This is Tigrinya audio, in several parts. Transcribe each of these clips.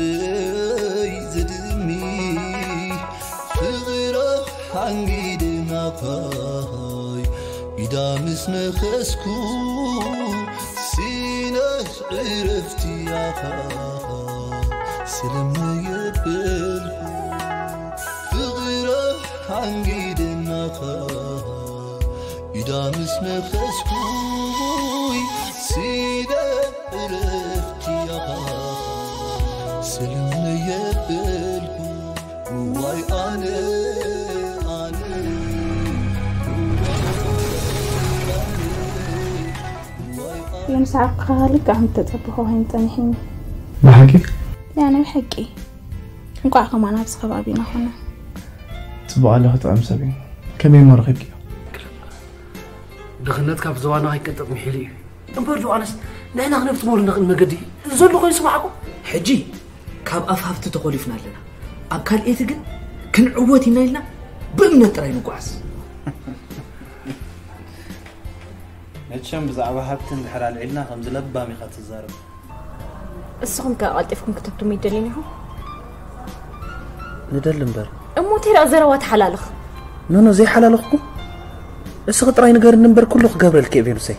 እይ ዝድሚ ፍቕራ ሓንጊደ ናኻይ ኢዳ ምስ ነኸስኩ ሲነስ ዕረፍቲ ኣኻ ስልም የበልኩ ፍቕራ ሓንጊደ ናኻ ኢዳ ምስ ነኸስኩይ ሲደ ዕረፍቲ ኣኻ ስልም የበልኩ ዋይ ኣነ ኣነ የምስዓካ ልክዕ ከም ተጸበኹ ኮይኑ ጸኒሕኒ። ብሓቂ ያነ ብሓቂ እንኳዕ ከማን ኣብዚ ከባቢና ኾነ። ጽቡቕ ኣለኹ ጥዑም ሰብ እዩ። ከመይ እሞ ረኺብክዮ? ድኽነት ካብ ዝባና ከይቀንጠጥ ምሒሉ እዩ። እምበር ጆሃንስ ንሕና ክነፍትመሉ ንኽእል መገዲ ዘሎ ኮይኑ ስማዕኩም። ሕጂ ካብ ኣፍ ሃብቲ ተኾሊፍና ኣለና። ኣብ ካልኤቲ ግን ክንዕወት ኢና ኢልና ብእምነት ጥራይ ንጓዓዝ። መቸም ብዛዕባ ሃብቲ እንድሕር ኣልዒልና ከምዚ ለባም ኢኻ ትዛረብ። እስኹም ከ ቀልጢፍኩም ክትብትሙ ይደልዩ ኢኹም? ንደሊ እምበር። እሞ እንታይ ደኣ ዘረባ ትሓላልኽ? ኖኖ ዘይሓላለኽኩ እስኺ ጥራይ ንገርኒ እምበር ኩሉ ክገብረልኪ እየ ቬኑሰይ።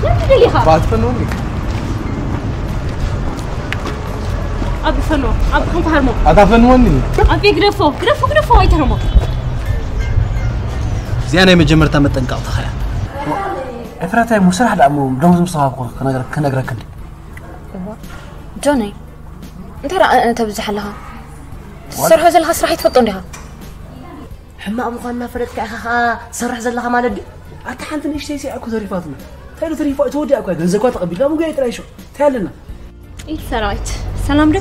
መን ትደሊኻ? ባትፈንወኒ ኣብ ፈኖ ኣብ ክንፋርሞ ኣታፈንወኒ ኣብ ግደፎ ግደፎ ግደፎ ኣይተረሞ እዚኣ ናይ መጀመርታ መጠንቀቕታ ኸያ። ኤፍራታይ እሞ ስራሕ ደኣ እሞ ደሞዝ ምስ ተዋሃብኩ ክነግረክ እንዲ። ጆነይ እንታይ ደኣ ተብዝሕ ኣለኻ? ትሰርሖ ዘለኻ ስራሕ ይትፈልጦ እንዲኻ? ሕማቕ ምዃንና ፈለጥካ ኢኻ ኸኣ ትሰርሕ ዘለኻ ማለት ድዩ? ኣታ ሓንቲ ንእሽተይ ሲኣ እኮ ተሪፋትና። እንታይ ዶ ተሪፋ? ተወዲኣ እኮ ገንዘብኳ ተቐቢልና ምጉያይ ጥራይ ሾ። እንታይ ኣለና? ኢድ ሰራዊት ሰላም ዶ?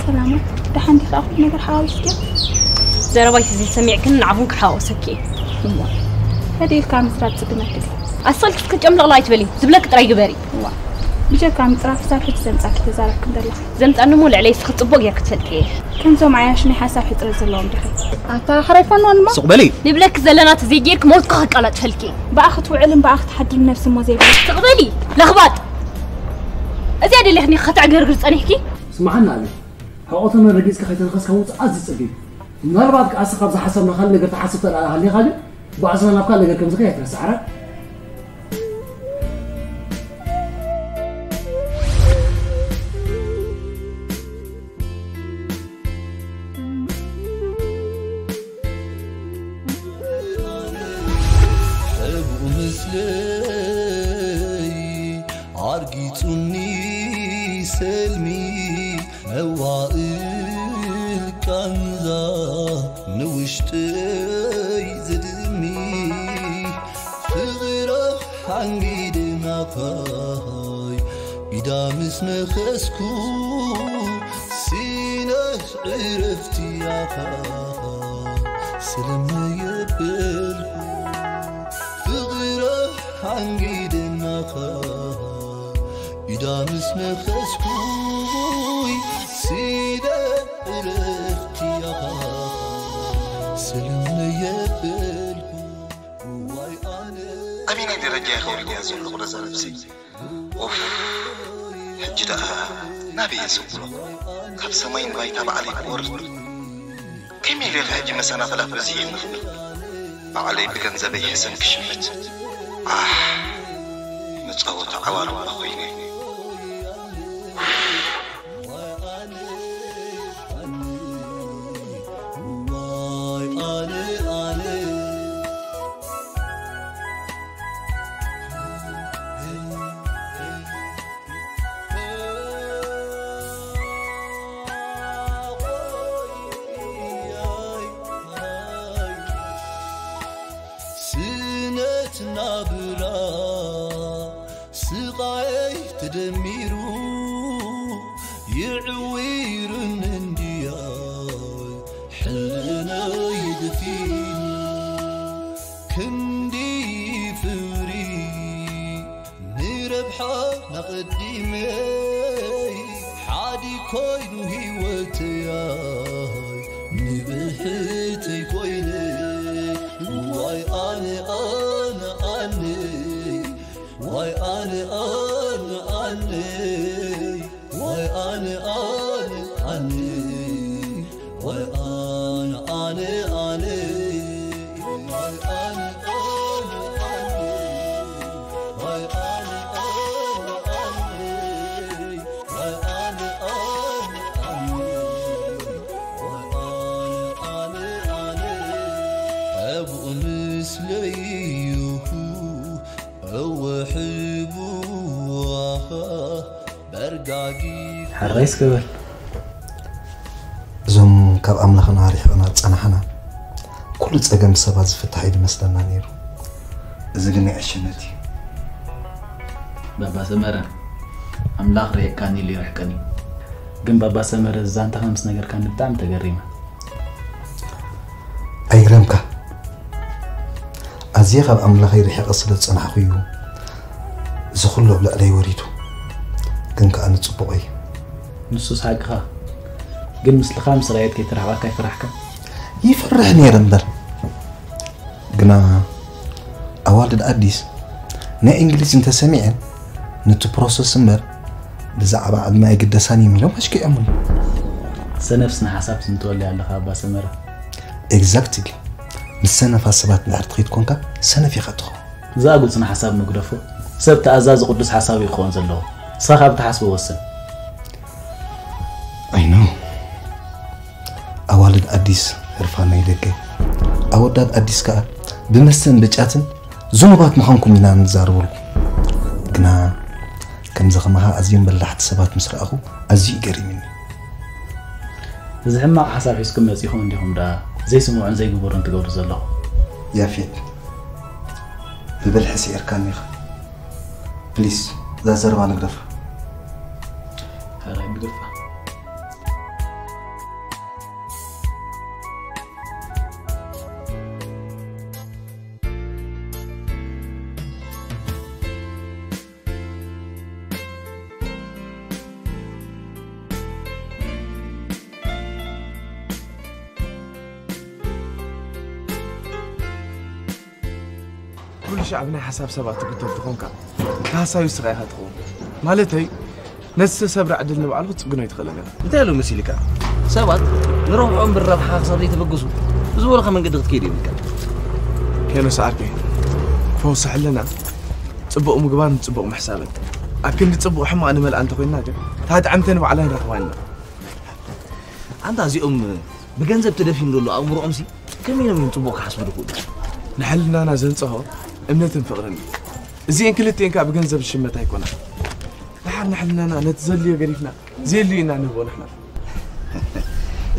ሰላም ደሓን ዲኻ? ኩሉ ነገር ሓዋዊስኪ? ዘረባይ ተዘይሰሚዕክን ንዓኹም ክሓዋወሰኪ እየ። እዋ ከደይልካ ምስራት ጽግመትክ ኣሰልኪ ክትጨምለቕላ ኣይትበሊ። ዝብለኪ ጥራይ ግበሪ። እዋ ብጀካ ምጽራፍ ሳብ ሕጂ ዘምጻኪ ተዛረብክ እንደለኻ ዘምጻኒ እሞ ልዕለይ እስኺ ጽቡቕ ጌርኪ ትፈልጢ እየ። ከምዞም ዓያሽ ናይ ሓሳብ ሕጽረት ዘለዎም ዲኺ? ኣታ ሕራይ ፈንዋን እሞ ጽቕ በሊ። ንብለኪ ዘለና ተዘይጌርኪ ሞትኪ ከቃላጥፈልኪ። ብኣ ክትውዕልን ብኣ ክትሓድርን ነብሲ እሞ ዘይብላ። ትቕበሊ ለኽባጥ። እዚኣ ደሊኽኒ ከተዕገርግር ጸኒሕኪ? ስምዓና ኣለ። ሕቖ ተመን ረጊጽካ ከይተነኸስካ ምውጻእ ኣዝዩ ጸቢብ እዩ። ምናልባት ከኣ እስኻ ካብዚ ሓሳብና ካልእ ነገር ትሓስብ ተደኣ ሃሊኻ ግን፣ ባእስና ናብ ካልእ ነገር ከም ዝኸይድ ኣይትረስዕ። ዓራት ሕቡእ ምስለይ ኣርጊጹኒ ሰልሚ መዋእል ቃንዛ ንውሽጠይ ዝድሚ ፍቕራ ሓንጊደ ናኻይ ኢዳ ምስ ነኸስኩ ሲነስ ዕረፍቲ ኣኻ ስልም የበልኩ ፍቕራ ሓንጊደ ናኻ ኢዳ ምስ ነኸስኩይ ሲደ ዕረፍቲ ኣኻ ስልም የበልኩ ዋይ ኣነ ኣበየናይ ደረጃ ኢኻ ወሪድያ ዘለኹ ነዛ ነብሰይ? ኦፍ፣ ሕጂ ደኣ ናበይ እየ ዝብሎ? ካብ ሰማይ ንባይታ ባዕለይ ክወርድ? ከመይ ኢለ ኢኻ ሕጂ መሰናኽላት በዚሐ ንኽብል? ባዕለይ ብገንዘበይ ሕሰም ክሽምት? ኣሕ፣ መጻወቲ ዓዋሉ እባ ኮይነ። ስነት ናብራ ስቓይ ተደሚሩ ይዕዊርን እንድያይ ሕልናይ ደፊኑ ክንዲ ፍሪ ንረብሓ ናቐዲመይ ሓዲ ኮይኑ ህይወተይ ንብሕተይ ኮይነ ዋይ ኣነ ኣነ ኣነይ ዋይ ኣነ ኣነ ኣነይ ዋይ ኣነ ኣነ ኣነ Why, Anna, Anna, Anna. Why, Anna, Anna, Anna. Why, Anna, Anna, Anna. Why, Anna, Anna, Anna. Why, Anna, Anna, Anna. أبو مسليه. ሕራይ እስከ በል። እዞም ካብ ኣምላኽና ርሒቕና ዝጸናሕና፣ ኩሉ ጸገም ብሰባት ዝፍታሕ እዩ ዝመስለና ነይሩ። እዚ ግን ናይ ዕሽነት እዩ። ባባ ሰመረ፣ ኣምላኽ ርሒቕካኒ ኢሉ ይርሕቀኒ። ግን ባባ ሰመረ፣ እዚ ዛንታኻ ምስ ነገርካኒ ብጣዕሚ ተገሪመ። ኣይግረምካ፣ ኣዝየ ካብ ኣምላኸይ ርሒቐ ስለ ዝጸናሕኩ እዩ እዚ ኩሉ ኣብ ልዕለይ ወሪዱ። ግን ከኣ ንጽቡቕ እዩ። ንሱስ ሓቅኻ። ግን ምስልኻ ምስ ራየት ከይተራሕቐካ ኣይፈራሕካን? ይፈርሕ ነይረ እምበር፣ ግና ኣዋልድ ኣዲስ ናይ እንግሊዝ እንተሰሚዐን፣ ነቲ ፕሮሰስ እምበር ብዛዕባ ዓድና ኣይግደሳን እዮም ኢሎም ኣሽኪዖምኒ። ሰነፍ ስነ ሓሳብ ትዝንተወለይ ኣለኻ ኣባ ሰመረ። ኤግዛክትሊ። ምስ ሰነፋት ሰባት እንድሕር ትኸይድ ኮንካ፣ ሰነፍ ኢኻ ትኸውን። ዝኣጉል ስነ ሓሳብ ምግደፎ። ሰብ ተኣዛዚ ቅዱስ ሓሳብ እዩ ክኸውን ዘለዎ። ንስኻ ካብ ትሓስቦ ወስን። ኣይ ኖ። ኣዋልድ ኣዲስ ህርፋና ይደገ። ኣወዳት ኣዲስ ከኣ ብመስተን ብጫትን ዝኑባት ምዃንኩም ኢና ንዛረበልኩም። ግና ከምዚ ከማኻ ኣዝዮም በላሕቲ ሰባት ምስ ረኣኹ ኣዝዩ እዩ ገሪሙኒ። እዚ ሕማቕ ሓሳብ ሒዝኩም መጺኹም እንዲኹም ደኣ ዘይስምዑን ዘይግበሩን ትገብሩ ዘለኹም። ያፌት፣ ብብልሒ ስዒርካኒ ኢኻ። ፕሊስ፣ እዛ ዘረባ ንግደፋ። ሕራይ ንግደፋ። ኩሉ ሻዕ ብናይ ሓሳብ ሰባት ትግተር ትኾንካ፣ ተሃሳዩ ስኻ ኢኻ ትኸውን። ማለተይ፣ ነቲ ዝተሰብረ ዕድል ንባዕሉ ክትጽግኖ ኣይትኽእልን ኢኻ። እንታይ ኣሎ መሲልካ? ሰባት ንረብሖም ብረብሓ ክሳብ ዘይተበገሱ፣ ብዝበሉኻ መንገዲ ክትከይድ የብልካ። ሄኖስ ዓርከይ፣ ፈውሲ ሕልና፣ ጽቡቕ ምግባርን ጽቡቕ ምሕሳብን። ኣብ ክንዲ ጽቡቕ ሕማቕ ንመልኣ እንተኾይንና ግን፣ እታ ጥዕምቲ ንባዕላ ንረኽባ ኢና። ኣንታ እዚኦም ብገንዘብ ተደፊኑ ዘሎ ኣእምሮኦምሲ ከመይ ኢሎም እዮም ጽቡቕ ክሓስቡ ዝኽእሉ? ንሕልናና ዘንጽሆ እምነትን ፍቕርን እዩ። እዚኤን ክልቲኤን ከኣ ብገንዘብ ዝሽመት ኣይኮናን። ደሓር ንሕልናና ነቲ ዘድልዮ ገዲፍና ዘየድልዮ ኢና ንህቦ ንሕና።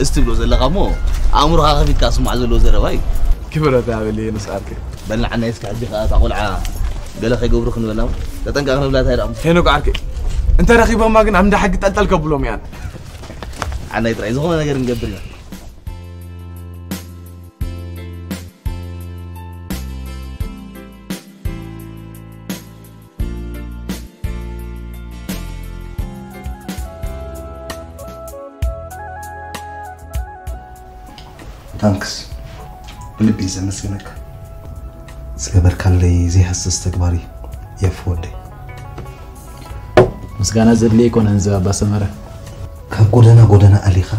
እዚ ትብሎ ዘለኻ እሞ ኣእምሮኻ ከፊትካ ስማዕ ዘለዎ ዘረባ እዩ። ክብረት ይሃበለይ ንስ ዓርከይ። በል ንዓናይ እስከ ሕጂ ከኣ እታ ቆልዓ ገለ ከይገብሩ ክንበላ እሞ ተጠንቀቕ ንብላ እንታይ ደኣ። ሄኖክ ዓርከይ፣ እንተ ረኺቦማ ግን ኣብ እንዳ ሕጊ ጠልጠል ከብሎም እያን። ዓናይ ጥራይ ዝኾነ ነገር ንገብር ኢና። ታንክስ፣ ብልቢ እየ ዘመስግነካ። ዝገበርካለይ ዘይሃስስ ተግባር እዩ የፍ ወደይ። ምስጋና ዘድልዮ ኣይኮነን እዚ ኣባ ሰመረ። ካብ ጎደና ጎደና ኣሊኻ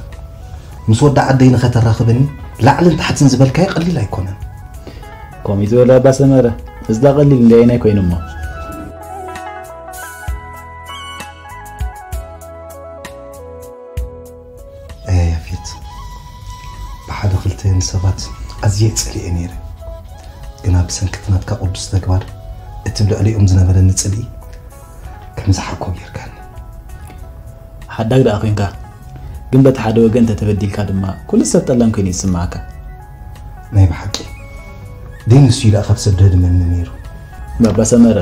ምስ ወዲ ዓደይ ንኸተራኽበኒ ላዕልን ታሕትን ዝበልካዮ ቀሊል ኣይኮነን። ከምኡ ዝበለ ኣባ ሰመረ፣ እዚ ዳ ቀሊል እንዳየናይ ኮይኑ እሞ። ኣያ ያፌት፣ ብሓደ ክልተ ንሰባት ኣዝየ ጸሊኤ ነይረ። ግና ብሰንኪ እቲ ናትካ ቅዱስ ተግባር፣ እቲ ብልዕሊኦም ዝነበረኒ ጽልኢ ከም ዝሓኮ ጌርካኒ። ሓዳግ ደኣ ኮንካ፣ ግን በቲ ሓደ ወገን እንተተበዲልካ ድማ፣ ኩሉ ሰብ ጠላም ኮይኑ ይስምዓካ። ናይ ብሓቂ፣ ደይ ንሱ ኢላ ካብ ሰብ ደድመኒ ነይሩ። ባባ ሰመረ፣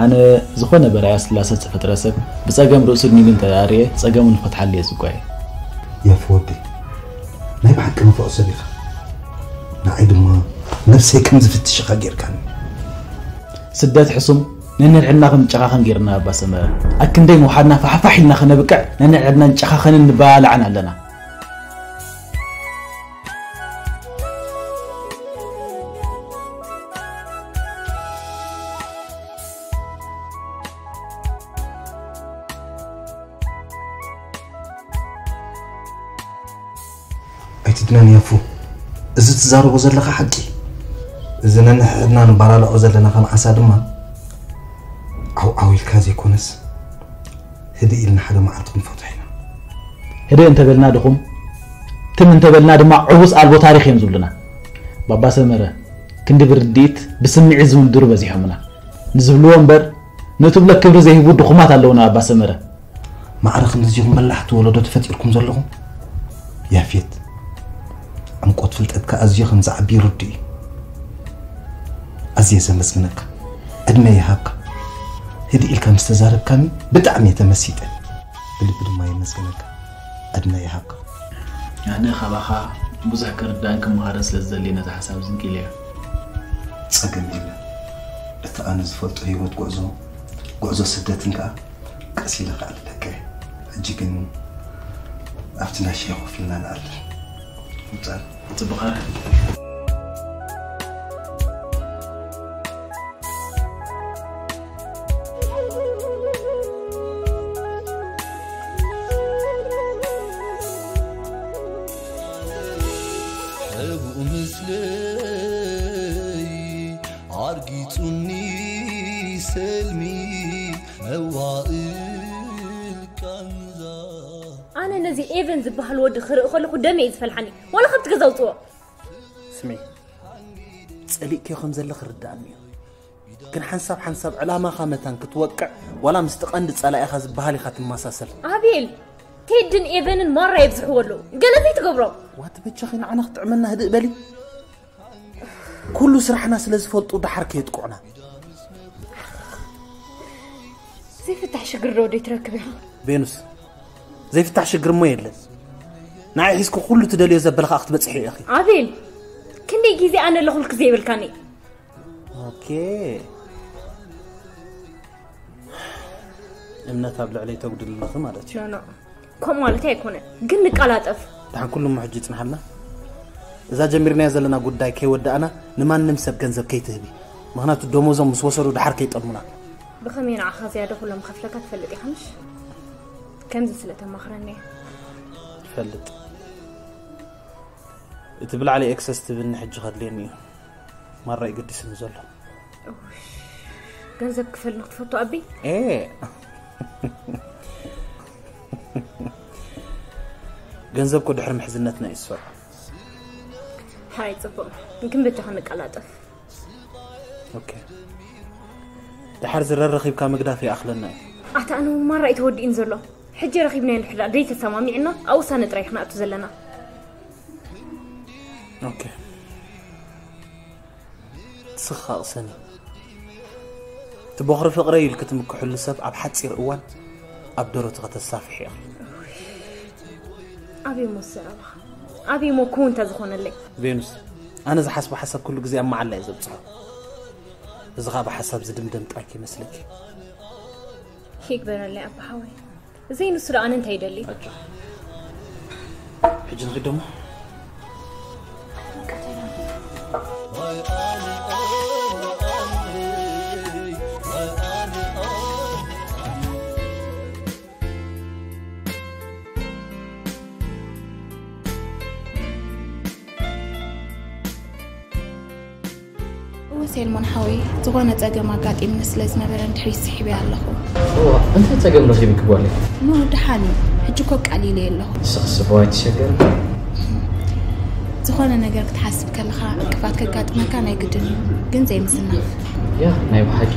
ኣነ ዝኾነ በራያ ስላሰ ዝፈጥረ ሰብ ብጸገም ርእሱ ድኒሉ እንተ ኣርየ፣ ጸገሙ ንፈትሓሉ እየ ዝጓየ። የፍ ወዲ፣ ናይ ብሓቂ ንፉዕ ሰብ ኢኻ። ንዓይ ድማ ነብሰይ ከም ዝፍትሽ ኢኻ ጌርካኒ። ስደት ሕሱም፣ ነንሕድሕድና ከም ንጨኻኸን ጌርና ኣባ ሰመረ። ኣክንደይ ምውሓድና ፋሕፋሕ ኢልና ከነብቅዕ፣ ነንሕድሕድና ንጨኻኸንን ንበላላዕን ኣለና። ኣይትድነን ያፉ፣ እዚ ትዛረቦ ዘለኻ ሓቂ። እዚ ነንሕድና ንባላልዖ ዘለና ከም ዓሳ ድማ ዓው ዓው ኢልካ ዘይኮነስ ህድእ ኢልና ሓደ መዓልቲ ክንፈትሖ ኢና። ህድእ እንተበልና ድኹም፣ ትም እንተበልና ድማ ዕውስ ኣልቦ ታሪኽ እዮም ዝብሉና። ባባ ሰመረ ክንዲ ብርድኢት ብስምዒት ዝምድሩ በዚሖምና። ንዝብልዎ እምበር ንእትብሎ ክብሪ ዘይህቡ ድኹማት ኣለውና ባባ ሰመረ። ማዕረ ክንድዚኹም በላሕቲ ወለዶ ተፈጢርኩም ዘለኹም። ያፌት፣ ዕምቆት ፍልጠትካ ኣዝዩ ከም ዝዓቢ ርዱእ እዩ። ኣዝየ ዘመስግነካ። ዕድመ ይሃብካ። ህድእ ኢልካ ምስ ተዛረብካኒ ብጣዕሚ እየ ተመሲጠ። ብልቢ ድማ የመስግነካ። ዕድመ ይሃብካ። ኣነ ካባኻ ብዙሕ ክርዳእን ክመሃርን ስለ ዝደሊ ነዚ ሓሳብ ዝንኪለዮ። ጸገም የለን። እቲ ኣነ ዝፈልጦ ህይወት ጉዕዞ፣ ጉዕዞ ስደትን ከኣ ቀስ ኢለ ከዕልለካ እየ። ሕጂ ግን ኣብቲ ናይ ሻሂ ኮፍ ኢልና ንዕልል። ምጻእ። ጽቡቕ። ሕቡእ ምስለይ ዓርጊጹኒ ሰልሚ መዋእል ቃንዛ። ኣነ ነዚ ኤቨን ዝበሃል ወዲ ክርኢ ከለኹ ደመ እዩ ዝፈልሓኒ። ዋላ ካብቲ ገዛ ውፅዎ። ስሚ፣ ጸሊእክዮ ከም ዘለኺ ርዳእኒ እዩ። ግን ሓንሳብ ሓንሳብ ዕላማኻ መታን ክትወቅዕ ዋላ ምስቲ ቀንዲ ጸላኢኻ ዝበሃል ኢኻ ትመሳሰል። ኣቤል፣ ቴድን ኤቨንን ማራ የብዝሕዎ ኣለዉ። ገለ ዘይትገብሮ። ዋት በጃኺ ንዓና ክጥዕመና ህድእ በሊ። ኩሉ ስራሕና ስለ ዝፈልጡ ደሓር ከየጥቅዑና። ዘይፍታሕ ሽግር ዶ ደይ ትረክብ ኢኻ? ቬኑስ፣ ዘይፍታሕ ሽግር እሞ የለን። ንዓይ ሒዝኩ ኩሉ ትደልዮ ዘበለ ከዓ ክትበጽሒ ኢኺ። ኣቤል፣ ክንደይ ግዜ ኣነ ኣለኹልክ ዘይበልካኒ? ኦኬ። እምነት ኣብ ልዕለይ ተጉድልልኺ ማለት እዩ። ኖ፣ ኖ። ከምኡ ማለት ኣይኮነን። ግን ንቀላጠፍ። ደሓን ኩሉ እሞ ሕጂ ይጽንሓልና። እዛ ጀሚርናያ ዘለና ጉዳይ ከይወዳእና ንማንም ሰብ ገንዘብ ከይትህቢ። ምኽንያቱ ደሞዞም ምስ ወሰዱ ደሓር ከይጠልሙና። ብኸመይ ንዓኻ ዝያዳ ኩሎም ከፍለካ ትፈልጥ ኢኻ ምሽ? ከምዚ ስለ ተማኽረኒ እየ። ትፈልጥ። እቲ ብላዕሊ ኤክሰስ ትብኒ ሕጂ ከድልየኒ እዩ። ማራ እዩ ገዲስኒ ዘሎ። እውሽ፣ ገንዘብ ክፈል ንክትፈቱ ኣቢ? ኤ። ገንዘብ እኮ ድሕሪ ምሕዝነትና እዩ ዝሰርዖ። ሓይ፣ ጽቡቕ። ግን በጃኻ ንቀላጠፍ። ኦኬ። ድሓር ዝረር ረኺብካ ምግዳፍ ይኣኽለና እዩ። ኣታ ኣነ እውን ማራ እዩ ተወዲእን ዘሎ። ሕጂ ረኺብናዮ እንድሕር ደኣ ደይ ተሰማሚዕና ኣብ ውሳነ ጥራይ ክንኣቱ ዘለና። ኦኬ። ትስኻቕ ሰኒ። እቲ ቦኽሪ ፍቕረይ ኢልኪ ትምክሕሉ ሰብ ኣብ ሓጺር እዋን ኣብ ደረቱ ከተሳፍሒ ኢኺ። ኣበይ እሞ ዝሰረባኻ? ኣበይ እሞ ክውን እንተዝኾነለይ? ቬኑስ፣ ኣነ ዝሓስቦ ሓሳብ ኩሉ ግዜ ኣብ መዓላ እየ ዘብጽሖ። እዚ ኸኣ ብሓሳብ ዝድምደም ጥራይ ከይመስለኪ። ይግበረለይ ኣባ ሓወይ። ዘይንሱ ዶ ኣነ እንታይ ይደሊ? ኣጆኺ። ሕጂ ንኺድ ደሞ? እወ ሴልሞን ሓወይ፣ ዝኾነ ጸገም ኣጋጢምኒ ስለ ዝነበረ ንድሕሪት ስሒበያ ኣለኹ። እዋ፣ እንታይ ጸገም ረኺብኪ ጓለይ? ኖ፣ ደሓን እዩ። ሕጂ እኮ ቀሊለ ኣለኹ። ንስኽስ እኮ ኣይትሸገሪ። ዝኾነ ነገር ክትሓስብ ከለኻ ዕንቅፋት ከጋጥመካ ናይ ግድን እዩ፣ ግን ዘይምዝናፍ። ያ፣ ናይ ብሓቂ።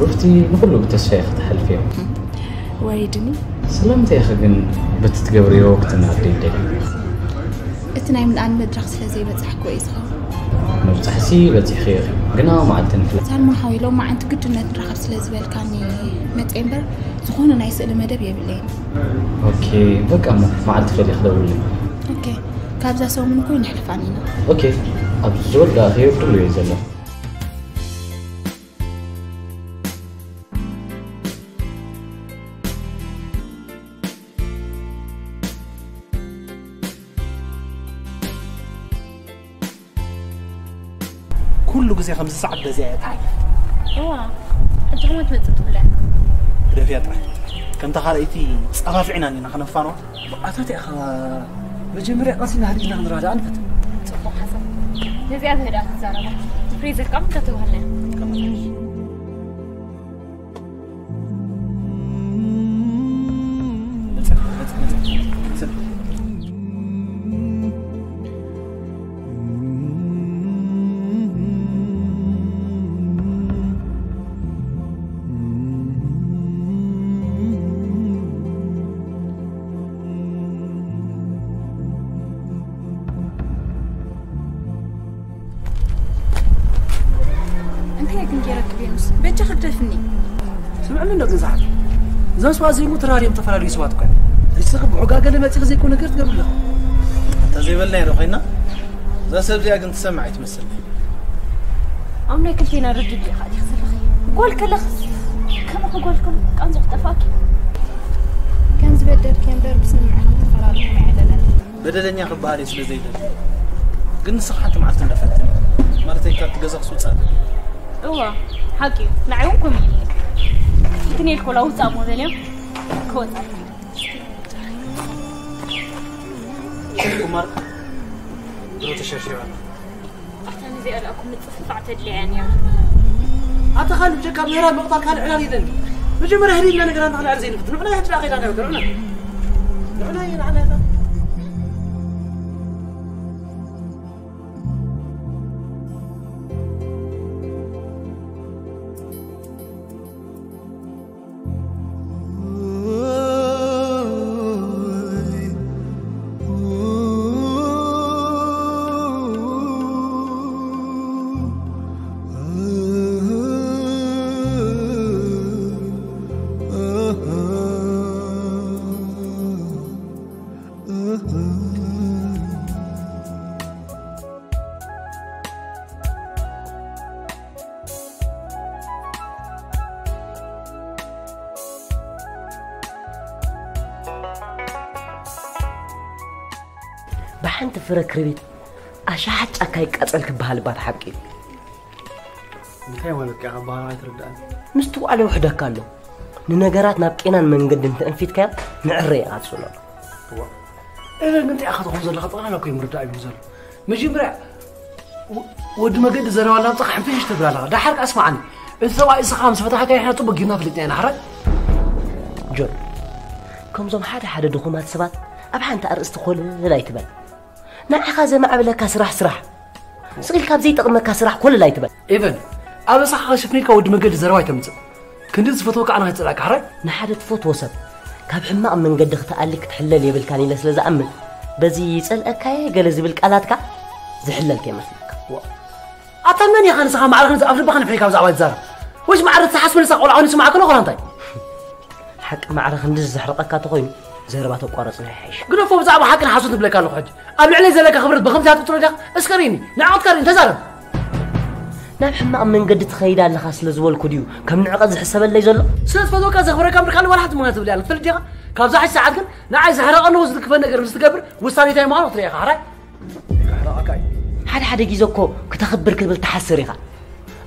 ሩፍቲ፣ ንኹሉ ብተስፋ ኢኺ ትሓልፍዮ። ወሪድኒ። ስለምንታይ ኢኺ ግን በቲ ትገብርዮ ክትናደዲ ትደልዪ? እቲ ናይ ምልኣን መድረኽ ስለ ዘይበጻሕኩ እዩ ዝኸውን። ምብጻሕሲ በጺሕክዮ ኢኺ፣ ግና መዓልቲ ንፍለ። ሳልሞን ሓወይ፣ ሎማዓንቲ ግድነት ንራኸብ ስለ ዝበልካኒ መጸ እምበር፣ ዝኾነ ናይ ስእሊ መደብ የብለይን። ኦኬ፣ በቃ እሞ መዓልቲ ፈልየ ክደውልልኪ። ኦኬ፣ ካብዛ ሰሙን እኮ ይንሕልፋን ኢና። ኦኬ፣ ኣብ ዝወዳእክዮ ድሉው እየ ዘለኹ። ኩሉ ግዜ ከምዚ ሰዓት በዚኣ እያ ትሓልፍ። እዋ፣ ሕጂ ከማ ትመጽእ ትብለ። ግደፍያ ጥራይ። ከምታ ካልኣይቲ ጸፋፊዕና እንዲና ከነፋንዋ። ኣታ እንታይ ኢኻ መጀመርያ ቀሲና ህዲና ክንረዳእ ንፈትን። ጽቡቕ ሓሳብ። ነዚኣ ዝህዳ ክትዛረባ። ፍሬዘር ካብ እንተ ትበሃልና። እንታይ ግን ገይረክ ቬኑስ? በጃ ክደፍኒ። ስምዕኒ እንዶ ግን ዝሓፍ እዞም ሰባት ዘይሞቱ ተራርዮም ተፈላለዩ ሰባት እኳ ንስኺ ብዕጋ ገለ መፂኺ ዘይኮነ ነገር ትገብርለ እንተዘይበልናዮ ዶ ኮይና እዛ ሰብ እዚኣ ግን ትሰምዕ ኣይትመስል ኣብ ናይ ክልቴና ርድድ ኢኻ ዲኻ ዘለኺ? ጓል ከለኽስ ከማኺ ጓል ከም ቃንዞ ክጠፋኪ ከም ዝበደልኪ እምበር ብስምምዕ ከም ተፈራርኹም ኣይዕለለን። በደለኛ ክበሃል እየ ስለ ዘይደሊ ግን ንስኻ ሓንቲ መዓልቲ እንዳፈትን ማለተይ ካብቲ ገዛ ክስውፃ እዋ ሓቂ እዩ ንዓይ እውን ከምኡ እዩ እንትን የልኮላ ውፃእ ሞ በልዮም ክወፃ ቁማር ድሮ ተሸርሺሩ ኣሎ ኣታ ነዚኣ ደኣ እኮ ምጽፍፋዕ ተድልያ እያ ነይራ። ኣታ ካልእ ብጀካ ምህራብ ምቕታል ካልእ ዕላል የለን። መጀመርያ ህሊና ነገራት ንኽንዕር ዘይንፍትን። ንዑና ሕጂ ደኣ ከይዳ ነይሩ ንዑና። ንዑና እየ ንዓና እታ። ብሓንቲ ፍረ ክርቢት ኣሽሓት ጫካ ይቃጸል ክበሃል እባ ተሓብቂሉ። እንታይ ማለት ከ ካብ ባህልና ኣይትርዳእን። ምስቲ ዋዕለ ውሕደካ ኣሎ። ንነገራት ናብ ቄናን መንገድን ተእንፊትካዮ ንዕረ ኢኻ ትስእኖ። እዋ። እረ ግን እንታይ ኢኻ ትኾን ዘለኻ ጠቕላላ እኮ ይምርዳእ እዩ ዘሎ። መጀመርያ ወዲ መገዲ ዘረባ እናምጻኻ ሕንፍሽሽ ትብል ኣለኻ። ዳሓር ከኣ ስማዓኒ። እቲ ሰብኣይ እስኻ ምስ ፈታሕካዮ ንሕና ጽቡቕ ጌርና ፈሊጥና ኢና ሓራይ። ጆን፣ ከምዞም ሓደ ሓደ ድኹማት ሰባት ኣብ ሓንቲ ኣርእስቲ ኮለል ኣይትበል። ንዓኻ ዘማዕብለካ ስራሕ ስራሕ። ስቕ ኢልካ ኣብ ዘይጠቕመካ ስራሕ ኮለል ኣይትበል። ኤቨን፣ ኣብ ርእስኻ ከሽፍን ኢልካ ወዲ መገዲ ዘረባ ኣይተምጽእ። ክንዲ ዝፈትወካ ኣነ ከይጸላእካ ሕራይ? ንሓደ ትፈትዎ ሰብ ካብ ሕማቕ መንገዲ ክትኣሊ ክትሕለል የብልካን ኢለ ስለ ዝኣምን፣ በዚ ይጸልኣካ'የ ገለ ዝብል ቃላትካ ዝሕለል ከይመስለካ። ኣታ መን ኢኻ ንስኻ ማዕረ ክንዚ ኣብ ልብኻ ንፍሒካ ብዛዕባ ትዛረብ? ወይስ ማዕረ ትሓስብ ንስኻ ቆልዓ ኮይኑ ይስምዓካ ኣሎ ኮላ እንታይ? ሓቂ ማዕረ ክንድዚ ዘሕርቐካ ተኾይኑ ዘረባ ተቋረጽና ይሓይሽ። ግደፎ ብዛዕባ ሓቅን ሓሶትን ትብለካ ኣለኹ ሕጂ። ኣብ ልዕለይ ዘለካ ክብረት ብኸምዚ ትጥሮ ዲኻ? እስከ ርኢኒ። ንዕቐትካ ርኢኒ ተዛረብ። ናብ ሕማቕ መንገዲ ትኸይድ ኣለኻ ስለ ዝበልኩ ድዩ ከም ንዕቐት ዝሕሰበለይ ዘሎ? ስለ ዝፈትወካ ዘኽብረካ እምበር ካልእ ዋላ ሓንቲ ምኽንያት ትብለይ ኣለ ትፈልጥ ዲኻ? ካብዛ ሕጂ ሰዓት ግን ንዓይ ዘሕረቐኒ ወይ ዝድግፈኒ ነገር ምስ ትገብር ውሳኔ እንታይ ምዃኑ ክትርኢ ኢኻ ሕራይ። ከሕረቐካ እዩ። ሓደ ሓደ ግዜ እኮ ክተኽብር ክትብል ትሓስር ኢኻ።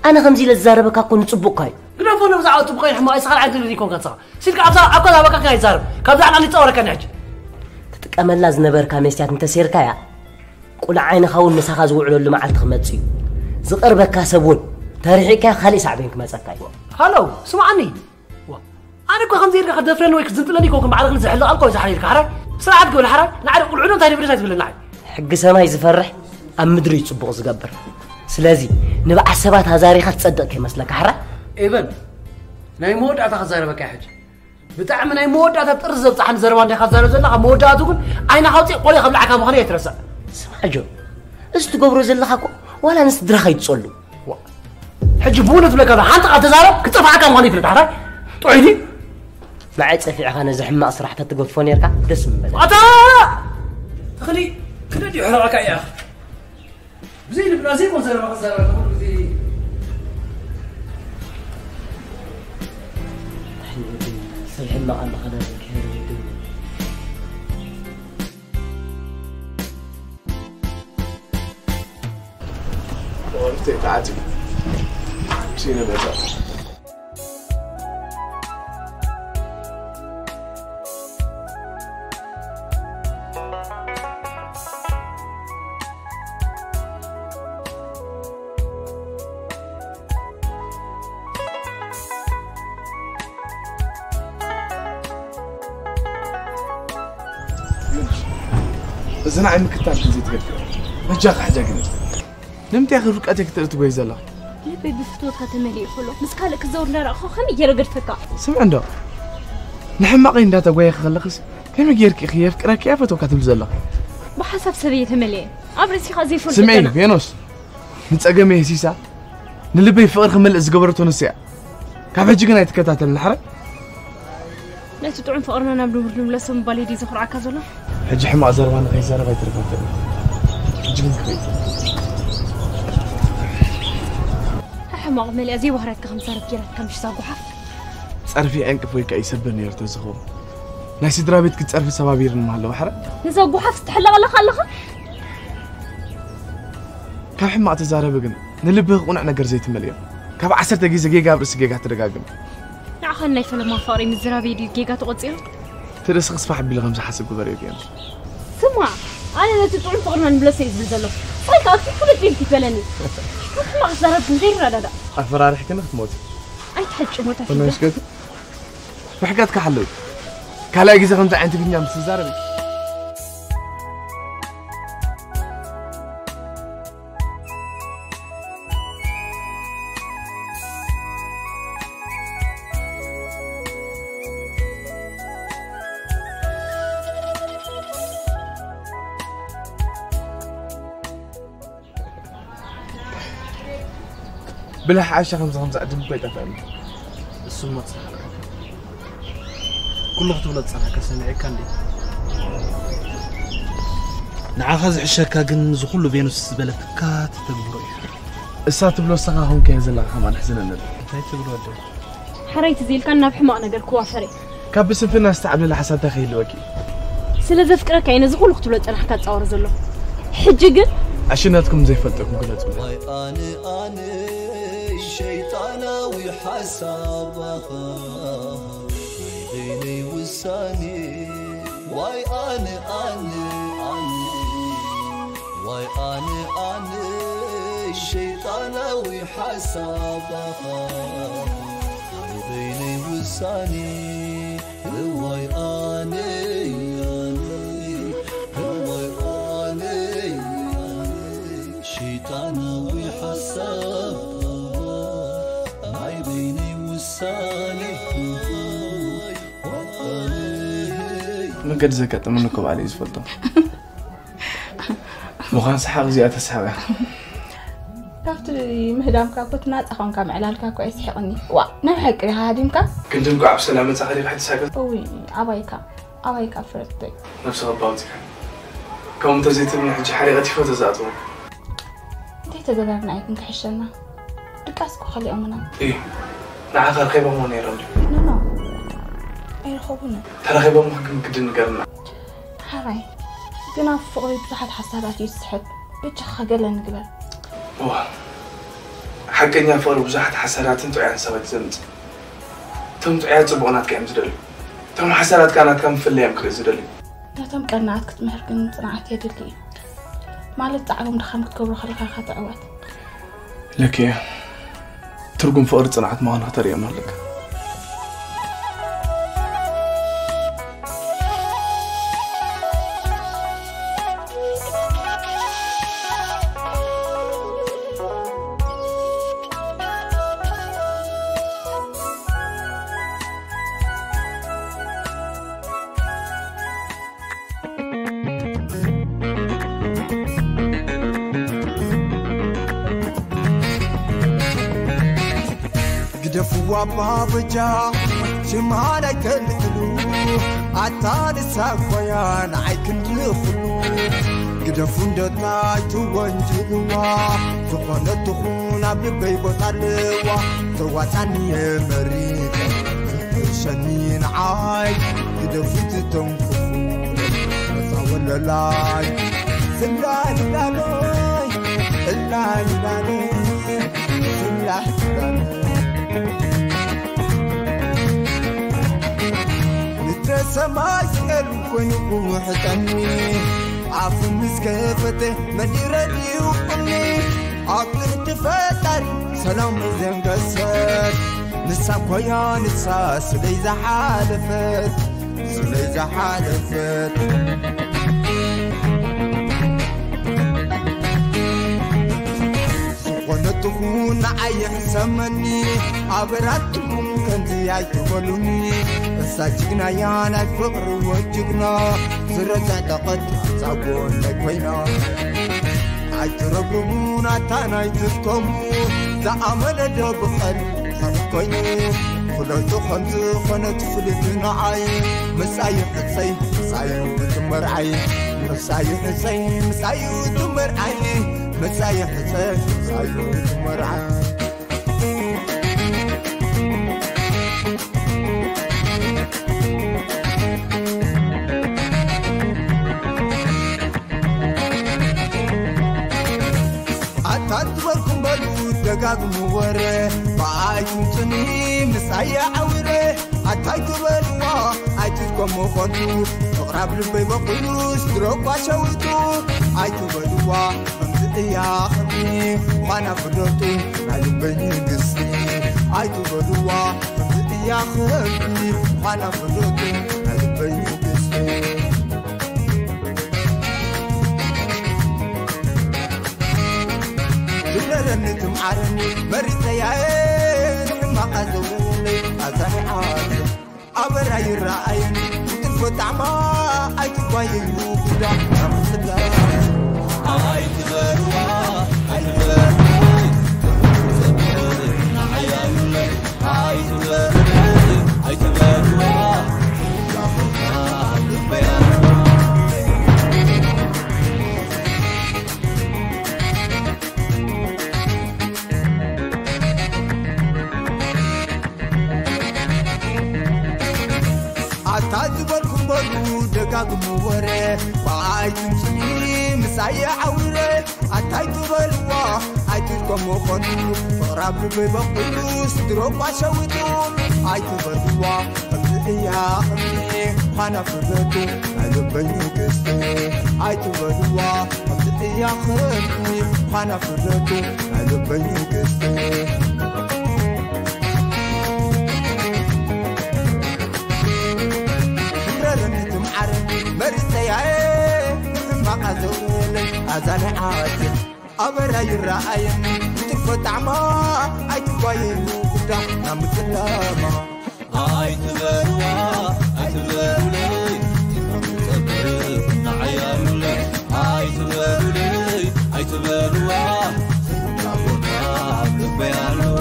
ኣነ ከምዚ ኢለ ዝዛረበካ እኮ ንጽቡቕካ እዩ። ግደፎ ነብዛ ዓወት ጽቡቕ ይሕማቕ እስኻ ካልዓይ ትብል ይኮንካ ንስኻ። ሲልካ ኣብዛ ኣብ ከዛ በቃ ኣይዛረብ። ካብዛ ኣና ሊጻ ወረካ ንሕጂ። ትጥቀመላ ዝነበርካ መስትያት እንተሴርካያ ቁልዓ ዓይንኻ እውን ምሳኻ ዝውዕለሉ መዓልቲ ክመጽእ እዩ። ዝቐርበካ ሰብ እውን ተርሒቅካዮ ካሊእ ሳዕቤን ክመጸካ እዩ። ሃሎ ስምዓኒ። ዋ፣ ኣነ እኮ ከምዚ ኢልካ ክትደፍረኒ ወይ ክትዝንጥለኒ ይኮንኩ ማዕረ ክንዚ ሕልቕ ኣልኮ ይዛሓር ኢልካ ሓራይ። ስርዓት ግበል ሓራይ። ንዓደ ቁልዑ ዶ እንታይ ደብረስ ኣይትብለኒ ዓይ። ሕጊ ሰማይ ዝፈርሕ ኣብ ምድሪ እዩ ጽቡቕ ዝገብር። ስለዚ ንብዓት ሰባት ኣዛሪኻ ትጸድቕ ከይመስለካ ሓራይ። ኤቨን ናይ መወዳእታ ክዛረበካ እየ ሕጂ። ብጣዕሚ ናይ መወዳእታ ጥርዚ ዘብጽሓኒ ዘረባ እንዲኻ ትዛረብ ዘለኻ፣ መወዳእቱ ግን ዓይንኻ ኣውጺእ ቆልዮ ከብልዓካ ምዃኑ ኣይትረስዕ። ስማዕ ጆን፣ እዚ ትገብሮ ዘለኻ እኮ ዋላ ንስድራኻ ይትጸሉ። ዋ፣ ሕጂ ብእውነት እብለካ ኣለኹ፣ ሓንቲ ቃል ተዛረብ ክጠፍዓካ ምዃኑ ይፍለጥ። ሓራይ ጥዑይ ድዩ? ንዓይ ጸፊዕኻ ነዚ ሕማቕ ስራሕ ተትገድፎ ኔርካ ደስ ምበለ። ኣታ ተኽሊ ክንደይ ድዩ ሕረቐካ እያ። ብዘይ ልብና ዘይኮን ዘረባ ክዛረብ ኩሉ ግዜ። ሰብ ሕማቕ ኣለኻ ዳርጋ ክሄር ይብል። ወርቴ ተዓጽዩ ሲነ መጻ። እዚ ንዓይ ምክታል ግዜ ትገብር። በጃኻ ሕጃ ግለጽ። ንምንታይ ኢኺ ርቀተይ ክትርኢ ትጎይ ዘለኺ? ልበይ ብፍትወትካ ተመሊኡ ከሎ፣ ምስ ካልእ ክዘውር እንዳረኣኹ ከመይ ገይረ ገድፈካ? ስምዒ እንዶ፣ ንሕማቐይ እንዳተጓየኺ ከለኽስ፣ ከመይ ጌርኪ ኢኺ የፍቅረኪ እየ ፈትወካ ትብሊ ዘለኺ? ብሓሳብ ሰብ እየ ተመሊኤ። ኣብ ርእሲኻ ዘይፈልጦ ስምዒ፣ ገና። ቬኖስ፣ ንጸገመይ የሲሳ፣ ንልበይ ፍቕሪ ክመልእ ዝገበረቶ ንሱ እያ። ካብ ሕጂ ግን ኣይትከታተልን፣ ሓራይ? ነቲ ጥዑም ፍቕርና ናብ ንቡር ንብለሶ ምባል ድዩ ዘኹርዓካ ዘሎ? ሕጂ ሕማቕ ዘረባ ንኸይዛረብ ኣይትርፈትን። ሕጂ ግን ክኸይድ። ሕማቕ መሊኣ ዘይባህርያትካ ከም ዛረብ ጌራትካ ምሽ ዛጉሓፍ። ጸርፊ ዕንቅፍ ወይ ከኣ ይሰብር ነይሩ ተዝኸውን። ናይ ስድራ ቤት ክጸርፊ ሰባቢርኒ ምሃለወ፣ ሓራይ? ንዛጉሓፍ ትሕለቕ ኣለኻ ኣለኻ? ካብ ሕማቕ ትዛረቢ ግን ንልብኺ ቁኑዕ ነገር ዘይትመልእዮ። ካብ ዓሰርተ ግዜ ጌጋ ኣብ ርእሲ ጌጋ ትደጋግሚ። ንዓኻን ናይ ፈለማ ፍቕሪ ምዝራበይ ድዩ ጌጋ ተቖጺሩ? እቲ ርእስኺ ስፋሕ ኣቢሉ ከም ዝሓስብ ግበርዮ ቢያንስ። ስማዕ፣ ኣነ ነቲ ጥዑም ፍቕርና ንብለሶ እየ ዝብል ዘለኹ። ሳይካ ኣብቲ ፍሉጥ ኢልኪ በለኒ። ካብ ሕማቕ ዝዛረብ ግን ዘይረዳዳእ። ኣፈራሪሕክኒ ክትሞቲ። ኣይትሕጭ ሞታ ፊልም። ተመስገን። ርሕቀትካ ሓልው። ካልኣይ ግዜ ከምዚ ዓይነት ትግርኛ ምስ ትዛረቢ። ብልሕ ዓሻ ከምዚ ከምዚ ዕድል እኮ ኣይጠፍአኒ። እሱማ ትስሓልካ። ኩሉ ክትብሎ ዝጸናሕካ ሰሚዐካ እንዴ? ንዓኻ ዝሕሸካ ግን እዚ ኩሉ ቬኑስ ዝበለትካ ትተግብሮ እዩ። እሳ ትብሎ ንስኻ ኮንካዮ ዘለኻ ከማን ኣሕዝነኒ ኣሎ። እንታይ ትብሎ ወደይ? ሕራይ ትዝ ኢልካ ናብ ሕማቕ ነገር ክዋፈር እየ። ካብ ብስንፍና ዝተዓብለለ ሓሳብ እንታይ ከይህልወኪ? ስለ ዘፍቅረካ እየ ነዚ ኩሉ ክትብሎ ዝጸናሕካ ዝጻወር ዘለኹ። ሕጂ ግን ዕሽነትኩም ዘይፈልጠኩም ግለጹ። ዋይ ኣነ ኣነ ሸይጣናዊ ሓሳባኻ በይነይ ውሳኔ። ዋይ ኣነ ኣነ ኣነ ዋይ ኣነ ኣነ ሸይጣናዊ ሓሳባኻ ናይ በይነይ ውሳኔ። እዋይ ኣነ ኣነ እዋይ ኣነ ኣነ ሸይጣናዊ ሓሳብ ናይ በይነይ ውሳኔ። መገዲ ዘጋጠመኒ እኮ ባዕለይ ዝፈልጦ። ምዃን ሰሓቕ እዚኣ ተስሓቕ እያ። ካብቲ ምህዳምካ እኮ እቲ ናጻ ኾንካ ምዕላልካ እኮ የስሕቕኒ። ዋእ፣ ናይ ሓቂ ዲኻ ሃዲምካ? ክንዲ እንቋዕ ብሰላም መጻኻ ዲኻ ሕጂ ሳገር? እውይ፣ ኣባይካ፣ ኣባይካ ፍረተይ። ነብስኻ ኣውጺኻ። ከምኡ እንተዘይትብልኒ ሕጂ ሓሪቐ ቲፎ ተዝኣትዎ። እንተይተገባብና ኣይክን ክሕሸና። ድቃስ እኮ ከሊኦምና። እዩ። ንዓኻ ረኺቦምዎ ነይሮም ድዩ? ኖ፣ ኖ። ኣይረኸቡንን። ተራኺቦምኻ ግን ግድን ንገርና። ሓራይ፣ ግን ኣብ ፍቕሪ ብዙሓት ሓሳባት እዩ ዝስሕብ። በጃኻ ገለ ንግበር። እዋ፣ ሓቀኛ ፍቕሪ ብዙሓት ሓሳዳትን ጥዑያትን ሰባት እዩ ዘምጽእ። እቶም ጥዑያት ጽቡቕ ናትካ እዮም ዝደልዩ። እቶም ሓሳዳት ከኣ ናትካ ምፍልላይ እዮም ክርኢ ዝደልዩ። ነቶም ቀናኣት ክትምህር ግን ጽንዓት የድሊ እዩ። ማለት ጻዕሮም ድኻም ክትገብሮ ከለኻ ኢኻ ትዕወት። ልክ እያ። ትርጉም ፍቕሪ ጽንዓት ምዃኑ ከተርእዮም ኣለካ። ግደፍዋ ባበጃ ሽማን ኣይከልክሉ ኣታ ንሳ ኮያ ንዓይ ክንዲ ኩሉ ግደፉ እንደታ ኣይትወንጅልዋ ዝኾነት ትኹን ኣብ ልበይ ቦታ ኣለዋ ተዋጣኒ እየ መሪጸ ዝሕሸኒ ንዓይ ግደፉ ትተንክፉ ነፃ ወለላይ ስላልላሎይ እላልላሎይ ምድረ ሰማይ ጸልም ኮይኑ ክውሕጠኒ ኣፉ ምስ ከፈተ መዲረ ድዩ ቁኒ ኣብ ትሕቲ ፈጣሪ ሰላም ዘንገሰት ንሳ ኮያ ንሳ ስለይ ዝሓለፈት ስለይ ዝሓለፈት ሰመኒ ኣበራትኩም ከምዚ ኣይትበሉኒ። እሳ ጅግናያ ናይ ፍቕሪ ወጅግና ዝረዘዕጠቐት ዛጎን ናይ ኮይና ኣይትረብርቡን ኣታ ናይ ትድከሙ። ዝኣመነ ዶ ብቐል ኸፍ ኮይኑ ፍለጡ ከም ዝኾነት ፍልጥ ንዓይ። ምሳይ ሕፀይ ምሳይ ትመርዓይ። ምሳይ ሕፀይ ምሳይ ትመርዓይ። ምሳይ ሕፀይ ምሳይ ትመርዓይ። ኣታ ዝበልኩም በሉ ደጋግሙ ወረ ብኣይ ትምፅኒ ምሳያ ዓውረ ኣታይ ትበልዋ ኣይትድከሙ ኾንቱ ፍቕራብ ልበይ በቑሉስ ድረኳ ሸዊቱ ኣይትበልዋ ከምዚ እያ ኸምኒ ዃና ፍለጡ ናይ ልበይ ንግስቲ ኣይትበልዋ ከምዚ እያ ኸምኒ ዃና ፍለጡ ናይ ልበይ ንግስቲ ትብለለኒ ትምዓረኒ መሪፀያየ ንሕማቓ ዘውረለይ ኣዛኒዓት ኣበራ ይረኣየን ክትፎ ጣዕማ ኣይትጓየዩ ጉዳ ናምስላ ኣይትበርዋ ኣይትበርዋ ኣታ ዝበልኩም በሉ ደጋግሙ ወረ ብኣይ ትምፅኒ ምሳየ ዓውረ ኣታይ ትበልዋ ኣይትድከሙ ኾኑ ፍቕራብ ልበይ በቑሉ ስድሮ ቋሸዊቱ ኣይትበልዋ ከምዚ እያ ኸምዚ ዃና ፍለጡ ናይ ልበይ ንግስቲ ኣይትበልዋ ከምዚ እያ ኸምዚ ዃና ፍለጡ ናይ ልበይ ንግስቲ ትምረረኒ ትምዓረኒ መሪፀያየ ንሕማቓ ዘውረለይ ኣዛነ ዓወት ኣበራ ይረኣየኒ ክትፎ ጣዕማ ኣይትጓየዩ ጉዳ ናምፅላማ ኣይትበርዋ ኣይትበሩለይ ትንጸብር ንዓያሉለይ ኣይትበሩለይ ኣይትበርዋ ስናቦታ ልበይ ኣለዋ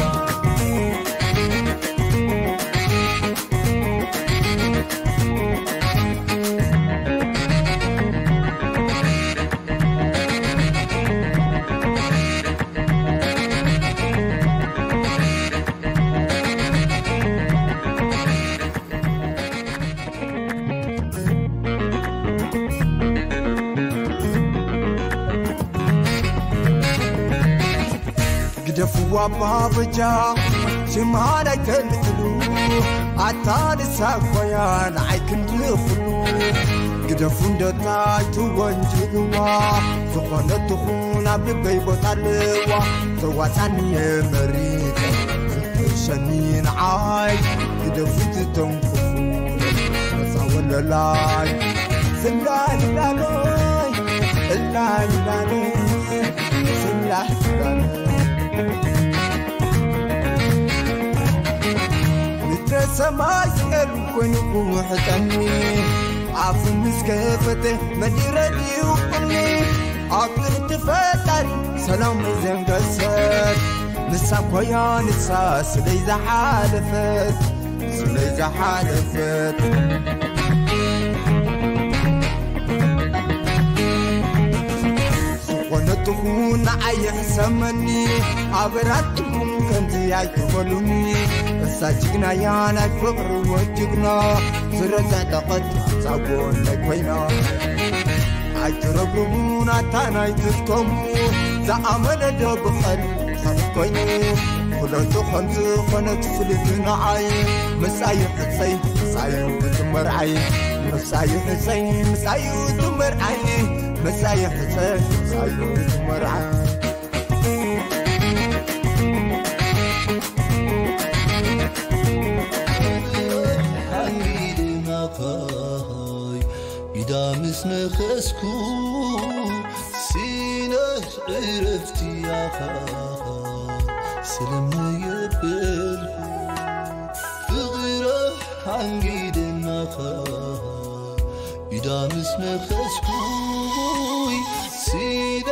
ግደፍዋ ባበጃ ሽማ ናይ ተልትሉ ኣታ ንሳ ኮያ ንዓይ ክንዲ ኩሉ ግደፉ እንደታ ኣይትወንጅልዋ ዝኾነ ትኹን ኣብ ልበይ ቦታ ኣለዋ ተዋፃኒ የመሪፀ ዝሕሸኒ ንዓይ ግደፉ ትተንኩፉ ነፃ ወለላይ ስላልላለይ እላልላለይ ስላልላለይ ምድረ ሰማይ ስቀል ኮይኑ ክውሕጠኒ ኣፉ ምስ ከፈተ መዲረ ድዩ ቁኒ ኣብ ትሕቲ ፈጣሪ ሰላም ዘንገሰት ንሳ ኮያ ንሳ ስለይ ዝሓለፈት ስለይ ዝሓለፈት ዝኾነ ትኹን ንዓይ ይሕሰመኒ ኣበራትኩም ከምዚ ኣይትበሉኒ እሳ ጅግናያ ናይ ፍቕሪ ወጅግና ዝረዘዕጠቐት ዛጎን ናይ ኮይና ኣይትረብርቡ ናታ ናይ ትድከሙ ዝኣመነ ዶ ብቐል ኸፍ ኮይኑ ፍለጡ ከም ዝኾነት ፍልጥ ንዓይ ምሳይ ሕፀይ ምሳይ ትመርዓይ ምሳይ ሕፀይ ምሳይ ትመርዓይ ምሳይ ሕፀይ ምሳይ ትመርዓይ ሓሚድናኻይ ኢዳ ምስ ነኸስኩ ሲነት ዕረፍቲ ያኻ ስለምየበልኩ ፍቕረ ሓንጊድናኻ ኢዳ ምስ ነኸስኩይ ሲደ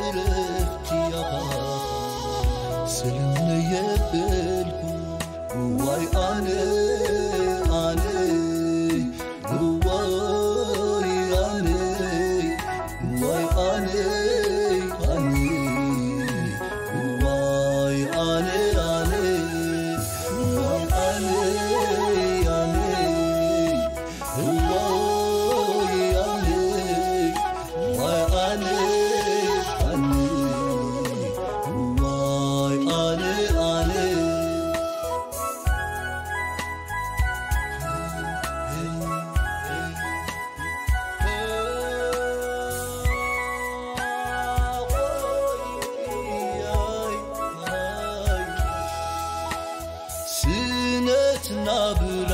እረፍትያኻ ስለምየበልኩ ዋይ ኣነ ኣነ ዋይ ኣነ ዋይ ኣነ ኣነ ዋይ ኣነ ኣነ ዋይ ኣነ ኣነ ዋይ ኣነ ዋይ ኣነ ኣነ ዋይ ኣነ ኣነ ስነት ናብራ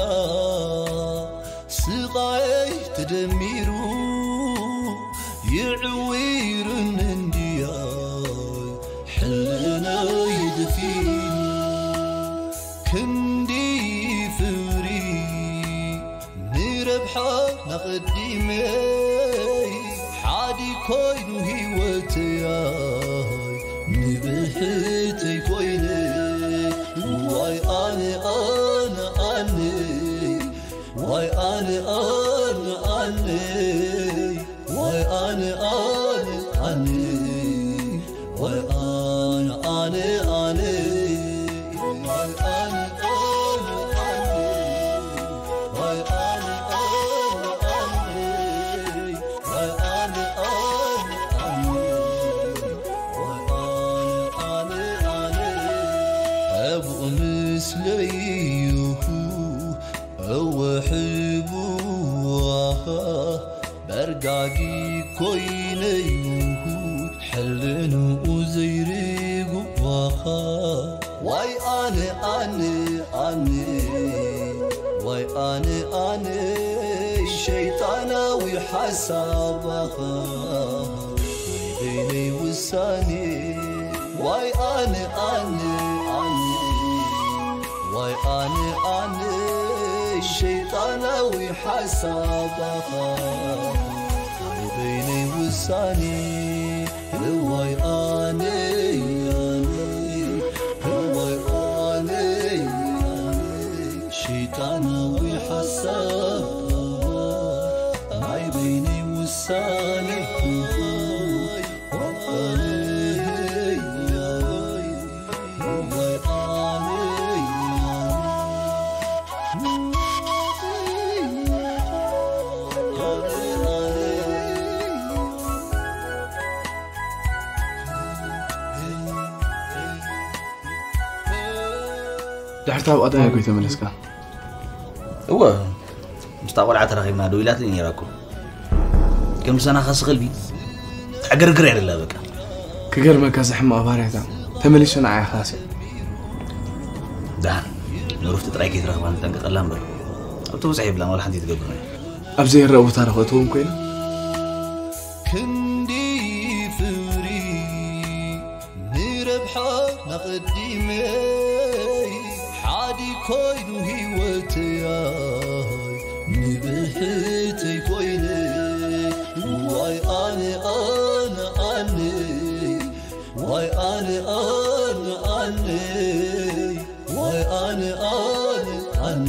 ስቓይ ተደሚሩ ይዕዊርን እንድያይ ሕልናይ ድፊኑ ክንዲ ፍሪ ንረብሓ ናቐዲመይ ሓዲ ኮይኑ ህይወተይ ንብሕተይ ኮይነ ዋይ ኣነ ኣነ ኣነ ዋይ ኣነ ኣነ ኣነ ዋይ ኣነ ኣነ ኣነ ዋይ ኣነ ኣነ ኣነ ዋይ ኣነ ኣነ ኣነ ዋይ ኣነ ኣነ ኣነ ዋይ ኣነ ኣነ ኣነ ዋይ ኣነ ኣነ ኣነ ኣብኡ ምስለይሁ እወ ሕቡዋኻ በርጋጊ ኮይነዩ ሕልንኡ ዘይርጉዋኻ ዋይ ኣነ ኣነ ኣነ ዋይ ኣነ ኣነ ሸይጣናዊ ሓሳባኻ በይነይ ውሳኔ ዋይ ኣነ ኣነ ኣነ ዋይ ኣነ ኣነ ሸይጣናዊ ሓሳባኻ ናይ በይነይ ውሳኔ እዋይ ኣነ ኣነ እዋይ ኣነ ኣነ ሸይጣናዊ ሓሳብ ናይ በይነይ ውሳኔ ድሕርታ ኣብ ቀጠና እኮ ተመለስካ። እወ ምስታ ቆልዓ ተራኺብና ደው ኢላትኒ ነይራ እኮ። ከም ዝሰናኸሲ ከልቢ ተዕግርግር እያ ደላ በቃ። ክገርመካ፣ እዚ ሕማቕ ባህርያታ ተመሊሱ ንዓይ ኻሲ። ደሓን ንሩፍቲ ጥራይ ከይትረኽባ ንጠንቀቐላ እምበር ኣብቲ ብዙሕ የብላን፣ ዋላ ሓንቲ ትገብር እያ። ኣብ ዘይረአ ቦታ ዶ ከእትዎም ኮይና? ክንዲ ፍሪ ንረብሓ ናቐዲመይ ሓዲ ኮይኑ ህይወተይ ንብሕተይ ኮይነ ዋይ ኣነ ኣነ ኣነ ዋይ ኣነ ኣነ ኣነ ዋይ ኣነ ኣነ ኣነ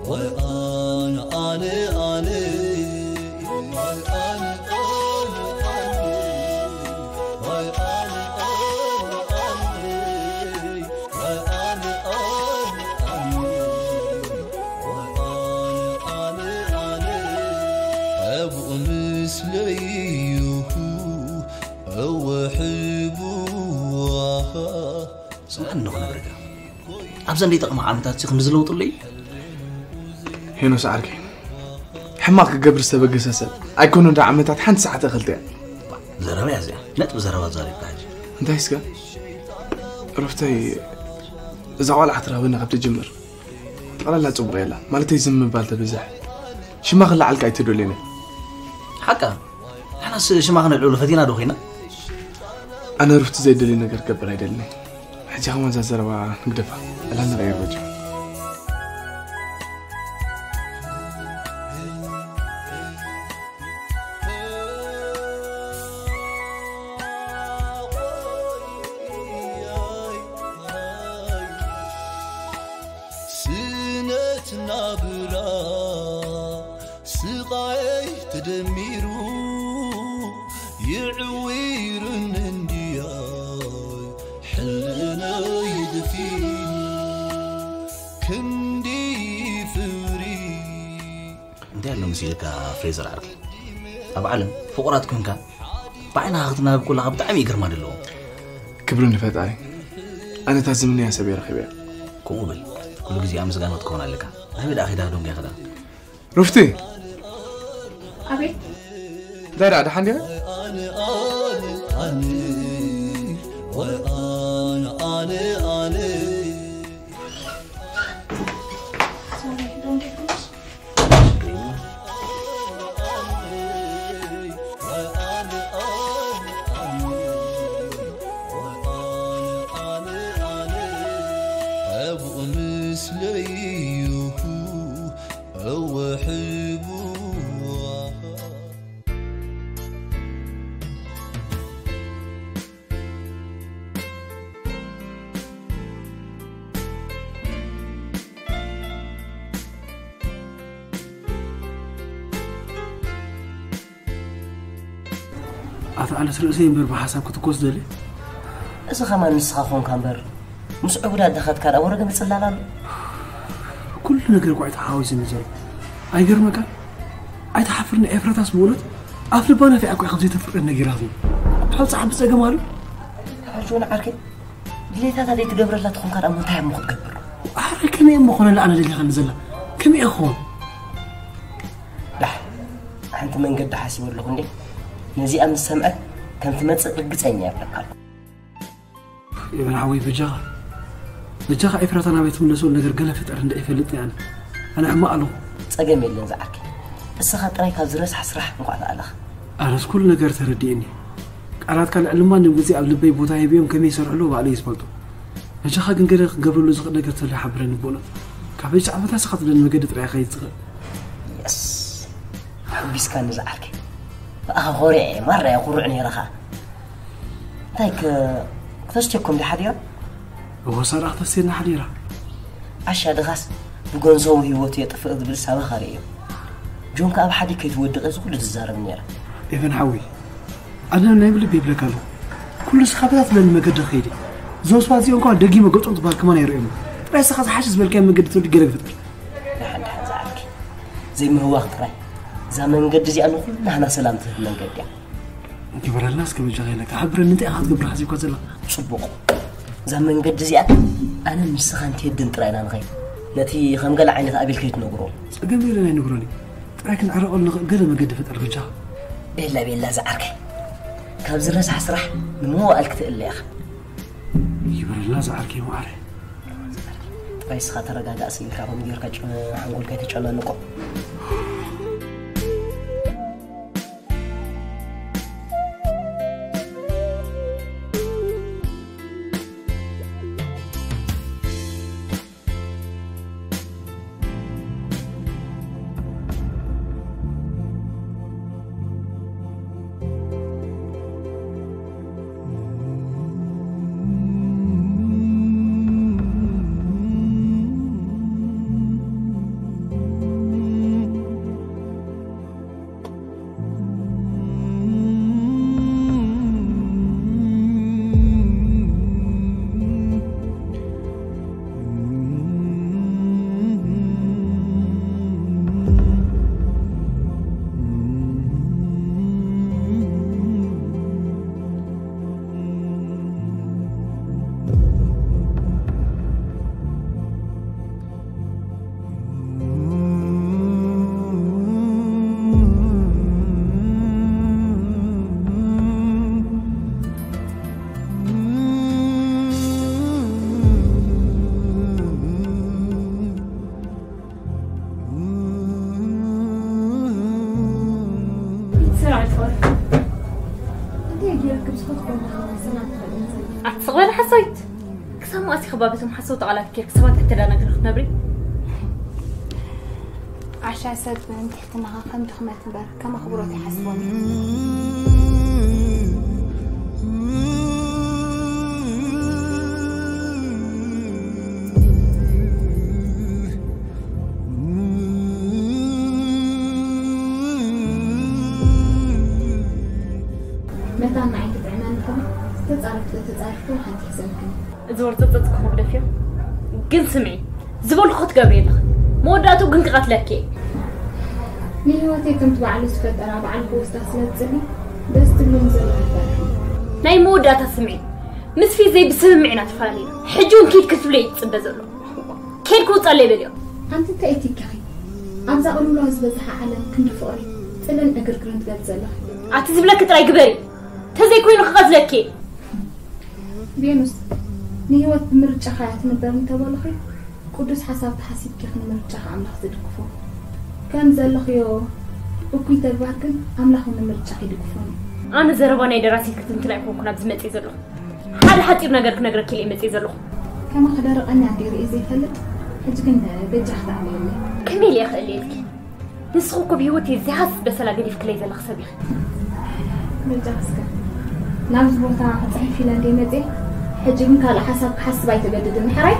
ዋይ ኣነ ኣነ ኣነ ዋይ ኣነ ኣነ ኣነ ዋይ ኣነ ኣነ ኣነ ዋይ ኣነ ኣነ ኣነ ዋይ ኣነ ኣነ ኣነ ኣብኡ ምስለይሁ እወ ሕቡዋኻ ስምዓኒ እንዶ ክነግረካ ኣብዘን ዘይጠቕማ ዓመታት ሲ ክንዲ ዝለውጥሉ እዩ። ሄኖስ ዓርከይ፣ ሕማቕ ክገብር ዝተበገሰ ሰብ ኣይኮነ እንዳ ዓመታት ሓንቲ ሰዓት እኽልተ እያ። ዘረባ እያ እዚኣ። ነጥቢ ዘረባ ዛሪብካ ሕጂ። እንታይ እስከ? ሩፍተይ፣ እዛ ቆልዓ ትረኽበና ካብ ትጅምር ጠቕላላ ጽቡቕ የላ። ማለተይ ዝም ምባል ተብዝሕ። ሽማ ክለዓልካ ኣይትደልዮን እያ። ሓቃ፣ ንሕናስ ሽማ ክነልዕሉ ፈቲና ዶ ኮይና? ኣነ ሩፍቲ ዘይደልዮ ነገር ክገብር ኣይደልን እየ። ሕጂ ከማን እዛ ዘረባ ንግደፋ። ዕላል ንቐይር በጃ። ስነት ናብራ ስቓይ ተደሚሩ ይዕዊርን እንድያ ሕልናይ ድፊኑ ክንዲ ፍሪ እንታይ ኣሎ መሲልካ ፍሬዘር ዓርከይ? ኣብ ዓለም ፍቑራት ኮንካ ብዓይንኻ ክትናበብ ከለኻ ብጣዕሚ እዩ ግርማ ዘለዎ። ክብሪ ንፈጣሪ። ኣነ እታ ዝምነያ ሰብ እየ ረኺበያ። ከምኡ በል። ኩሉ ግዜ ኣመስጋኒ ክትከውን ኣለካ። ኣበይ ደኣ ኺዳ ዶንጊያ ኺዳ? ሩፍቲ ኣቤት እንታይ ደኣ ደሓን ዲኻ? ኣብኡ ምስለይኹ ኣወሕብዋ ኣቶ ኣለስ ርእሰይ እምበር ብሓሳብ ክትኮስ ደልየ። እዚ ኸማን ንስኻ ኾንካ እምበር ምስ ዕቡዳት ደኸትካ ደኣ ወረ ግን ጽላል ኣሎ። ኩሉ ነገር እኳ ተሓዋዊሱኒ ዘሎ። ኣይገርመካን? ኣይትሓፍርን ኤፍረታስ ብእውነት ኣፍ ልባ ነፊዓ እኳ ከምዘይተፍቅረኒ ነጊራትኒ። ብሓው ጸሓፊ ጸገም ኣሎ። ሕጂ እውን ዓርከይ ድሌታታ ዘይትገብረላ ተኾንካ ደኣ እሞ እንታይ እሞ ክትገብር? ኣረ ከመይ እሞ ኾነላ ኣነ ደሊኻኒ ዘላ? ከመይ እየ ክኾን? ዳሕ ሓንቲ መንገዲ ሓሲበ ኣለኹ እንዴ ነዚኣ ምስ ሰምዐት ከም ትመጽእ ርግጸኛ እየ እብለካ ኣለኹ። ኤቨን ሓወይ በጃኻ በጃኻ ኤፍራታ ናበይ ትምለሰሉ ነገር ገለ ፍጠር እንደ ይፈልጥ ኣነ ኣነ ሕማቕ ኣለኹ። ጸገም የለን ዝዓርከይ እስኻ ጥራይ ካብ ዝረሳሕ ስራሕ እንኳዕ ተኣለኻ። ኣነስ ኩሉ ነገር ተረዲእኒ። ቃላትካ ልዕሊ ማንም ግዜ ኣብ ልበይ ቦታ ሂበዮም ከመይ ይሰርሕሉ ባዕለይ ዝፈልጦ። በጃኻ ግን ገለ ክገብረሉ ዝኽእል ነገር ተሎ ሓብረኒ ብእውነት። ካበይ ጫዕበታ ስኻ ትብለኒ መገዲ ጥራይ እየ ክኸይድ ዝኽእል። የስ ሓጒስካኒ ዝዓርከይ። ብኣኻ ኮሪዐ እየ ማራ እየ ኩሩዕ ነይረ ኸኣ። እንታይ ከ ክተስትየኩም ድዩ ሓዲራ? እወ ሳራ ክተስትየና ሓዲራ። ዓሻ ድኻስ ብገንዘቡ ህይወቱ የጥፍእ ዝብል ሳበኻ ርእዮ። ጆን ከኣ ብሓዲ ከይትወድቕ እዚ ኩሉ ትዛረብ ነይራ። ኤቨን ሓወይ ኣነ ናይ ብልቢ ይብለካ ኣለኹ። ኩሉ ስኻ በታ ትብለኒ መገዲ ክኸይድ እየ። እዞም ሰባት እዚኦም ከኣ ደጊመ ገጾም ትበሃል ከማን ኣይርእዮም። ጥራይ ስኻ ዝሓሸ ዝበልካዮ መገዲ ትወዲ ገለ ግፍጠር። ደሓን ደሓን ዝዓርከይ ዘይምህዋኽ ጥራይ። እዛ መንገዲ እዚኣ ንኹላህና ሰላም ትህብ መንገዲ እያ። ግበረልና እስከ በጃኻ ኢለካ። ሓብረኒ እንታይ ኢኻ ክትገብር ሓሲብካ ዘለኻ? ጽቡቕ። እዛ መንገዲ እዚኣ ኣነ ንስኻን ቴድን ጥራይ ኢና ንኸይድ። ነቲ ከም ገለ ዓይነት ኣቤል ከይትነግሮ። ጸገም የለን ኣይነግሮን እየ። ጥራይ ክንዕረቐሉ ንኽእል ገለ መገዲ ፍጠር በጃኻ። ቤላ ቤላ ዝዓርከይ። ካብ ዝረሳሕ ስራሕ ንመዋእል ክትእለ ኢኻ። ይበረልና ዝዓርከይ መዓረይ። ጥራይ እስኻ ተረጋጋእ ስኢልካ ከምኡ ጌርካ ጨ- ሓንጎልካ ኣይተጨናንቆ። ኣትስቕ በል ሓሶይት። ማእሲ ከባቢቶም ሓሰውቲ ቃላት ጌርክ ሰባት ከተደናግር ክትነብሪ? ዓሻ ሰብ ትሕትናኻ ከም ድኽመት እምበር ከም ኣኽብሮት ይሓስቦን። መታን ንዓይ ክትጥዕመኒ ከሎ ተጻረፍቲ ተጻረፍቲ ሓንቲ ሒዘልክን። እዚ ወርተጸጽ ክመግደፍ እዮም። ግን ስምዒ፣ ዝበልኩ ክትገብሪ ኣለኺ። መወዳእቱ ግን ክቐትለኪ እየ። ንህይወተይ ከምቲ ባዕሉ ዝፈጠራ ባዕሉ ክወስዳ ስለ ዝጽሊ ደስ ትብሉኒ ዘለኹ ይፈርሕ። ናይ መወዳእታ ስምዒ፣ ምስ ፊት ዘይብስምምዕ ኢና ተፈላለዩ። ሕጂ እውን ኪድ ክትብሎ እዩ ዝጽበ ዘሎ። ኬድ ክውጸለይ በልዮ። ኣንቲ እንታይ እትኪኺ? ኣብዛ ቅልውላው ዝበዝሓ ዓለም ክንዲ ፍቕሪ ጥልን ዕግርግርን ትገልጽ ዘለኺ። ኣቲ ዝብለኪ ጥራይ ግበሪ። ተዘይኮይኑ ክቐትለኪ እየ። ቬኑስ፣ ንህይወት ብምርጫኻ እያ ትንበር እንተበልኺ፣ ቅዱስ ሓሳብ ተሓሲብኪ ኢኺ ንምርጫኻ ኣምላኽ ዝድግፎ። ከም ዘለኽዮ እኩይ ተግባር ግን ኣምላኽ እውን ንምርጫኺ ይድግፎ እዩ። ኣነ ዘረባ ናይ ደራሲ ክትንትን ኣይኮንኩን ኣብዚ መፅእ ዘለኹ። ሓደ ሓፂር ነገር ክነግረኪ ኢለ መፅእ ዘለኹ። ከማኺ ደረቐኛ እንዲ ርኢ ዘይፈልጥ፣ ሕጂ ግን በጃኺ ተኣልየለይ። ከመይ ኢለ እኽእል እየ ኢልኪ? ንስኺ እኮ ብህይወተይ ዘይሃስስ በሰላ ገዲፍክለይ ዘለኺ ሰብ ኢኺ። በጃኺ እስከ ናብዚ ቦታ ክፅሕፍ ኢለ እንደ መፅየ፣ ሕጂ ግን ካልእ ሓሳብ ክሓስብ ኣይተገድድኒ ሕራይ።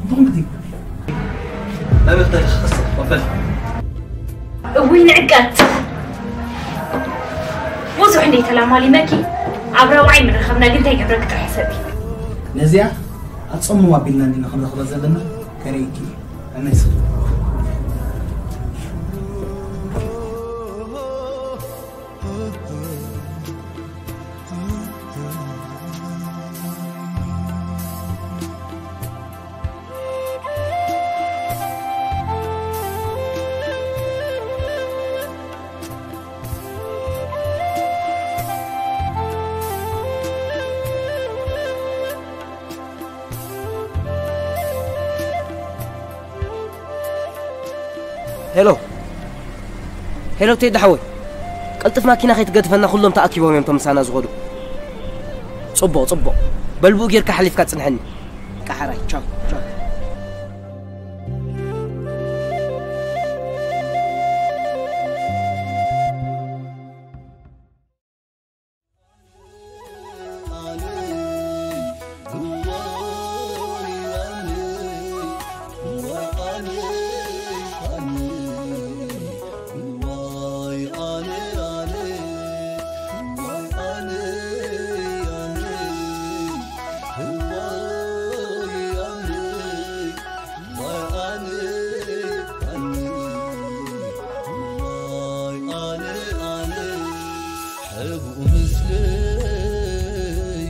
ብኹምቲ መብርህቲ ክኸስር ወፈል እውይ ንዕቀት ብዙሕ እንደ ተላማሊመኪ ኣብ ረብዓይ ምንረኸብና ግን እንታይ ገብረኪ ጥራሕ ሕሰቢ። ነዚኣ ኣጸምም ኣቢልና እንዲና ክንረኽባ ዘለና ከርእየኪ እየ። ኣነስ ሄሎ ሄሎ፣ ቴዲ ሓወይ፣ ቀልጥፍ ማኪና ከይትገድፈና፣ ኩሎም ተኣኪቦም እዮም ቶም ምሳና ዝኸዱ። ጽቡቕ ጽቡቕ፣ በል ብኡ ጌርካ ሓሊፍካ ጽንሐኒ። ቀሓራይ ቻው ቻው። ሕቡእ ምስለይ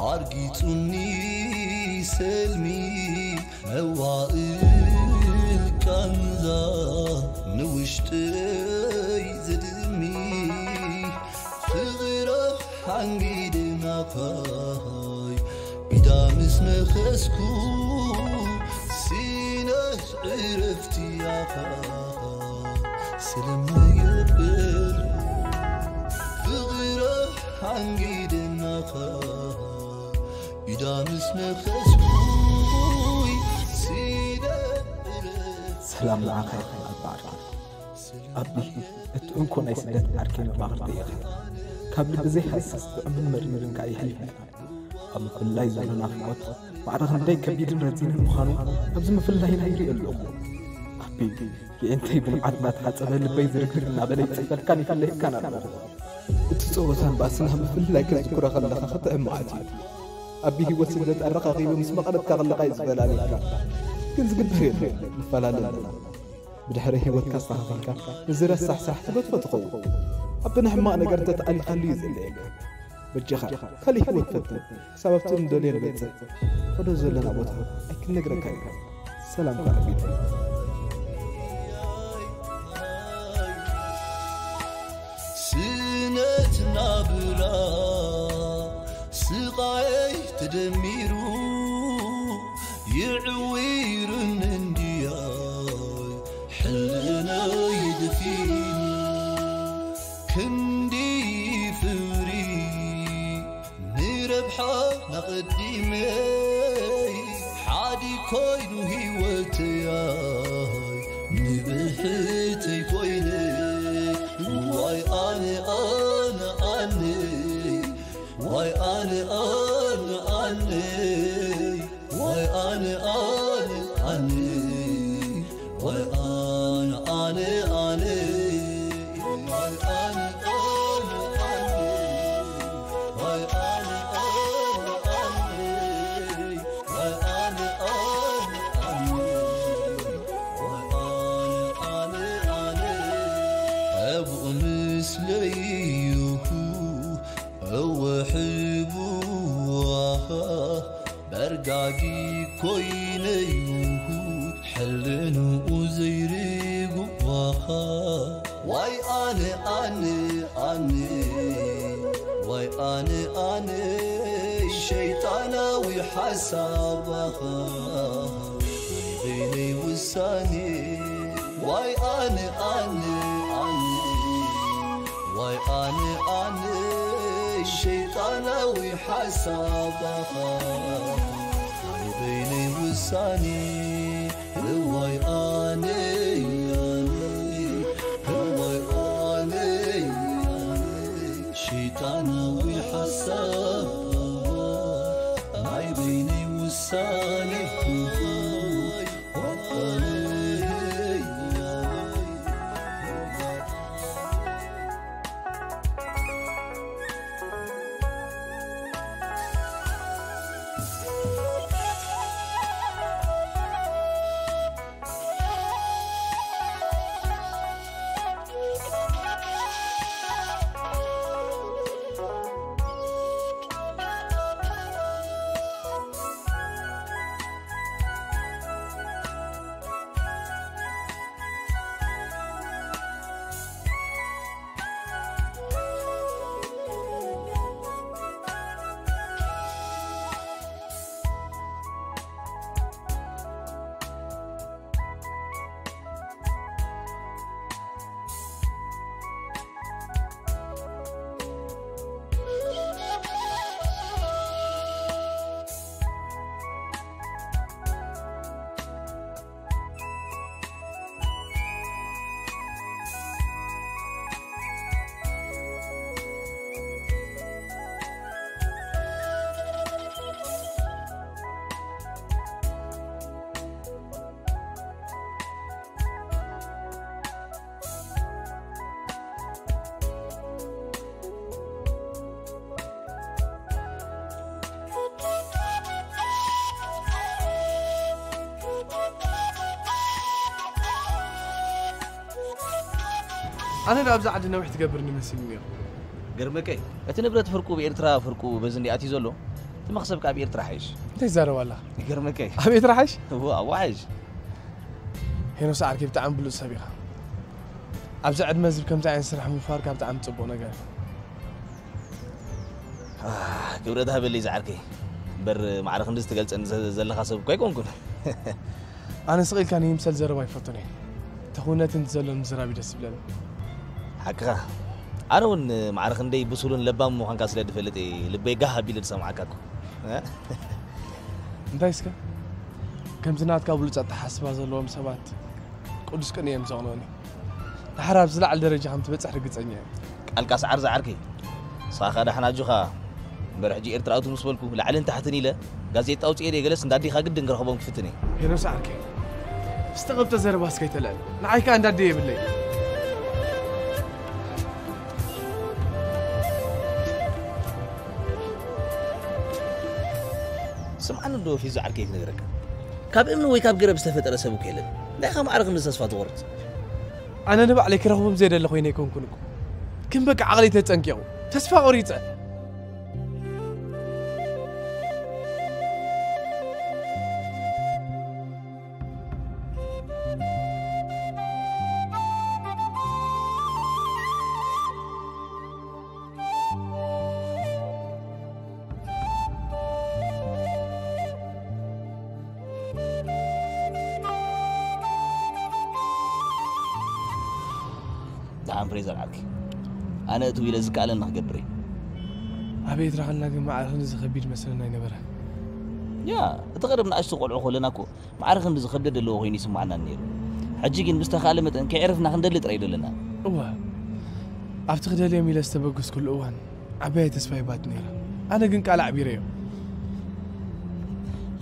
ኣርጊጹኒ ሰልሚ መዋእል ቃንዛ ንውሽጠይ ዘድሚ ፍቕራ ሓንጊደ ናፋይ ኢዳ ምስ ነኸስኩ ሲነ ዕረፍቲ ኣኻ ስለማየብል ፍቕራ ሓንጊደ ናኻ ኢዳ ምስ ነኸስኩይ ሲነ ዕረፍቲ ሰላም ንዓኻ ይኹን ኣባ ዓርከይ። ኣቢ እቲ እንኮ ናይ ስደት ዓርከይ መማኽርተይ ኢኻ። ካብ ልቢ ዘይሃስስ ጥዑምን መሪርን ከኣ የሕሊፍና ኢና። ኣብ ምፍልላይ ዘሎ ናፍቖት ማዕረ ክንደይ ከቢድን ረዚንን ምዃኑ ኣብዚ ምፍልላይና ይርኢ ኣለኹ። ኣቢ የእንተይ ብንዓት እናተሓጸበ ልበይ ዝርግርግ እናበለ ይጽሕፈልካን ይፍለየካን ኣለኹ። እቲ ጸወታን ባእስን ኣብ ምፍልላይ ክትዝክሮ ከለኻ ክጥዕም መዓት እዩ። ኣቢ ህይወት ስደት ኣረኻኺቡ ምስ መቐረትካ ከለኻ እዩ ዝበላልየካ። ግን ዝግድፍ የለን ንፈላለ ኣለና። ብድሕሪ ህይወትካ ኣስተኻኺልካ እዚ ረሳሕ ስራሕ ትገድፎ ትኸውን። ኣቢ ንሕማቕ ነገር እንተተኣሊኻሉ እዩ ዘድልየካ። በጃኻ ካልእ ህይወት ፈትን ክሳብ ኣብቲ እንደልዮ ንበጽሕ። ንኸዶ ዘለና ቦታ ኣይክነግረካን ኢና። ሰላምካ ኣቢና። ስነት ናብራ ስቓይ ተደሚሩ ዕዊርን እንድያይ ሕልናይ ድፊኑ ክንዲ ፍሪ ንረብሓ ናቐዲመይ ሓዲ ኮይኑ ህይወተይ ንብሕተይ ኮይነ ዋይ ኣነ ኣነ ኣነ ዋይ ኣነ ኣነ ኣነ ዋይ ኣነ ኣነ ኣነ ዋይ ኣነ ኣነ ኣነ ዋይ ኣነ ኣነ ኣነ ዋይ ኣነ ኣነ ኣነ ዋይ ኣነ ኣነ ኣነ ዋይ ኣነ ኣነ ኣነ ኣብኡ ምስለይሁ እወ ሕቡዋ በርጋጊ ኮይነዩ ሕልንኡ ዘይርጉዋ ዋይ ኣነ ኣነ ኣነ ዋይ ኣነ ኣነ ሸይጣናዊ ሓሳባኻ በይነይ ውሳኔ ዋይ ኣነ ኣነ ኣነ ዋይ ኣነ ኣነ ሸይጣናዊ ሓሳባኻ ናይ በይነይ ውሳኔ እዋይ ኣነ ኣነ እዋይ ኣነ ኣነ ሸይጣናዊ ሓሳብ ናይ በይነይ ውሳኔ ኣነ ዶ ኣብዛ ዓዲ ነዊሕ ትገብርኒ መሲሉ ነይሩ። ገርመከይ፣ እቲ ንብረት ፍርቁ ብኤርትራ ፍርቁ በዚ እንዲ ኣትዩ ዘሎ፣ እቲ መኽሰብ ካብ ኤርትራ ሓይሽ። እንታይ ትዛረብ ኣለኻ? ይገርመከይ። ኣብ ኤርትራ ሓይሽ? እዎ፣ ኣብኡ ሓይሽ። ሄኖስ ዓርከይ ብጣዕሚ ብሉጽ ሰብ ኢኻ። ኣብዚ ዕድመ እዚ ከምዚ ዓይነት ስራሕ ምፍራርካ ብጣዕሚ ጽቡቕ ነገር እዩ። ክብረት ሃበለይ ዝዓርከይ። እምበር ማዕረ ክንድዚ ትገልጸኒ ዘ- ዘለኻ ሰብ እኮ ኣይኮንኩን። ኣነ ስቕ ኢልካ ንይምሰል ዘረባ ኣይፈቱን እየ። ተኽውነትን ዘሎ ምዝራብ እዩ ደስ ዝብለኒ። ሓቅኻ። ኣነ እውን ማዕረ ክንደይ ብሱልን ለባም ምዃንካ ስለ ዝፈልጥ እየ ልበይ ጋህ ኣቢለ ዝሰምዓካ እኮ። እ? እንታይ እስከ? ከምዚ ናትካ ብሉጽ ኣተሓስባ ዘለዎም ሰባት ቅዱስ ቅን እዮም ዘቕንኡኒ። ድሓር ኣብ ዝለዓለ ደረጃ ከም ትበጽሕ ርግጸኛ እየ። ቃልካ ሰዓር ዝዓርከይ። ንስኻ ዳሕና ኣጆኻ። እምበር ሕጂ ኤርትራ ኣቱ ምስ በልኩ ላዕልን ታሕትን ኢለ ጋዜጣ ኣውፅኤ ደይ ገለስ እንዳዲኻ ግድን ክረኽቦም ክፍትን እየ። ሄኖስ ዓርከይ፣ ዝተቐብጠ ዘረባ እስከ ኣይተልዕል። ንዓይ ከኣ እንዳዲ የብለይ። ስምዓኒ እንዶ ፊዙ ዓርከይ ክነግረካ። ካብ እምኒ ወይ ካብ ገረብ ዝተፈጠረ ሰብ እኮ የለን። እንታይ ኢኻ ማዕረ ክንዲ ተስፋ ትቖርጽ? ኣነ ንባዕለይ ክረኽቦም ዘይደለ ኮይነ ኣይኮንኩን እኮ። ግን በቃ ዓቕለይ ተጸንቂቑ። ተስፋ ቆሪጸ። ኣምፕሬዘር ዓርኪ፣ ኣነ እትው ኢለ ዝከኣለኒ ክገብር እየ። ኣበይ ትረኸልና ግን ማዕረ ክንዲ ዝኸቢድ መስለና ኣይነበረ። ያ፣ እቲ ቀደም ንኣሽቱ ቆልዑ ከለና እኮ ማዕረ ክንዲ ዝኸብደ ዘለዎ ኮይኑ ይስማዓና ነይሩ። ሕጂ ግን ብዝተኻለ መጠን ከይዕርፍና ክንደሊ ጥራይ ደለና። እወ፣ ኣብቲ ክደልዮም ኢለ ዝተበገስኩሉ እዋን ዓባይ ተስፋ ይባት ነይራ። ኣነ ግን ቃል ኣዕቢረዮ።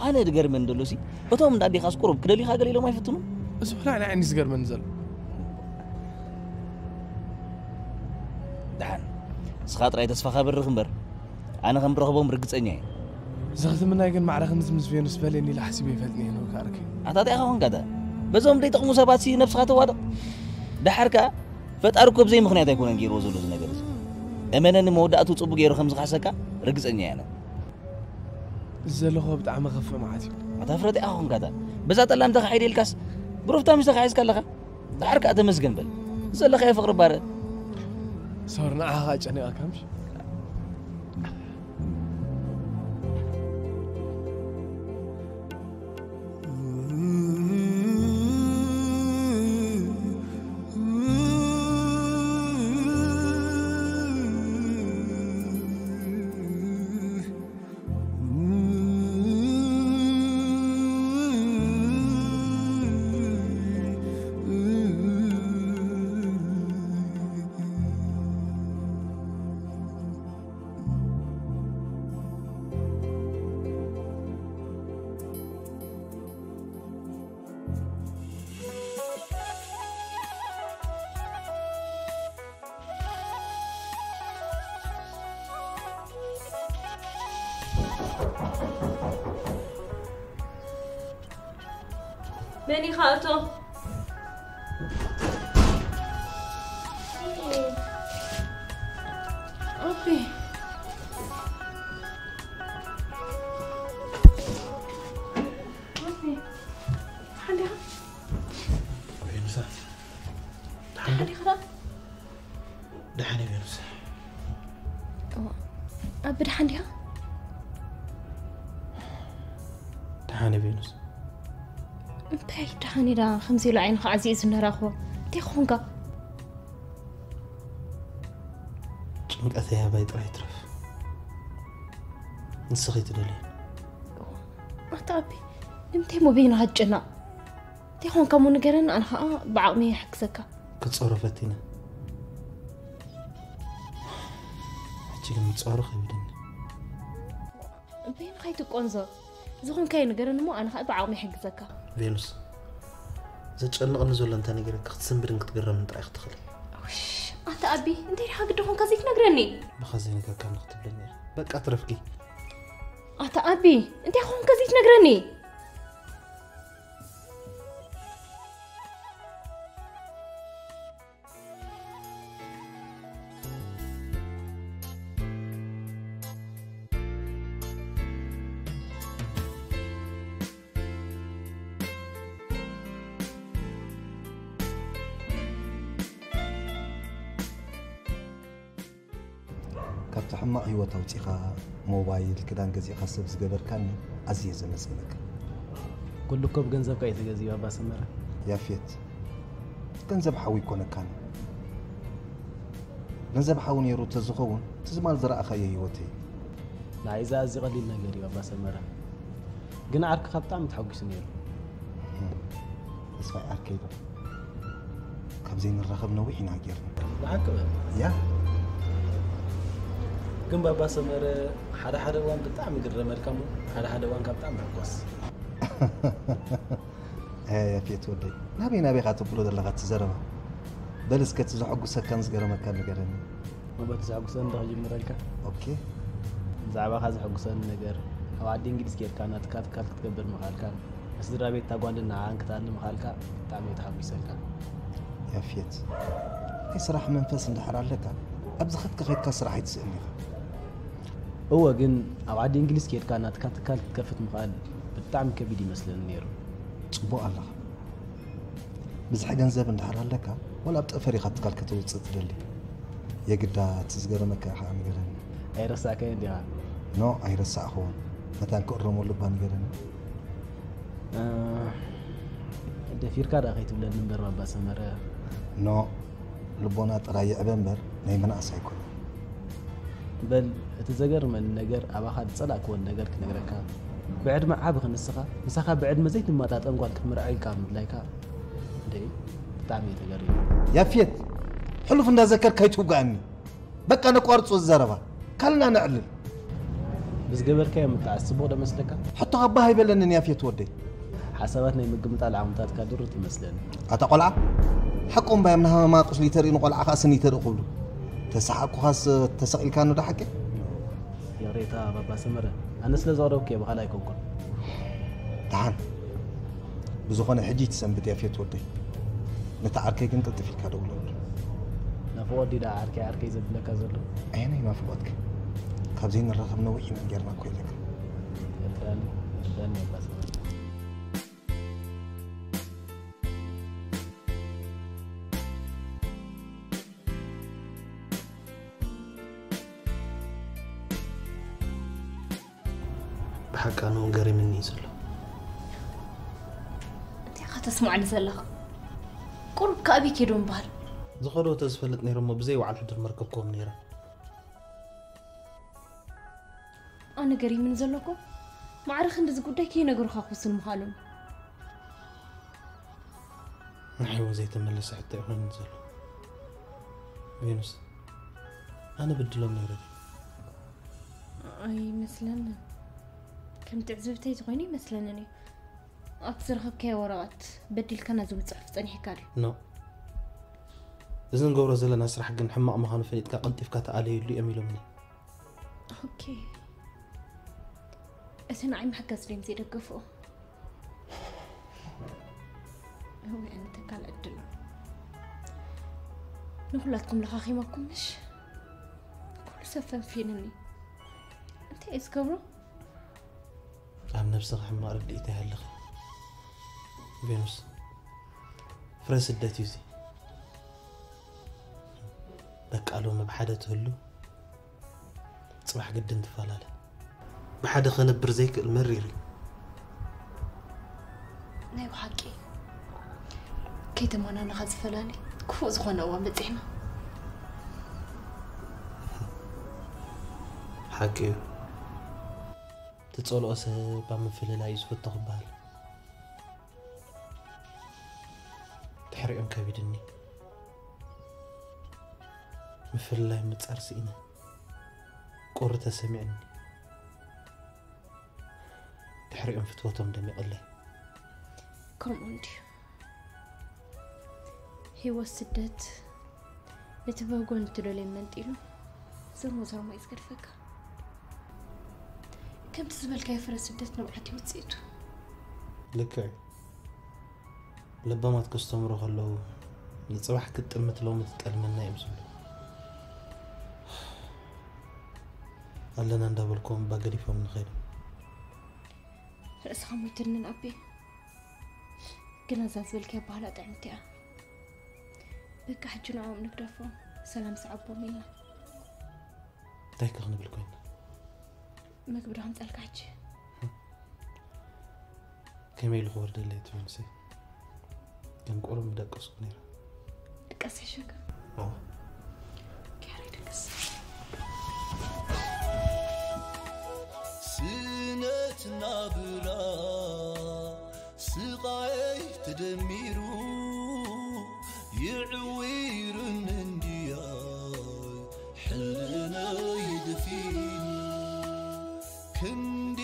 ኣነ ዝገርመን ደሎሲ፣ እቶም እንዳ ኣዴኻስ ቁሩብ ክደልዩኻ ገለ ኢሎም ኣይፍትኑን? እዚ ኹላ ንዓይኒ ዝገርመኒ ዘሎ። ደሓን፣ ንስኻ ጥራይ ተስፋኻ በርኽ እምበር፣ ኣነ ከም ብረኽቦም ርግጸኛ እየ። ዝኽትምናይ ግን ማዕረ ክንድዚ ምስ ቬኑስ በልየኒ ኢለ ሓሲበ ይፈልጥኒ እየ ንውካ ኣርኪ። ኣታ እንታይ ኢኻ ኮንካ እታ? በዞም ዘይጠቕሙ ሰባት ሲ ነብስኻ ተዋድቕ? ደሓር ከኣ ፈጣሪ እኮ ብዘይ ምኽንያት ኣይኮነን ገይርዎ ዘሎ እዚ ነገር እዚ። እመነኒ መወዳእቱ ጽቡቅ ገይሩ ከም ዝኻሰካ ርግጸኛ እየ ኣነ። እዚ ዘለኹ ብጣዕሚ ከፍእ መዓት እዩ። ኣታ ፍረጥ ኢኻ ኮንካ እታ። በዛ ጠላም ተኻሒደ ኢልካስ ብሩፍታ ምስ ተኻሒዝካ ኣለኻ? ደሓር ከኣ ተመስገን በል። ዘለኻዮ ፍቕሪ ባረ። ሶሪ ንዓኻ ከኣ ጨኒቐካ ምሽ? መን ኢኻ እቶ? ኣቢ። ኣቢ። ሓንዲኻ? ቬኑሳ። ደሓን ዲኻ? ደሓን እየ ቬኑስ። ኣቢ ደሓን ዲኻ? ደሓን እየ ቬኑስ። እንታይ ደሓን ኢላ ከምዚ ኢሉ ዓይንኻ ዓዚኡ ዝነራኽቦ? እንታይ ኾንካ? ጭንቀተይ ኣባይ ጥራይ ይትረፍ። ንስኺ ትደልዮ። ኣታ ኣቢ ንምንታይ ሞ በይንኻ ትጭነቕ? እንታይ ኾንካ እሞ ንገረኒ፣ ኣነ ኸዓ ብዓቕሚ ይሕግዘካ። ክጸሮ ፈቲነ። ሕጂ ግን ምጽዋሩ ከቢድኒ። በይንኻ ኣይትቆንዞ። ዝኾንካዮ ንገረኒ እሞ ኣነ ኸዓ ብዓቕሚ ይሕግዘካ። ቬኑስ፣ ዘጨንቐኒ ዘሎ እንተ ነጊረኪ ክትስንብድን ክትግረምን ጥራይ ክትኽእሊ። ውሽ፣ ኣታ ኣቢ እንታይ ዲኻ ግዲ ኾንካ ዘይትነግረኒ? ብኻ ዘይነገርካኒ ክትብለኒ ኢኻ። በቃ ትረፍኪ። ኣታ ኣቢ እንታይ ኾንካ ዘይትነግረኒ? ካብቲ ሕማቕ ህይወት ኣውጺኻ ሞባይል፣ ክዳን ገዚእኻ ሰብ ዝገበርካኒ ኣዝየ ዘመስግነካ። ኩሉ እኮ ብገንዘብካ እዩ ተገዚኡ ኣባ ሰመረ። ያፌት፣ ገንዘብ ሓው ኣይኮነካን። ገንዘብ ሓው ነይሩ ተዝኸውን ትዝማል ዝረኣኻዮ ህይወተይ። ንዓይ እዚ ኣዝዩ ቀሊል ነገር እዩ ኣባ ሰመረ። ግን ዓርክኻ ብጣዕሚ ተሓጒሱ ነይሩ። ተስፋይ ዓርከይ ዶ? ካብ ዘይንራኸብ ነዊሕ ኢና ጌርና። ብሓቂ በል። ያ። ግን ባባ ሰመረ ሓደ ሓደ እዋን ብጣዕሚ ይግረመልካ እሞ ሓደ ሓደ እዋን ካብ ብጣዕሚ ይሕጎስ። ኣይ ያፌት ወደይ፣ ናበይ ናበይ ኢኻ ተብሎ ዘለኻ እቲ ዘረባ? በል እስከ እቲ ዘሐጉሰካን ዝገረመካን ንገረኒ። እሞ በቲ ዘሐጉሰኒ ዶ ክጅምረልካ? ኦኬ። ብዛዕባኻ ዘሐጉሰኒ ነገር፣ ኣብ ዓዲ እንግሊዝ ኬድካ ናትካ ትካል ክትገብር ምኻልካን፣ ንስድራ ቤት እታ ጓልን ንዓኣን ክትኣሊ ምኻልካ ብጣዕሚ እየ ተሓጒሰልካ። ያፌት፣ ናይ ስራሕ መንፈስ እንድሕር ኣለካ፣ ኣብ ዝኸድካ ኸይድካ ስራሕ ኣይትስእን ኢኻ። እወ፣ ግን ኣብ ዓዲ እንግሊዝ ኬድካ ናትካ ትካል ክትከፍት ምኽኣል ብጣዕሚ ከቢድ ይመስለኒ ነይሩ። ጽቡቕ ኣለኻ። ብዝሒ ገንዘብ እንድሕር ኣለካ፣ ዋላ ኣብ ጠፈር ኢኻ ትካል ከተውጽእ ትደሊ። የግዳ እቲ ዝገረመካ ኢኻ ንገረኒ። ኣይረሳዕካዮን ዲኻ? ኖ፣ ኣይረሳዕክዎን። መታን ክእረመሉ እባ ንገረኒ። ደፊርካ ደኣ ከይትብለኒ እምበር ባባ ሰመረ። ኖ፣ ልቦና ጥራይ ይዕበ እምበር ናይ መናእስ ኣይኮነን። በል እቲ ዘገርመኒ ነገር ኣባኻ ዝጸላእክዎን ነገር ክነግረካ። ብዕድመ ዓቢ ክንስኻ ምሳኻ ብዕድመ ዘይትመጣጠን ጓል ክትምርዐው ኢልካ ምድላይካ ደይ ብጣዕሚ እየ ተገሪሙ። ያፌት ሕሉፍ እንዳዘከር ከይትውጋእኒ። በቃ ነቋርጾ ዘረባ ካልና ነዕልል። ብዝገበርካዮ ምትዓስ ጽቡቕ ዶ መስለካ? ሕቶ ኣባ ኣይበለንን ያፌት ወደይ። ሓሳባት ናይ ምግምጣል ዓቕምታትካ ድሩት ይመስለኒ። ኣታ ቆልዓ ሓቆም ባዮም ንሃመማ ቁስሊ ተርኢ ንቆልዓ ከዓ ስኒ ተርኢ ክብሉ ተሰሓቅኩኻስ ተሰቒልካ ዶ ሓቂ? ይቕሬታ ባባ ሰመረ ኣነ ስለ ዘቕረብኩ እየ ብኻልእ ኣይኮንኩን። ደሓን ብዝኾነ ሕጂ ትሰንብት ያፌት ወደይ። ነቲ ዓርከይ ግን ቅልጥፍ ኢልካ ደውለሉ። ናፍቖት ድዩ ደኣ ዓርከይ ዓርከይ ዘብለካ ዘሎ? ኣየናይ ናፍቖትኪ? ካብ ዘይንራኸብ ነዊሕ ኢና ጌርና እኮ ኢለካ። ይርዳኒ ይርዳኒ ኣባስ። ብሓቂ ኣነ እውን ገሪምኒ እዩ ዘሎ። እንታይ ኢኻ ተስምዓኒ ዘለኻ? ቁሩብ ከኣበይ ከይዶም በሃል? ዝኸዶ ተዝፈልጥ ነይረ እሞ ብዘይ በዓል ሕዱር መርከብክዎም ነይረ። ኣነ ገሪምኒ ዘሎ እኮ ማዕረ ክንድዚ ጉዳይ ከይነገሩኻ ክውስን ምዃኖም። ንዓይ እውን ዘይተመለሰ ሕቶ ይኾነኒ ዘሎ። ቬኑስ ኣነ ብድሎም ነይረ ድዩ? ኣይመስለንን። ከም ትዕዝብተይ ዝኾይኑ ይመስለንን እዩ። ኣብቲ ዝረኸብካዮ ወረቐት በዲልካና ዝብል ፅሑፍ ፀኒሕካ ድዩ? ኖ። እዚ ንገብሮ ዘለና ስራሕ ግን ሕማቕ ምዃኑ ፈሊጥካ ቀልጢፍካ ተኣለየሉ እዮም ኢሎምኒ። ኦኬ። እቲ ንዓይ ምሕጋዝ ድዮም ዘይደገፍኦ? እወ፣ ኣነ ተካል ዕድል። ንኹላትኩም ለኻኺመኩም ምሽ? ኩሉ ሰብ ፈንፊንኒ። እንታይ እዩ ዝገብሮ? ኣብ ነብስኺ ሕማቕ ርድኢት ኣይሃልኺ ቬኑስ። ፍረ ስደት እዩ እዚ። በቃ ሎሚ ብሓደ ትህሉ፣ ጽባሕ ግድን ትፈላለ። ብሓደ ከነብር ዘይክእል መሪር እዩ። ናይ ብሓቂ ከይተማናናኻ ዝፈላሊ ክፉእ ዝኾነ እዋን በጺሕና። ሓቂ እዩ። ትጸልኦ ሰብ ኣብ ምፍልላይ እዩ ዝፍቶ ክበሃል። ድሕሪኦም ከቢድኒ። ምፍልላይ ምጻር ስኢነ። ቁሪ ተሰሚዕኒ። ድሕሪኦም ፍትወቶም ደሚቕለይ። ከምኡ እንድዩ። ህይወት ስደት ነቲ በጎ ንትደልዮ መንጢሉ ዘርሞ ዘርሞ እዩ ዝገድፈካ። ከምቲ ዝበልካዮ ፍረ ስደት ንብዓት እዩ ውፅኢቱ። ልክዕ እዩ። ለባማት ከስተምሩ ከለዉ ንፅባሕ ክትጥምት ሎሚ ትጠልመና እዮም ዝብሉ። ኣለና እንዳበልኩም እባ ገዲፎም ንኸይዶም። ርእስኻ ሞይትንን ኣቤ። ግን ኣዛ ዝበልካዮ ኣበሃህላ ጥዕምቲ እያ። በቃ ሕጂ ንዕኦም ንግደፎም፣ ሰላም ስዓቦም ኢልና። እንታይ ከ ክንብል ኮይና? ምግቢ ዶ ከምፀልካ ሕጂ? ከመይ ኢሉ ክወርደለይ እቲ ወንሰይ? ግን ቁሩብ ምደቀስኩ ነይረ። ድቀስ ሕሸካ። ኦ። ኪያረይ ድቀስ። ስነት ናብራ ስቓይ ተደሚሩ ይዕዊርን እንድያይ ሕልናይ ደፊኑ ክንዲ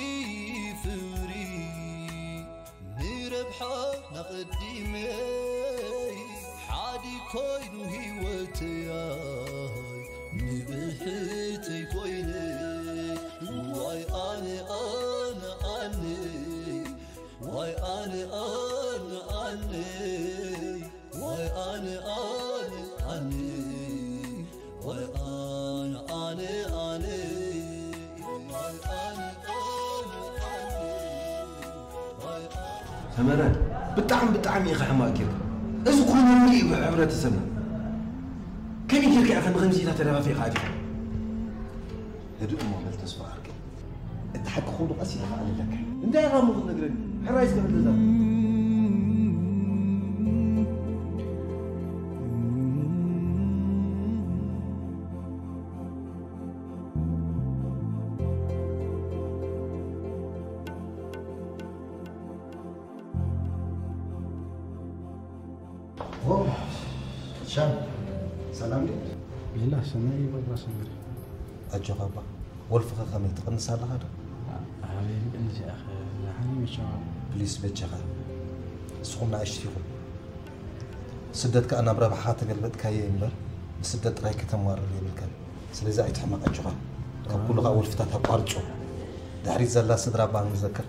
ፍሪ ንረብሓ ናቐዲመይ ሓዲ ኮይኑ ህይወተይ ንብሕተይ ኮይነ ዋይ ኣነ ኣነ ኣነ ዋይ ኣነ ኣነ ኣነ ዋይ ኣነ ኣነ ኣነ ዋይ ኣነ ኣነ ኣነ ዋይ ኣነ ኣነ ኣነ ዋይ ኣነ ሰመረ፣ ብጣዕሚ ብጣዕሚ ኢኻ ሕማቕ ጌርካ። እዚ ኩሉ ንርኢ ብሕብረተሰብና። ከመይ ጌርካ ኢኻ ንኸምዚታት ተደፋፊእካ ኣቲኻ? ህድእ እሞ በል ተስፋ ዓርከይ። እቲ ሓቂ ኩሉ ቀስ ኢሉ ክኣልለካ። እንታይ ኢኻ እሞ ክትነግረኒ? ሕራይ እስከ በል ተዛረብ። ሻም፣ ሰላም ድዩ? ሌላ ሰማይ ባባ ሰመረ። ኣጆኻ እባ። ወልፍኻ ከመይ ትቕንስ ኣለኻ ዶ? ኣበይ ንቅንስ ኢኻ? ዝሓኒ መቸዋ። ፕሊስ በጃኻ። ንስኹም ንኣሽቱ ኢኹም። ስደት ከኣ ናብ ረብሓኻ ተገልበጥካዮ እምበር ብስደት ጥራይ ከተማርር የብልካን። ስለዚ ኣይትሕመቕ ኣጆኻ። ካብ ኩሉ ከኣ ወልፍታት ኣቋርጾ። ድሕሪት ዘላ ስድራ እባ ንዘክር።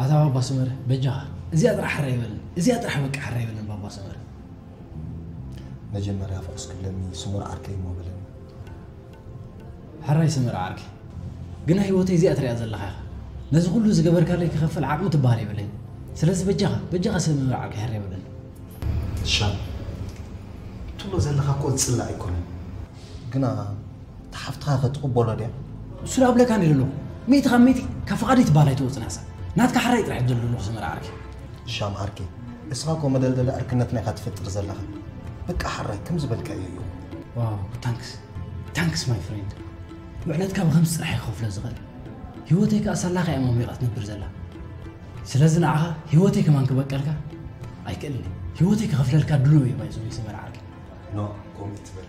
ኣታ ባባ ሰመረ በጃኻ እዚኣ ጥራሕ ሕራይ ይበልን። እዚኣ ጥራሕ በቃ ሕራይ ይበልን ባባ ሰመረ። መጀመርያ ፍቑስ ክብለኒ ስሙር ዓርከይ እሞ በለኒ። ሕራይ ሰመረ ዓርከይ ግና ህይወተይ እዚኣ ትሪኣ ዘለኻ ኢኻ። ነዚ ኩሉ ዝገበርካለይ ክኸፍል ዓቕሚ ትበሃል የብለይን። ስለዚ በጃኻ በጃኻ ሰመረ ዓርከይ ሕራይ በለኒ። ሻም ትብሎ ዘለኻ እኮ ዝጽላእ ኣይኮነን። ግና እታ ሓፍትኻ ከ ትቕበሎ ድያ? እሱ ደኣ እብለካ እንድየ ዘለኹ። ሚእቲ ካብ ሚእቲ ካብ ፍቓደይ ትበሃል ኣይትወጽን እያ እሳ። ናትካ ሕራይ ጥራሕ እዩ ዘለኹ ሰመረ ዓርከይ። ሻም ዓርከይ እስኻ እኮ መደልደሊ ዕርክነትና ኢኻ ትፈጥር ዘለኻ። በቃ ሕራይ ከም ዝበልካዮ እዩ። ዋው ታንክስ ታንክስ ማይ ፍሬንድ። ውዕለትካ ብኸምዚ ጥራሕ እየ ክኸፍሎ ዝኽእል። ህይወተይ ከኣ ሳላኻ እያ ሞሚቓ ትነብር ዘላ። ስለዚ ንዓኻ ህይወተይ ከማን ክበቀልካ ኣይክእልን እየ። ህይወተይ ክኸፍለልካ ድሉው እየ ባይዘወይ ሰመረ ዓርከይ። ኖ ከምኡ ኣይትበል።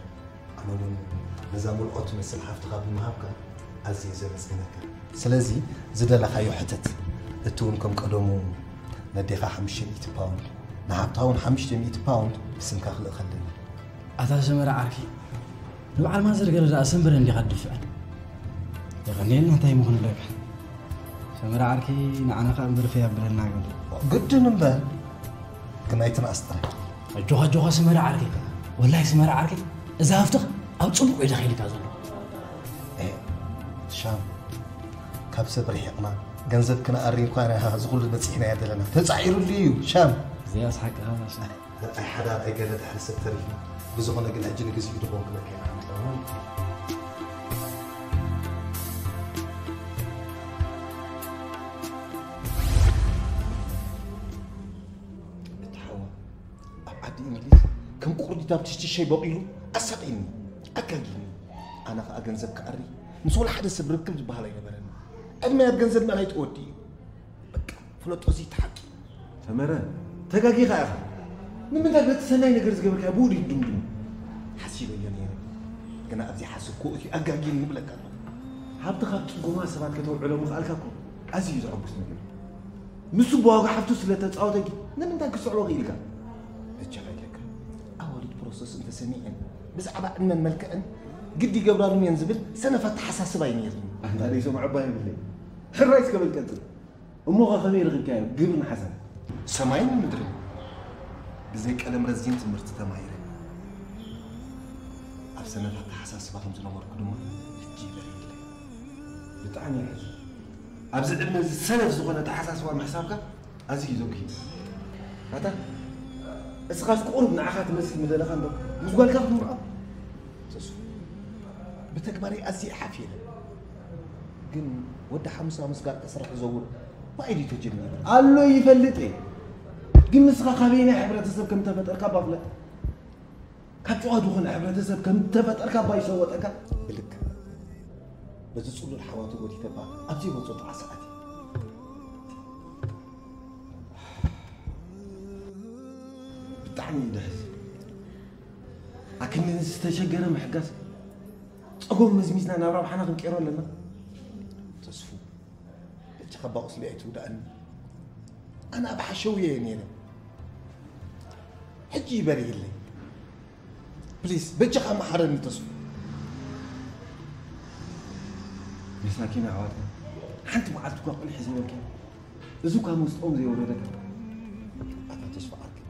ኣነ እውን ነዛ ምልኦ ትመስል ሓፍትኻ ብምሃብካ ኣዝየ ዘመስግነካ። ስለዚ ዝደለኻዮ ሕተት። እቲ እውን ከም ቀደሙ ነዴኻ ሓሙሽተ ሚእቲ ፓውንድ ንሃብታ እውን ሓሙሽተ ሚእቲ ፓውንድ ብስምካ ክልእኸለኒ። ኣታ ሰመረ ዓርከይ ንበዓል ማዘር ገለ ደኣ ሰንበረ እንዲኻ ትድፍዐን። የቐንየልና እንታይ ምኹን ኣለካ። ሰመረ ዓርከይ ንዓና ከኣ እምበር ፈይ ኣብለና ገለ። ግድን እምበር ግን ኣይትንኣስ ጥራይ። ኣጆኻ ኣጆኻ ሰመረ ዓርከይ ወላይ ሰመረ ዓርከይ እዛ ሃፍትኻ ኣብ ጽቡቕ ኢዳ ኸይልካ ዘሎ። ሻም ካብ ሰብ ርሒቕና ገንዘብ ክንኣሪ እንኳ ኢና እዚ ኩሉ በፂሕናዮ ዘለና። ተፃዒሩሉ እዩ ሻም። እዚኣስ ሓቅኻ ሻም። ኣይ ሓዳር ኣይ ገለ ድሕሪ ሰብ ተሪፍና። ብዝኾነ ግን ሕጂ ንግዚኡ ድኾን ክበካ ኢና። እቲ ሓዋ ኣብ ዓዲ እንግሊዝ ከም ቁርዲድ ኣብ ትሽትሸይ በቒሉ ኣሳቒኒ፣ ኣጋጊኒ። ኣነ ኸኣ ገንዘብ ክኣሪ ምስ ወላ ሓደ ሰብ ርክብ ዝበሃል ኣይነበረኒ። ዕድመይ ኣብ ገንዘብ ምእላይ ተወዲኡ። በቃ ፍለጦ እዚ እቲ ሓቂ። ሰመረ፣ ተጋጊኻ ኢኻ። ንምንታይ በቲ ሰናይ ነገር ዝገበርካዮ ብኡ ድዩ ትድምድሞ? ሓሲበዮ ነይረ፣ ግና ኣብ ዘይሓሰብክዎ እትዩ ኣጋጊኒ እብለካ ኣለኹ። ሃብትኻ ኣብ ጽጉማት ሰባት ከተውዕሎ ምኽኣልካ እኮ ኣዝዩ እዩ ዘሐጉስ ነገር እዩ። ንሱ ብዋጋ ሓፍቱ ስለ ተጻወተ ግን ንምንታይ ክትስዕቦ ክኢልካ? በጃኻ ኢለካ፣ ኣዋልድ ፕሮሰስ እንተሰሚዐን ብዛዕባ ዕድመን መልክዕን ግዲ ይገብራሉን እየን ዝብል ሰነፍ ኣተሓሳስባ እዩ ነይርኒ። ኣንታ ደይሰምዖ እባ የብለይ። ሕራይ እስከ በል ቀጽል። እሞኸ ከመይ ረኺብካዮ ግብርን ሓሳብ? ሰማይን ምድርን። ብዘይ ቀለም ረዚን ትምህርቲ ተማሂረ። ኣብ ሰነፍ ኣተሓሳስባ ከም ዝነበርኩ ድማ ሕጂ ይበርህለይ። ብጣዕሚ የሕዝን። ኣብዚ ዕድመ እዚ ሰነፍ ዝኾነ ኣተሓሳስባ ምሕሳብካ ኣዝዩ እዩ ዘጉሂ። ኣታ እስኻስ ቁሩብ ንዓኻ ትመስል ምደለኻ እምበር ምስ ጓልካ ክትምርዖ? ተስፉ፣ ብተግባረይ ኣዝየ ሓፊረ። ግን ወዲ ሓሙስ ሓሙስ ጋር ክሰርሕ ክዘውር ባዕሉ ተጀሚሩ። ኣሎ ይፈልጥ እየ። ግን ንስኻ ካበየናይ ሕብረተሰብ ከም ተፈጠርካ እባ ፍለጥ። ካብ ጨዋ ዝኾነ ሕብረተሰብ ከም ተፈጠርካ እባ ይሰወጠካ። ብልክ በዚ ጽሉል ሓዋ ተጎቲተ እባ ኣብ ዘይወጾ ጣዕሳ ኣትየ። ብጣዕሚ እዩ ደሕዝ። ኣክንዲ ዝተሸገረ ምሕጋዝ፣ ጸጎም መዝሚዝና ናብ ረብሓና ክንቀይሮ ኣለና። ተስፉ፣ በጃኻ እባ ቁስሊ ኣይትውዳእኒ። ኣነ ኣብ ሓሸውየ እየ ነይረ። ሕጂ ይበርህለይ። ፕሊስ፣ በጃኻ መሓረኒ ተስፉ። መሳኪን ኣሕዋትና፣ ሓንቲ መዓልቲ እኳ ቁልሒ ዘይበልካ። እዚ እኳ መስጦም ዘይወረደካ። ኣታ ተስፋ ዓርከይ፣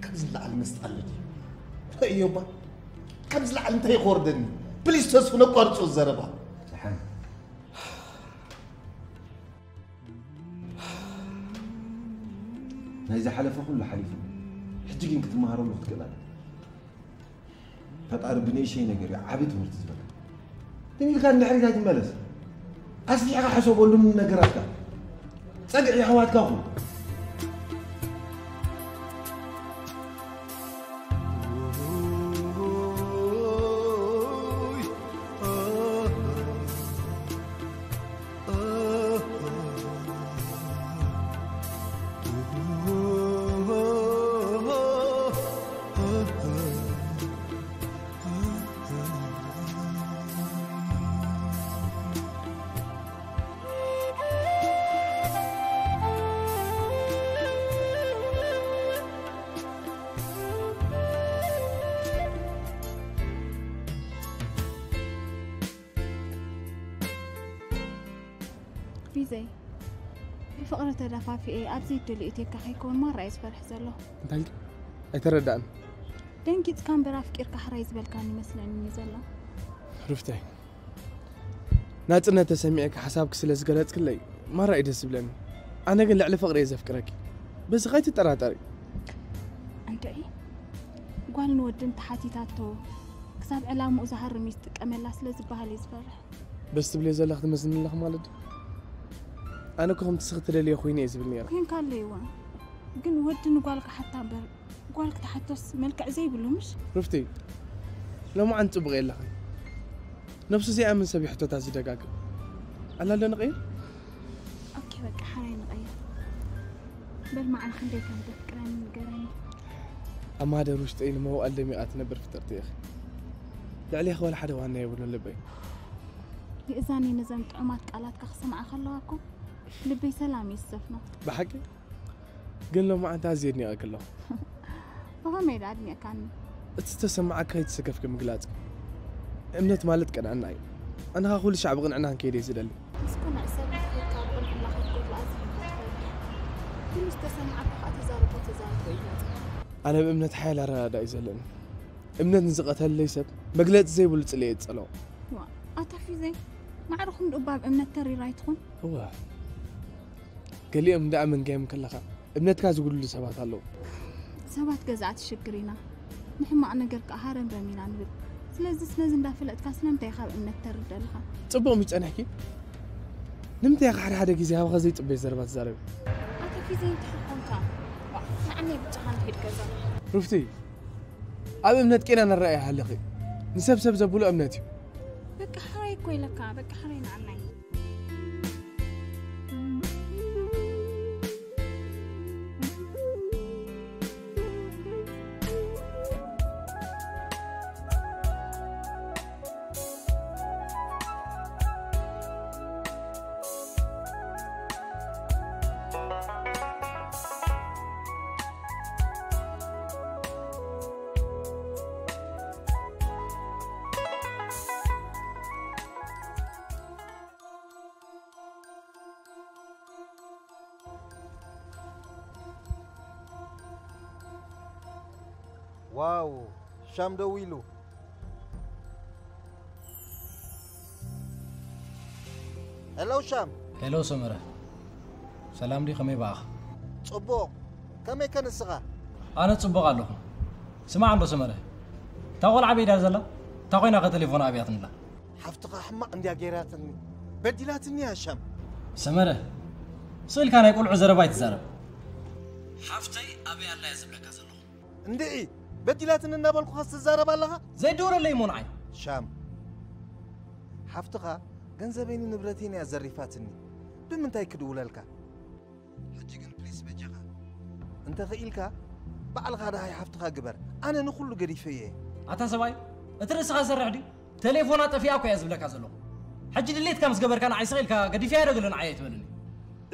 ካብዚ ንላዕሊ መስጣ ኣሎ ድዩ? ረእዮ እባ፣ ካብዚ ላዕሊ እንታይ ክወርደኒ? ፕሊስ ተስፉ ነቋርጾ ዘረባ። ደሓን። ናይ ዝሓለፈ ኩሉ ሓሊፉ። ሕጂ ግን ክትመሃረሉ ክትክእል ኣለካ። ፈጣሪ ብንእሸይ ነገር እዩ ዓቢ ትምህርቲ ዝበካ። ግን ኢልካ ንድሕሪት ኣይትመለስ። ኣስፊሕካ ሕሰበሉ ንነገራትካ። ጸግዒ ኣሕዋትካ ኩን። ፊዘይ፣ ብፍቕሪ ተደፋፊኤ ኣብዚ ድልዩ እቴካ ከይከውን ማራ እየ ዝፈርሕ ዘለኹ። እንታይ ኢልኪ? ኣይተረዳእን። ደንጊጽካ እምበር ኣፍቂርካ ሕራይ ዝበልካኒ ይመስለኒ እዩ ዘሎ። ሩፍተይ፣ ናጽነት ተሰሚዕካ ሓሳብኪ ስለ ዝገለጽክለይ ማራ እዩ ደስ ዝብለኒ። ኣነ ግን ልዕሊ ፍቕሪ እየ ዘፍቅረኪ። በዚ ከይትጠራጠሪ። እንድዒ፣ ጓል ንወዲ እንተሓቲታቶ ክሳብ ዕላምኡ ዝሃርም እዩ ዝጥቀመላ ስለ ዝበሃል እየ ዝፈርሕ። በዚ ትብልዮ ዘለኺ ትመስልኒ ኣለኺ ማለት ድዩ? ኣነ እኮ ከምቲ ስኺ ትደልዮ ኮይነ እየ ዝብል ነይረ። ኮይንካ ኣለይዋ፣ ግን ወዲ ንጓል ክሓታ እምበር ጓል ክትሓቶስ መልክዕ ዘይብሉ ምሽ? ሩፍቲ፣ ሎማዓንቲ ጽቡቕ የለኽን። ነብሱ ዘይኣምን ሰብ እዩ ሕቶታት ዝደጋግም። ኣላ ዶ ንቐይር? ኦኬ፣ በቃ ሓራይ ንቐይር። በል መዓል ክንደይ ከም ተፍቅረኒ ንገረኒ። ኣብ ማህደር ውሽጠይ ንመዋእል ደሚቓ ትነብር ፍጥርቲ ኢኺ። ልዕሌኺ ዋላ ሓደ ዋና የብሉን ልበይ። ይእዛኒ ነዘም ጥዑማት ቃላትካ ክሰምዓ ከለዋ እኮ ልበይ ሰላም እዩ ዝሰፍኖ። ብሓቂ ግን ሎማዓንቲ ኣዝየ ኣድኒቐኪ ኣለኹ። ብኸመይ ዳ ኣድኒቕካኒ? እቲ ዝተሰማዓካ ከይተሰከፍኪ ምግላጽ። እምነት ማለት ቅንዕና እዩ። ኣነ ኸኣ ኩሉ ሻዕ ብቕንዕና ክንከይድ እየ ዝደሊ። ምስ ቅኑዕ ሰብ እንተኸይድካ ብቕንዕና ክትጎድሎ ኣዝዩ እዩ ዝፈርሕ። ኩሉ ዝተሰማዓካ ከኣ ተዛረቦ ተዛረቦ እዩ መጽእ። ኣነ ብእምነት ሓያል ኣረዳድኣ እዩ ዘለኒ። እምነት ንዝቐተለለይ ሰብ መግለጺ ዘይብሉ ጽልኢ እየ ዝጸልኦ። ዋ፣ ኣታ ፊዘይ፣ ማዕረ ክንድኡ እባ ብእምነት ተሪር ኣይትኹን። እወ፣ ገሊኦም እንዳ ኣመንካዮም ከለኻ እምነትካ ዝጉድሉ ሰባት ኣለዉ። ሰባት ገዛእቲ ሽግር ኢና፣ ንሕማቕ ነገር ከኣ ሃረምረም ኢና ንብል። ስለዚስ ነዚ እንዳፈለጥካ ስለምንታይ ካብ እምነት ተርድ ኣለኻ? ጽቡቕ ምጸንሕኪ። ንምንታይ ኢኻ ሓደ ሓደ ግዜ ካባኻ ዘይጽበዮ ዘረባ ትዛረቢ? ኣታ ፊዘይ እንድሕር ኮንካ፣ ዋ፣ ንዓነይ ብቻኻ ንኺድ ገዛ። ሩፍቲ፣ ኣብ እምነት ቄና ንረኣይ ኣለኺ። ንሰብ ሰብ ዘብሎ እምነት እዩ። በቃ ሕራይ እኮ ኢለካ፣ በቃ ሕራይ ንዓናይ። ዋው፣ ሻም ደዊሉ። ሄሎ ሻም። ሄሎ ሰመረ፣ ሰላም ድዩ? ከመይ በኣኻ? ጽቡቕ። ከመይ ከ ንስኻ? ኣነ ጽቡቕ ኣለኹ። ስማዕ እንዶ ሰመረ፣ እታ ቆልዓ በይዳ ዘላ እንታይ ኮይና ከ ቴሌፎን ኣብያትንላ? ሓፍትኻ ሕማቕ እንድያ ገይራትኒ። በዲላትኒ እያ ሻም። ሰመረ፣ ስቕ ኢልካ ናይ ቆልዑ ዘረባ ኣይትዛረብ። ሓፍተይ ኣበይ ኣላ እየ ዝብለካ ዘለኹ። እንድዒ፣ በዲላትኒ እናበልኩኻስ ትዛረብ ኣለኻ? ዘይድወለለይ እሞ ንዓይ። ሻም፣ ሓፍትኻ ገንዘበይን ንብረተይን እያ ዘሪፋትኒ። ብምንታይ ክድውለልካ? ሕጂ ግን ፕሊስ በጃኻ እንተ ኽኢልካ ባዕልኻ ደሃይ ሓፍትኻ ግበር። ኣነ ንኹሉ ገዲፈዮ እየ። ኣታ ሰብኣይ፣ እቲ ርእስኻ ዝሰርሕ ድዩ? ቴሌፎና ጠፊኣ እኮ እያ ዝብለካ ዘለኹ። ሕጂ ድሌትካ ምስ ገበርካ ንዓይ ስቕ ኢልካ ገዲፈያ ዶ ገለ ንዓይ ኣይትበልኒ።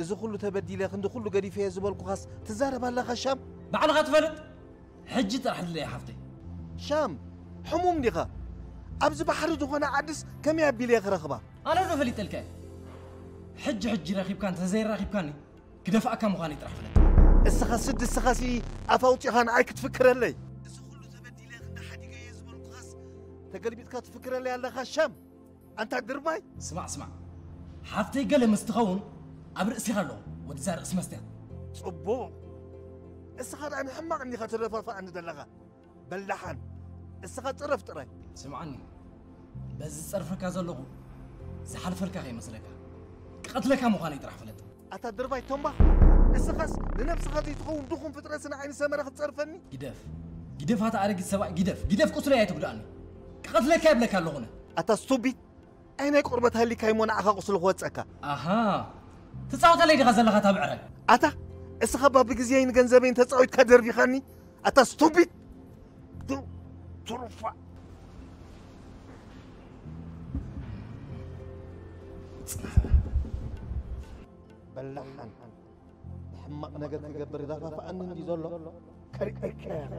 እዚ ኹሉ ተበዲለ ክንዲ ኹሉ ገዲፈዮ ዝበልኩኻስ ትዛረብ ኣለኻ ሻም? ባዕልኻ ትፈልጥ። ሕጂ ጥራሕ ድለያ ሓፍተይ። ሻም፣ ሕሙም ዲኻ? ኣብዚ ባሕሪ ዝኾነ ዓድስ ከመይ ኣቢለ እየ ክረኽባ? ኣነ ዶ ፈሊጠልካ እየ? ሕጂ ሕጂ ረኺብካ እንተዘይራኺብካኒ ክደፍኣካ ምዃነይ ጥራሕ ፍለጥ። እስኻ ስዲ እስኻሲ ኣፍ ኣውጺኻ ንዓይ ክትፍክረለይ። እዚ ኩሉ ተበዲለ ክንዲ ሓዲገ እየ ዝበልኩኻስ ተገልቢጥካ ትፍክረለይ ኣለኻ ሻም። ኣንታ ድርባይ። ስማዕ ስማዕ፣ ሓፍተይ ገለ ምስ ትኸውን ኣብ ርእሲኻ ኣለኹ፣ ወድዛ ርእሲ መስትያት። ጽቡቕ። እስኻ ደኣ ንሕማቕ እንዲኻ ትደፋፍኣኒ ዘለኻ። በላሓን። እስኻ ጽረፍ ጥራይ። ስምዓኒ፣ በዚ ዝጸርፈካ ዘለኹ ዝሓልፈልካ ከይመስለካ። ክቐትለካ ምዃነይ ጥራሕ ፍለጥ። ኣታ ድርባይ ቶምባ፣ እስኻስ ንነብስኻ ዘይትኸውን ድኹም ፍጥረት ንዓይ ንሰመረ ክትጸርፈኒ? ግደፍ። ግደፍ ኣታ ኣረጊት ሰብኣይ፣ ግደፍ። ግደፍ ቁስለይ ኣይትጉድኣኒ። ክቐትለካ ይብለካ ኣለኹ ኣነ። ኣታ ስቱቢድ፣ ኣይ ናይ ቆርበት ሃሊካ እሞ ንዓኻ ቁስሊ ክወጸካ። ኣሃ፣ ትጻወተለይ ዲኻ ዘለኻ እታ ብዕራይ? ኣታ እስኻ ባቢ ግዜይን ገንዘበይን ተጻዊትካ ደርቢኻኒ። ኣታ ስቱቢድ። ቱ-፣ ትሩፋ። በላሓን። ሕማቕ ነገር ክገብር ይደፋፍኣኒ እንዲ ዘሎ ከሪኤካ እየ።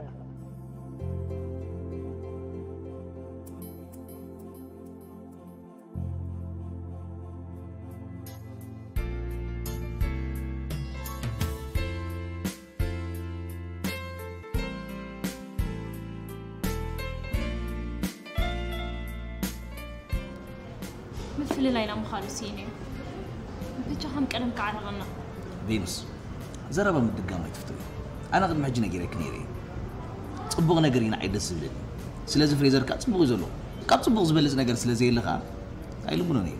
ምፍልላይና ምዃኑ ስኢነ እዩ። ብቻ ከም ቀደም ክዓረቐና። ቬኑስ፣ ዘረባ ምድጋም ኣይትፍትዊ። ኣነ ቅድሚ ሕጂ ነጊረኪ ነይረ እየ። ጽቡቕ ነገር ኢና ዓይደስ ዝብለኒ። ስለዚ ፍሬዘር ከዓ ጽቡቕ እዩ ዘሎ። ካብ ጽቡቕ ዝበልጽ ነገር ስለ ዘየለ ከዓ ኣይልምኖን እየ።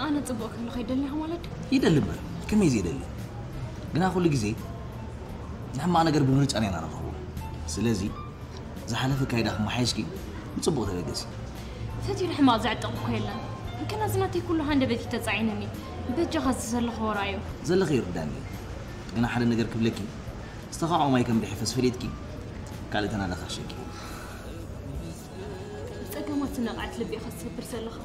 ኣነ ጽቡቕ ከለኹ ይደልኻ ማለት ድዩ? ይደሊ እምበር፣ ከመይ ዘይደሊ? ግና ኩሉ ግዜ ንሕማቕ ነገር ብምርጫና ኢና ንረኽቦ። ስለዚ ዝሓለፈ ካይዳ ክመሓየሽኪ ንጽቡቕ ተበገሲ። ፈትዩ ንሕማቕ ዘዕጥቕ እኮ የለን። እንከናዚ ናተይ ኩሉ ሃንደበት እዩ ተጻዒኑኒ። በጃኻ እዚ ዘለኹ ወራዮ። ዘለኺ ይርዳኒ። ግና ሓደ ነገር ክብለኪ፣ ዝተኻዕኦ ማይ ከም ደሒፈስ ፈሊጥኪ ካልእ ተናዳ ክሕሸኪ። ብጸገማት ዝነቕዐት ልቢ ኢኻ ትሰብር ዘለኻ።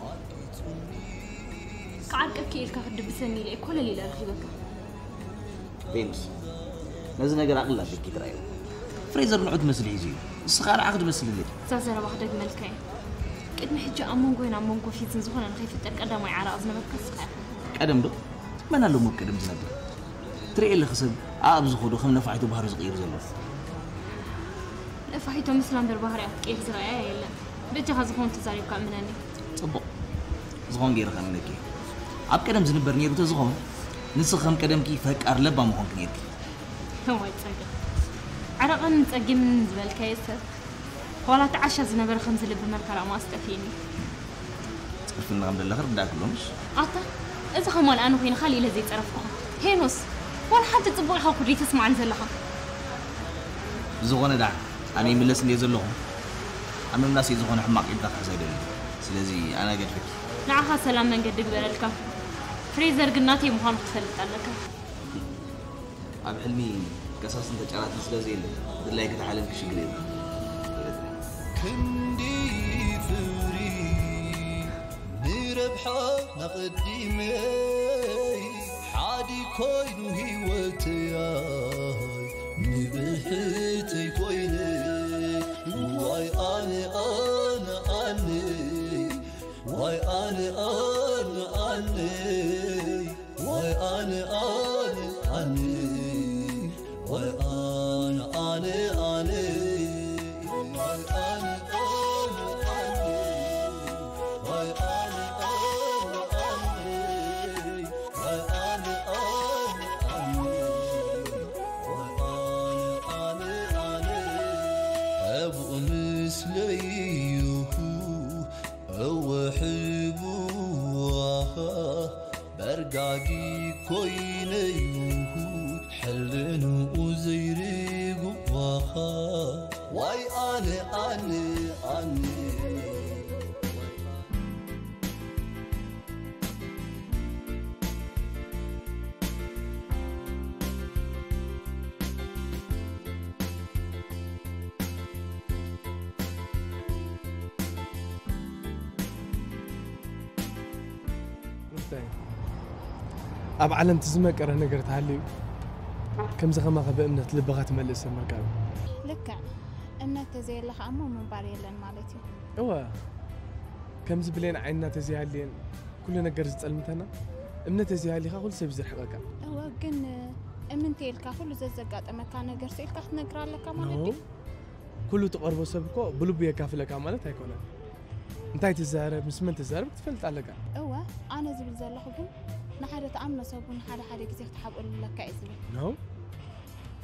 ክዓርቀኪ ኢልካ ክትድብሰኒ ኢለ እየ ኮለል ኢለ ረኺበካ። ቬኑስ፣ ነዚ ነገር ኣቕልል ኣቢልኪ ትርኣዮ። ፍሬዘር ንዑ ትመስሊ ሒዙ እዩ፣ ንስኻ ንዓኺ ትመስሊ ኣለኪ። እዛ ዘረባ ክደግመልካ እየ። ቅድሚ ሕጂ ኣብ መንጎይን ኣብ መንጎ ፊዝን ዝኾነ ንኸይፍጠር ቀዳማይ ዓራቕ ዝነበርካ ንስኻ ኢኻ። ቀደም ዶ? መን ኣሎ ሞት ቀደም ዝነብር? ትርእየ ኣለኺ ሰብ ኣኣብ ዝኸዶ ከም ነፋሒቶ ባህሩ ዝቕይር ዘሎ። ነፋሒቶ ምስላ እምበር ባህሪኣ ክትቀይር ዝረኣያ የለን። በጃኻ ዝኾን ተዛሪብካ እምነኒ። ጽቡቕ። ዝኾን ገይረ ከእምነኪ። ኣብ ቀደም ዝንበር ነይሩ ተዝኾን፣ ንስኺ ከም ቀደምኪ ፈቃር ለባም ምኾንኪ ነይርኪ። እዋይ ጸገም። ዓረቐንን ጸጊምን ዝበልካዮ ሰብ። ዋላ እቲ ዓሻ ዝነበረ ከምዚ ልቢ መርከራ መኣስ ጠፊእኒ። ትጸርፍኒ ከም ዘለኺ ርዳእኪ ኣሎ ምሽ? ኣታ፣ እዚ ከማን ኣነ ኮይነ ካልእ ኢለ ዘይጸረፍኩኻ። ሄኖስ፣ ዋላ ሓንቲ ጽቡቕ ኢኻ እኮ ደይተስምዓኒ ዘለኻ። ብዝኾነ ደኣ፣ ኣነ ይምለስ እንድየ ዘለኹ፣ ኣብ ምምላሰይ ዝኾነ ሕማቕ ኢድካ ክሕዝ ኣይደልን። ስለዚ ኣነ ገድፈኪ። ንዓኻ ሰላም መንገዲ ግበረልካ። ፍሬዘር ግን ናተይ ምዃኑ ክትፈልጥ ኣለካ። ኣብ ሕልሚ ከሳስን ተጫራትን ስለ ዘየለ ድላይኪ ተሓለምኪ ሽግር የብልኪ። ክንዲ ፍሪ ንረብሓ ኣቐዲመይ ሓዲ ኮይኑ ህይወተይ ንብሕተይ ኮይነ ዋይ ኣነ ኣነ ኣነ ዋይ ኣነ ኣነ ኣነ ዋይ ኣነ ኣነ ኣነ ዋይ ኣነ ኣነ ኣነ ዋይ ኣነ ኣነ ኣነ ዋይ ኣነ ኣነ ኣነ ዋይ ኣነ ኣነ ኣነ ዋይ ኣነ ኣነ ኣነ ኣብኡ ምስለይ እወ ሕቡዋኻ በርጋጊ ኮይነዩ ሕልንኡ ዘይርግዋኻ ዋይ ኣነ ኣነ ኣነ እንታይ ኣብ ዓለም እቲ ዝመቀረ ነገር ተሃልዩ ከምዚ ከማኸ ብእምነት ልብኻ ትመልእ ሰብ ምርካብ እዩ። ልክዕ። እምነት ተዘየለ ኸኣ እሞ ምንባር የለን ማለት እዩ። እወ። ከምዚ ብሌን ዓይንና ተዘይሃልየን ኩሉ ነገር ዝጸልምተና፣ እምነት ተዘይሃልይካ ኩሉ ሰብ እዩ ዝርሕቀካ። እወ፣ ግን እምንተ ኢልካ ኩሉ ዘዘጋጠመካ ነገር ስኢልካ ክትነግር ኣለካ ማለት ድዩ? ኩሉ ትቐርቦ ሰብ እኮ ብልቡ የካፍለካ ማለት ኣይኮነን። እንታይ ትዛረብ፣ ምስ መን ትዛረብ ክትፈልጥ ኣለካ። እወ፣ ኣነ ዝብል ዘለኹ ግን ንሓደ ትኣምኖ ሰብ እውን ሓደ ሓደ ግዜ ክትሓብኦሉ ኣለካ እየ ዝብል። ኖ፣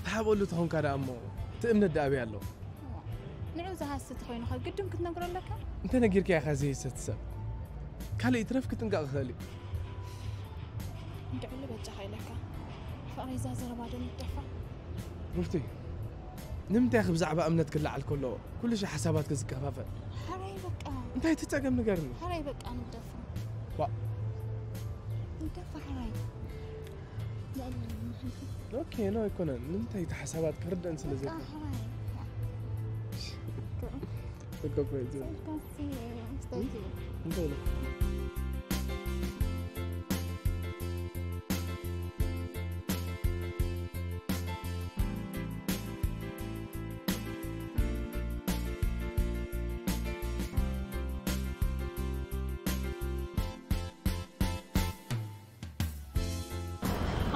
ትሓብኦሉ ተኾንካ ደኣ እሞ እቲ እምነት ደኣ ኣበይ ኣሎ? እዋ፣ ንዑ ዝሃስስ ተኾይኑ ኸ ግድን ክትነግሮ ኣለካ? እንተ ነጊርካዮ ኢኻ ዘይሰቲ ሰብ። ካልእ ይትረፍ ክጥንቀቕ ይኽእል እዩ። እንድዕሉ በጃኻ ኢለካ። ፍቕረይ እዛ ዘረባ ዶ ንግደፋ? ሩቲ፣ ንምንታይ ኢኺ ብዛዕባ እምነት ክለዓል ከሎ ኩሉ ሻዕ ሓሳባትኪ ዝከፋፈል? ሓራይ በቃ። እንታይ እቲ ጸገም ንገርኒ? ሓራይ በቃ ንግደፋ። ዋ። ንግደፋ ሓራይ። ኦኬ፣ ኖ ኣይኮነን። ንምንታይ እቲ ሓሳባት ክርደን ስለ በቃ ዘይኮነ። ሓራይ። በቃ እኮ እዩ ዝብል። ሰልካሲ፣ ስታይል እዩ። እንታይ ኢለ?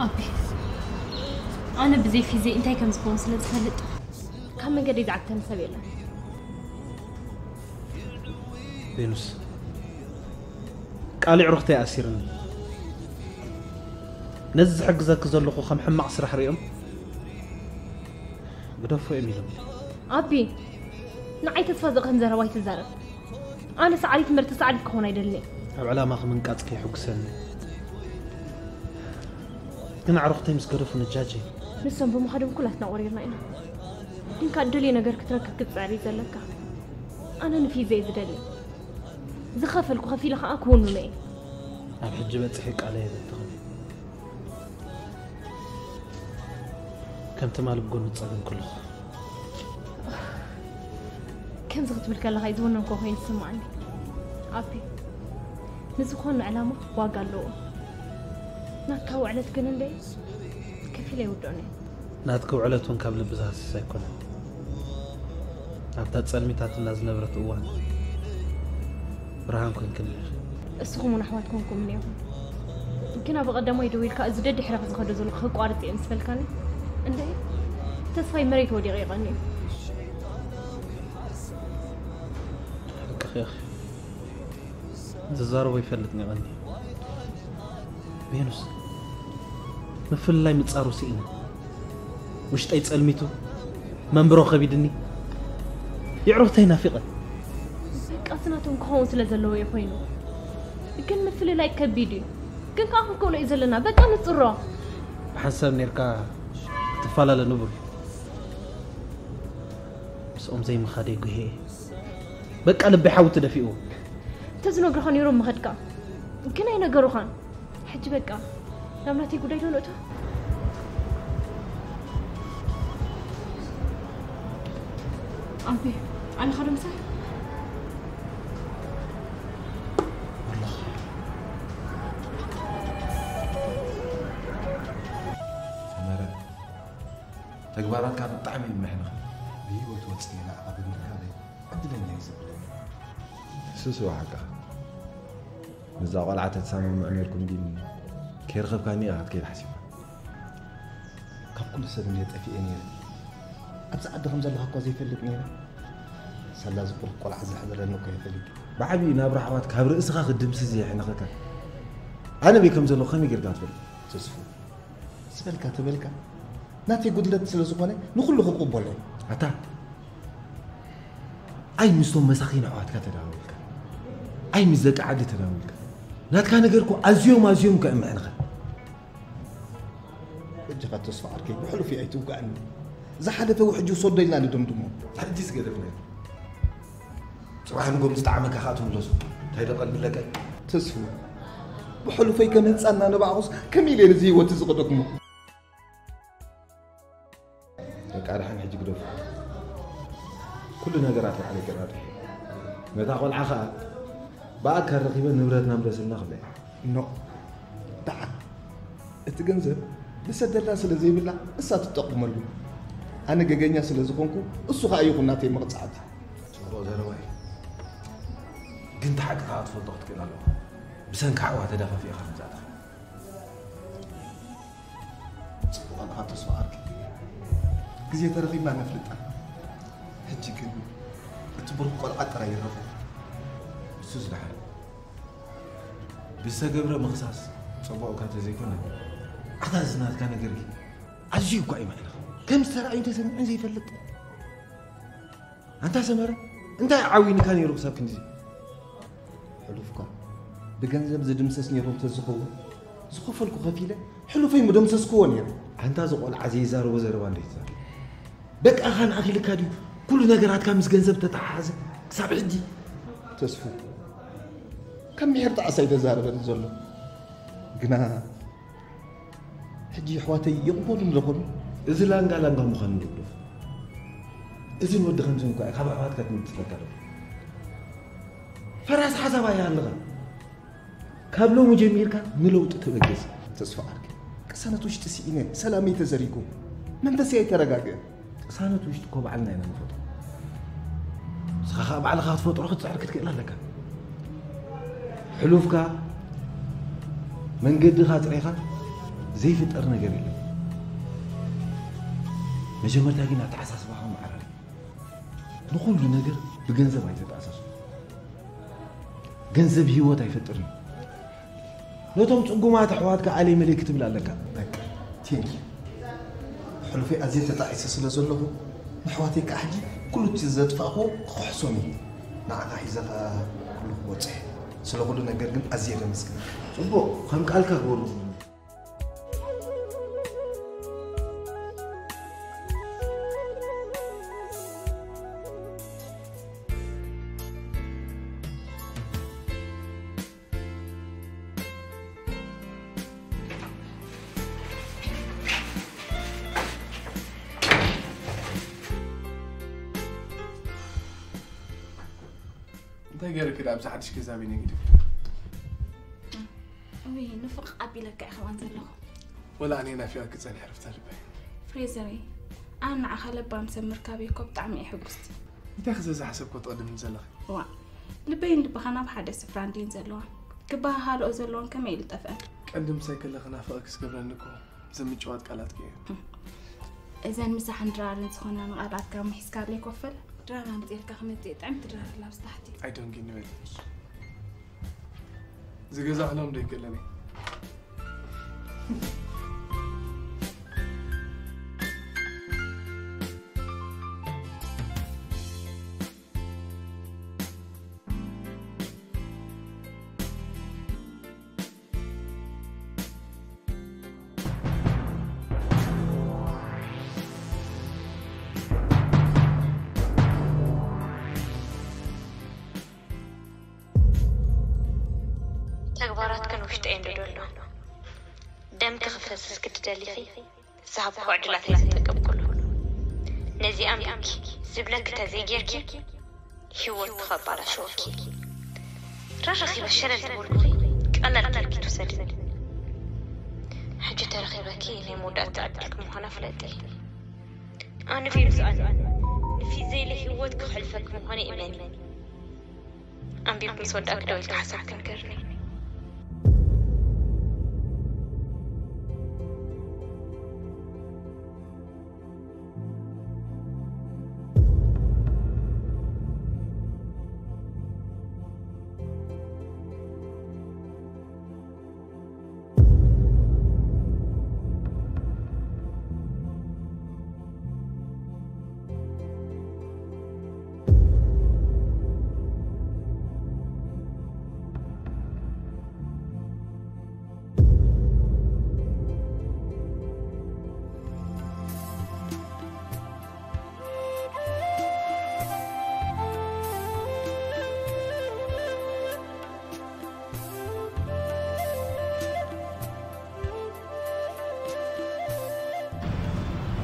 ኣቢ፣ ኣነ ብዘይ ፊዜ እንታይ ከም ዝኸውን ስለ ዝፈልጥ ካብ መንገደይ ዝዓግተኒ ሰብ የለን። ቬኑስ፣ ቃል ኣዕሩኽተይ ኣሲርኒ። ነዚ ዝሕግዘኪ ዘለኹ ከም ሕማቕ ስራሕ ሪኦም ግደፎ እዮም ኢሎም። ኣቢ፣ ንዓይ ተስፋ ዘቕህም ዘረባ ኣይትዛረብ። ኣነ ሰዓሪት መርቲ ሰዓሪት ክኾን ኣይደልን። ኣብ ዕላማ ክምንቃጽ ከይሕጉሰኒ። ግን ኣዕሩኽተይ ምስ ገደፉ ንጃጀ። ንሶም ብምኻዶም ኩላትና ቆሪርና ኢና። ግን ካብ ደልዮ ነገር ክትረክብ ክትጽዕር እዩ ዘለካ። ኣነ ንፊዘ እየ ዝደሊ። ዝኸፈልኩ ከፊለ ከኣ ክውንኖ እየ። ኣብ ሕጂ በጺሐ ቃለይ የበትኽን። ከም ትማል ብጎኑ ጸገም ከለኹ። ከምዚ ክትብል ከለኻ እዩ ዝወነንኮ ኮይኑ ዝስምዓኒ። ኣቢ፣ ንዝኾነ ዕላማ ዋጋ ኣለዎ። ናትካ ውዕለት ግን እንደ ከፊለ ይውድኦን እየ። ናትኪ ውዕለት እውን ካብ ልቢ ዝሃስስ ኣይኮነን። ኣብታ ጸልሚታትና ዝነበረት እዋን ብርሃን ኮይንክልና ኢኺ። እስኹም እውን ኣሕዋት ኮንኩምን ኢኹም። ግን ኣብ ቀዳማይ ደዊልካ እዚ ደድሕረኺ ዝኸዶ ዘሎ ከቋርጽ እየ ምስ በልካኒ፣ እንደ ተስፋይ መሬት ወዲቑ ይቐኒ እዩ። ሓቅኺ ኢኺ። ዝዛረቦ ይፈልጥ ነቐኒ። ቬኑስ፣ ምፍልላይ ምጻሩ ስኢነ። ውሽጠይ ጸልሚቱ፣ መንብሮ ከቢድኒ። የዕሩኽተይ ናፊቐ። በቃ፣ እቲ ናቶም ክኸውን ስለ ዘለዎ እዩ ኮይኑ። ግን ምፍልላይ ከቢድ እዩ። ግን ከኣ ክንክእሎ እዩ ዘለና። በቃ፣ ንጽሮ። ብሓንሳብ ኔርካ ክትፈላለ ንቡር እዩ። ምስኦም ዘይምኻደይ ጉሄ። በቃ፣ ልበይ ሓዊ ተደፊእዎ። እንተዝነግሩኻ ነይሮም ምኸድካ። ግን ኣይነገሩኻን። ሕጂ በቃ፣ ናብ ናተይ ጉዳይ ዶ ንእቶ? ኣቢ፣ ኣለኻ ዶ ምሳይ? ወላሂ። ሰመረ፣ ተግባራትካ ብጣዕሚ የመሕንኻ። ብህይወት ወፂኤ ንዓኻ ብምርካበይ ዕድለኛ እየ ዘብለኒ። ሱሱ፣ ሓቅኻ። ምስዛ ቆልዓ ተተሰማምዑ ነይርኩም ግን ከይረኸብካኒ ኢኻ ክትከይድ ሓሲብካ። ካብ ኩሉ ሰብ እንድየ ጠፊኤ ነይረ። ኣብዚ ዓዲ ከም ዘለኻ እኳ ዘይፈልጥ ነይረ። ሳላ እዚ ብሩኽ ቆልዓ ዝሕብረኒ እኳ እየ ፈሊጠ። ብዓብዪ ናብ ራሕዋት ካብ ርእስኻ ክትድምስስ የሕንኸካ። ኣነ በይ ከም ዘለኹ ከመይ ጌርካ ትፈልጥ? ተስፉ፣ ዝበልካ ተበልካ፣ ናተይ ጉድለት ስለ ዝኾነ ንኹሉ ክቕበሎ እየ። ኣታ፣ ኣይ ምስቶም መሳኺን ኣሕዋትካ ተዳዋዊልካ፣ ኣይ ምስ ደቂ ዓዲ ተዳዊልካ። ናትካ ነገር እኮ ኣዝዮም ኣዝዮም እኮ የምዕንኻ። በጃኻ ተስፋ ዓርከይ፣ ብሕሉፍ ኣይትውጋኣኒ። ዝሓለፈ ውሕጂ ውሰዶ ኢልና ንደምድሞ። ሕጂስ ገደፍናዮ። ጽባሕ ንጎም ዝጠዓመካ ከኣ ትምለሱ። እንታይ ደቐልብለካ እዩ? ተስፉ፣ ብሕሉፈይ ከም ህንጻ እናነባዕኹስ ከመይ ኢለ ነዚ ህይወት እዚ ክደግሞ? በቃ፣ ደሓን ሕጂ ግደፉ። ኩሉ ነገራት ባዕለይ ተጣጢሐ። ነታ ቆልዓ ኸኣ ብኣካል ረኺበ ንብረትና ምለስልና ክብላ እየ። ኖ፣ ደሓን። እቲ ገንዘብ ልሰደላ ስለ ዘይብላ እሳ ትጠቕመሉ። ኣነ ገገኛ ስለ ዝኾንኩ እሱ ኸኣ ይኹን ናተይ መቕጻዕቲ። ጽቡቕ ዘረባ እዩ። ግን እቲ ሓቂ ኸኣ ክትፈልጦ ክትክእል ኣለኻ። ብሰንኪ ዓዋ ተዳፋፊእኻ ከምዛትኻ። ጽቡቕ ኣለኻ ተስፋ ዓርከይ። ግዜ ተረኺብና ነፍልጣ። ሕጂ ግን እቲ ብሩኽ ቆልዓ ጥራይ ይረፈ። እሱስ ደሓን። ብዝተገብረ ምኽሳስ ጽቡቕ እኳ ተዘይኮነ፣ ኣታ እዚ ናትካ ነገር ግን ኣዝዩ እኳ እዩ መዕለኻ። ከም ዝተራእዩን ተሰሚዑን ዘይፈልጥ። ኣንታ ሰመረ፣ እንታይ ዓዊንካ ነይሩ ክሳብ ክንድዚ? ሕሉፍካ ብገንዘብ ዝድምሰስ ነይሩ እንተዝኸውን፣ ዝኸፈልኩ ከፊለ ሕሉፈይ ምደምሰስክዎ ነይሩ። ኣንታ እዚ ቆልዓ ዘይዛረቦ ዘረባ እንዴት ይዛረብ? በቃ፣ ኻን ኣኺልካ ድዩ? ኩሉ ነገራትካ ምስ ገንዘብ ተተሓሓዘ ክሳብ ሕጂ። ተስፉ፣ ከም ምሒር ጣዕሳ እዩ ተዛረበኒ ዘሎ። ግና ሕጂ ኣሕዋተይ ይቕበሉኒ ዶ ኾኑ? እዚ ላንጋ ላንጋ ምዃኑ ንግደፎ። እዚ ንወዲ ከምዚ እንኳ እዩ ካብ ኣሕዋትካ ትምጥለካ ዶ? ፈራስ ሓሳብ ኣይሃልኻ። ካብ ሎሚ ጀሚርካ ንለውጢ ተበገስ። ተስፋ ዓርከይ፣ ቅሳነት ውሽጢ ስኢነ፣ ሰላመይ ተዘሪጉ፣ መንፈሰይ ኣይተረጋግእን። ቅሳነት ውሽጢ እኮ ባዕልና ኢና ንፈጥሮ። ንስኻ ኸኣ ባዕልኻ ክትፈጥሮ ክትጽዕር ክትክእል ኣለካ። ሕሉፍካ መንገድኻ ኣጽሪኻ ዘይፍጠር ነገር የለን። መጀመርታ ግን ኣተሓሳስባኻ መዓራሪ። ንኹሉ ነገር ብገንዘብ ኣይተተኣሳስሩ። ገንዘብ ህይወት ኣይፈጥርን። ነቶም ጽጉማት ኣሕዋትካ ኣለይ መለይ ክትብል ኣለካ። በቃ፣ ቴንኪ። ሕሉፈይ ኣዝየ ተጣዒሰ ስለ ዘለኹ፣ ንኣሕዋተይ ከዓ ሕጂ ኩሉ እቲ ዘጥፋእኩዎ ክኽሕሶም እየ። ንዓኻ ሒዘ ከዓ ኩሉ ክወፅእ እየ። ስለ ኩሉ ነገር ግን ኣዝየ የመስግነካ። ጽቡቕ፣ ከም ቃልካ ግበሮ። እንታይ ገይርክ ኣብዚ ሓድሽ ገዛ በይነይ ገዲፍክ? እውይ፣ ንፍቕ ኣቢለካ እየ ከምኣን ዘለኹ። ወላ ኣነ ናፊቐኪ ጸኒሐ፣ ሩታ ልበይ። ፍሬዘረይ፣ ኣነ ንዓኻ ለባም ሰብ ምርካበይ እኮ ብጣዕሚ እየ ሕጉስቲ። እንታይ ክዘ ዝሓሰብኮ ትቕድምኒ ዘለኺ? ዋ፣ ልበይን ልብኻን ኣብ ሓደ ስፍራ እንድየን ዘለዋ። ክበሃሃልኦ ዘለወን ከመይ ኢሉ ጠፍአን? ቀንዲ ምሳይ ከለኺ ናፍቐኪ ዝገብረኒ እኮ እዘን ምጭዋት ቃላትኪ እዩ። እዘን ምሳሕን ድራርን ዝኾና ንቓላትካ ምሒዝካለይ ኮፈል፣ ድራር ኣምጺኤልካ ክመጽእ ጥዕምቲ ድራር ኣላ ኣብዚ ታሕቲ። ኣይ ዶንት ጊቭ ንበል። ዝገዛእክሎም ዶ ይገለኒ? ተግባራትክን ውሽጠይ እንዶ ደሎ። ደምኪ ክፈስስ ክትደሊኺ ዝሃብኩ ዕድላት ኣይተጠቀምኩሉ። ነዚ ኣንቢብኪ ዝብለኪ ተዘይጌርኪ፣ ህይወት ተኸባላሽወኪ። ረረኺበ ሸለል ተበልኩኺ፣ ቀለል ጌርኪ ትውሰድኒ። ሕጂ ተረኺበኪ ናይ መወዳእታ ዕድልኪ ምዃና ፍለጢ። ኣነ ፌሩዝ ኣነ ንፊት ዘይለ ህይወት ክሕልፈኪ ምዃነ እመኒ። ኣንቢብኪ ምስ ወዳእኪ ደው ኢልኪ ሓሳብኪ ንገርኒ።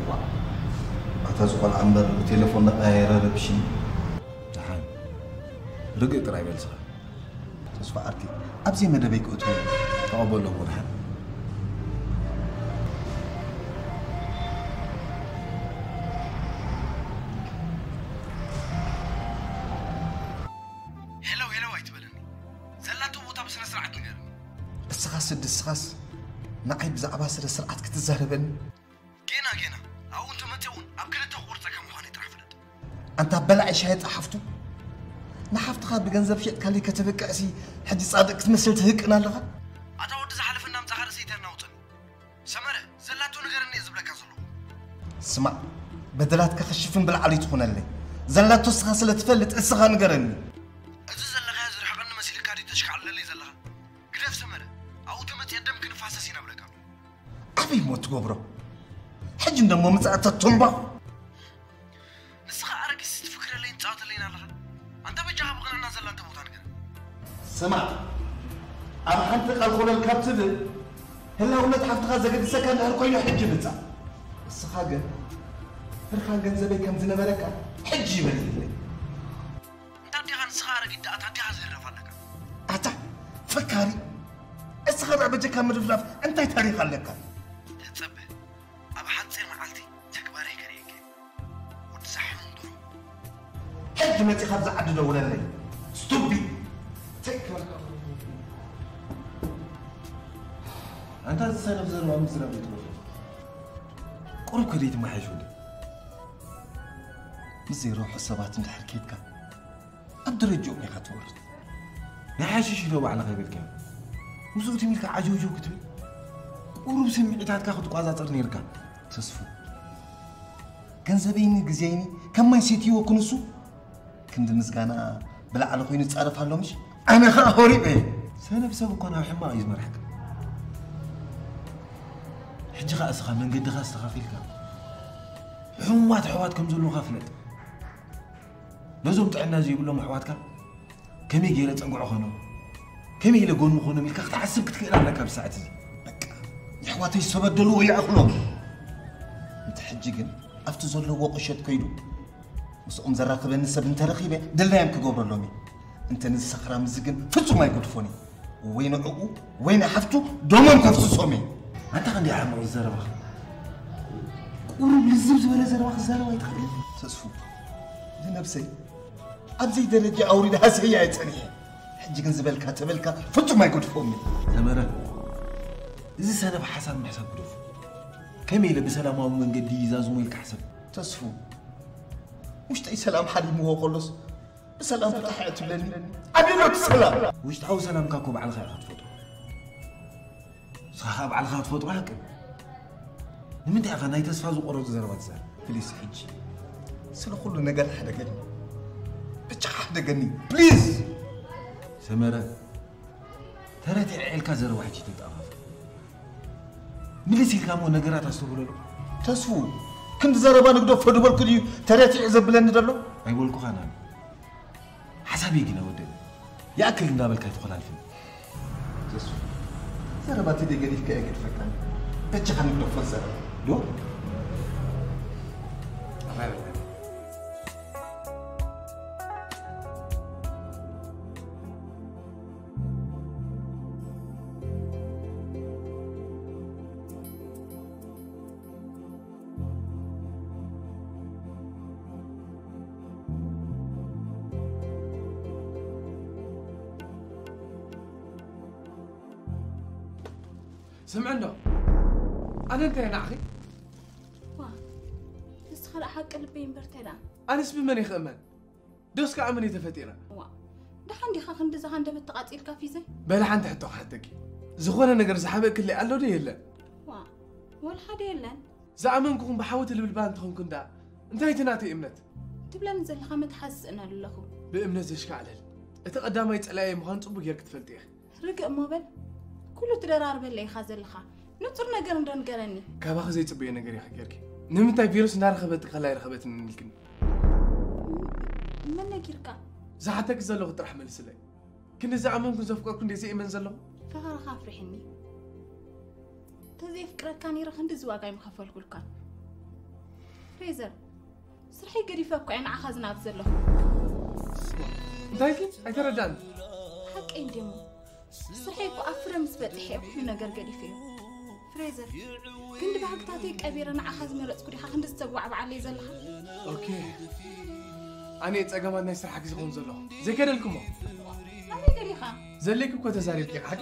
ዋእ፣ ኣታ ዝቆልዓ እምበር ብቴሌፎን እናቀያየረ ረብሽኒ። ደሓን ርግእ ጥራይ በል ስኻ። ተስፋ ዓርኪ፣ ኣብዚ መደበይ ክእትዎ። ተቐበሎ እሞ ደሓን። ሄለው ሄለው ኣይትበለኒ። ዘላቶ ቦታ ብስነ ስርዓት ንገርኒ። እስኻስ ድስኻስ ንዓይ ብዛዕባ ስነ ስርዓት ክትዛረበኒ? ጌና ጌና ኣብኡ እንተመፅእ እውን ኣብ ክልተ ክቑርፀካ ምዃነይ ጥራሕ ፍለጥ። ኣንታ በላዒ ሻየጣ ሓፍቱ፣ ንሓፍትኻ ብገንዘብ ሸጥካለይ ከተብቅዕሲ ሕጂ ጻድቕ ክትመስል ትህቅን ኣለኻ? ኣታ ወዲ ዝሓለፈ እናምጻኻ ርእሰይ ተናውጸኒ። ሰመረ፣ ዘላቶ ንገረኒ እየ ዝብለካ ዘለኹ። ስማዕ፣ በደላትካ ክሽፍን ብላዕሊ ትኹነለይ። ዘላቶ እስኻ ስለ ትፈልጥ እስኻ ንገረኒ። እዚ ዘለኻዮ ዝርሕቐኒ መሲልካ ድዩ ተሽካዕለለይ ዘለኻ? ግደፍ ሰመረ፣ ኣብኡ ተመፅየ ደም ክንፋሰስ ኢና ብለካ። ኣበይ እሞ ትገብሮ? ሕጂ እንደሞ ምፅኣታ ቶምባኹ። ንስኻ ኣረጊት ትፍክረለይን ትፃወተለይን ኣለኻ። ኣንታ በጃኻ ብቕንዕና ዘላ እንተ ቦታ ንገር። ስማዕ፣ ኣብ ሓንቲ ቃል ኮለል ካብ ትብል፣ ህላውነት ሓፍትኻ ዘገድሰካ እንድሕር ኮይኑ ሕጂ ምጻእ። እስኻ ግን ህርፋን ገንዘበይ ከም ዝነበረካ ሕጂ ይበል ይብለይ። እንታ ኣዴኻ ንስኻ ኣረጊት ደኣ፣ እታ ኣዴኻ ዝህረፍ ኣለካ። ኣታ ፈካሪ፣ እስኻ ደኣ በጀካ ምድፍዳፍ እንታይ ታሪኽ ኣለካ? ተጸበ፣ ኣብ ሓጺር መዓልቲ ተግባረይ ከርእየካ እየ። ወዲ ሳሕን እንዶ። ሕጂ መጺኻ ኣብዛ ዓዲ ደውለለይ። ስቱፒድ። ተይ ክበልካ። ኣንታ ዝሰነፍ ዘረባ ምዝራብ ይትወል። ቁሩብ ከደይ ትመሓየሽ ወዲ። ምስ ዘይረብሑ ሰባት እንድሕር ኬድካ፣ ኣብ ደረጅኦም ኢኻ ትወርድ። ናይ ሓሽሽ ኢዶ ባዕልኻ ይበልካዮ። ምስኡ ትም ኢልካ ዓጀውጀው ክትብል፣ ቁሩብ ስምዒታትካ ክትቋጻጸር ነይርካ። ተስፉ፣ ገንዘበይኒ ግዜይኒ ከማይ ሴትይዎ ክንሱ፣ ክንዲ ምስጋና ብላዕሊ ኮይኑ ይጻረፍ ኣሎ ምሽ? ኣነ ኸኣ ሆሪበ። ሰነፍ ሰብ እኮ ናብ ሕማቕ እዩ ዝመርሐካ። ሕጂ ኸኣ እስኻ መንገድኻ ኣስተኻኺልካ፣ ሕሙማት ኣሕዋት ከም ዘለዉኻ ፍለጥ። ነዞም ጥዕና ዘይብሎም ኣሕዋትካ ከመይ ገይረ ጸግዖ ኾኖም፣ ከመይ ኢለ ጎኑ ኾኖም ኢልካ ክትሓስብ ክትክእል ኣለካ። ብሰዓት እዚ በቃ፣ የሕዋተይ ዝተበደሉ ወይ ይኣኽሎም። እንተ ሕጂ ግን ኣብቲ ዘለዎ ቁሸት ከይዱ ምስኦም ዘራኽበኒ ሰብ እንተረኺበ ድላዮም ክገብረሎም እየ። እንተ ንዚ ሰኽራም እዚ ግን ፍጹም ኣይገድፎን እየ። ወይ ንዕኡ ወይ ንሓፍቱ ደሞም ከፍስሶም እየ። ኣንታ ክንደይ ዓሚቕ ዘረባኻ። ቁሩብ ልዝብ ዝበለ ዘረባ ክዛረብ ኣይትኽእልን? ተስፉ፣ ንነብሰይ ኣብ ዘይደረጃ ኣውሪደ ሃሰያ እየ ጸኒሐ። ሕጂ ግን ዝበልካ ተበልካ ፍጹም ኣይገድፎም እየ። ሰመረ፣ እዚ ሰነፍ ሓሳብ ምሕሳብ ግደፉ። ከመይ ኢለ ብሰላማዊ መንገዲ ይዛዝሞ ኢልካ ሕሰብ። ተስፉ፣ ውሽጠይ ሰላም ሓዲምዎ ከሎስ ብሰላም ፍታሕ እያ ትብለኒ። ኣበይ ኣሎ እቲ ሰላም? ውሽጣዊ ሰላምካ እኮ ባዕልኻ ኢኻ ትፈጥሮ። ንስኻ ኸኣ ባዕልኻ ትፈጥሮ ሓቂ። ንምንታይ ኢኻ ናይ ተስፋ ዝቆረጹ ዘረባ ትዛረብ? ፕሊስ፣ ሕጂ ስለ ኩሉ ነገር ሓደገኒ። ብቻ ሓደገኒ፣ ፕሊዝ። ሰመረ፣ ተረቲዐ ኢልካ ዘረባ ሕጂ ተጣፋፍ። ምልስ ኢልካ እሞ ነገራት ኣስተብህለሉ። ተስፉ፣ ክንዲ ዘረባ ንግደፎ ድበልኩ ድዩ ተረቲዐ ዘብለኒ ዘሎ? ኣይበልኩኻን ኣነ። ሓሳበይ ግን ወደይ ይኣክል እንዳበልካ ኣይትኾላልፍን። ተስፉ፣ ዘረባ እቲ ደይ ገዲፍካ እየ ገድፈካ። በጃኻ ንግደፎ ዘረባ። ዶ? ስምዒ እንዶ፣ ኣነ እንታይ ንዓኺ? ዋ፣ ንስኻ ደኣ ሓቂ ልበይ እምበር እንታይ ደኣ? ኣነስ ብመን እየ ክእመን? ዶስ ከዓ መን እየ ተፈጢረ? ዋ፣ ደሓን ዲኻ ክንድዚ ሃንደበት ተቓጺልካ ፊዘይ? በለ ሓንቲ ሕቶ ክሓተኪ። ዝኾነ ነገር ዝሓበእክለይ ኣሎ ዶ የለን? ዋ፣ ወላ ሓደ የለን። ዝኣመንኩኹም ብሓዊ ትልብልባ እንተኾንኩ እንዳ፣ እንታይ እቲ ናተይ እምነት? ትብለኒ ዘለኻ መትሓዚ ስእነሉ ኣለኹ። ብእምነት ዘሽካዕለል፣ እቲ ቀዳማይ ጸላኢየ ምዃኑ ጽቡቕ ጌርኪ ትፈልጢ ኢኺ። ርግእ እሞ በል፣ ኩሉ ትደራርበለይ ኢኻ ዘለኻ። ንጹር ነገር እንዶ ንገረኒ። ካባኺ ዘይጽበዮ ነገር ኢኺ ጌርኪ። ንምንታይ ቪሩስ እንዳረኸበት ከላ ኣይረኸበትንን ኢልክኒ? መን ነጊርካ? ዝሓተኪ ዘለኹ ጥራሕ መልስለይ። ክንዲ ዝኣመንኩን ዘፍቀርኩን እንዴ ዘይእመን ዘለኹ? ፍቕርኻ ኣፍሪሕኒ። ተዘይፍቅረካ ነይረ ክንድዚ ዋጋ ኣይምኸፈልኩልካን። ፍሬዘር፣ ስርሐይ ገዲፈ እኮ እየ ንዓኻ ዝናብ ዘለኹ። እንታይ ኢልኪ? ኣይተረዳእን። ሓቀይ እንድየ እሞ። ስርሐይ እኮ ኣብ ፍረ ምስ በጽሐ እየ ኩሉ ነገር ገዲፈዮ። ፍሬዘር፣ ክንዲ ባህግታተይ ቀቢረ ንዓኻ ዝመረጽኩ ዲኻ ክንዲ ዝተጓዕባዓለይ ዘለኻ? ኦኬ። ኣነ ጸገማት ናይ ስራሕ ግዜ ክኸውን ዘለኹ። ዘይከደልኩሞ። ኣበይ ደሊኻ? ዘሌክ እኮ ተዛሪብኪ ሓቂ?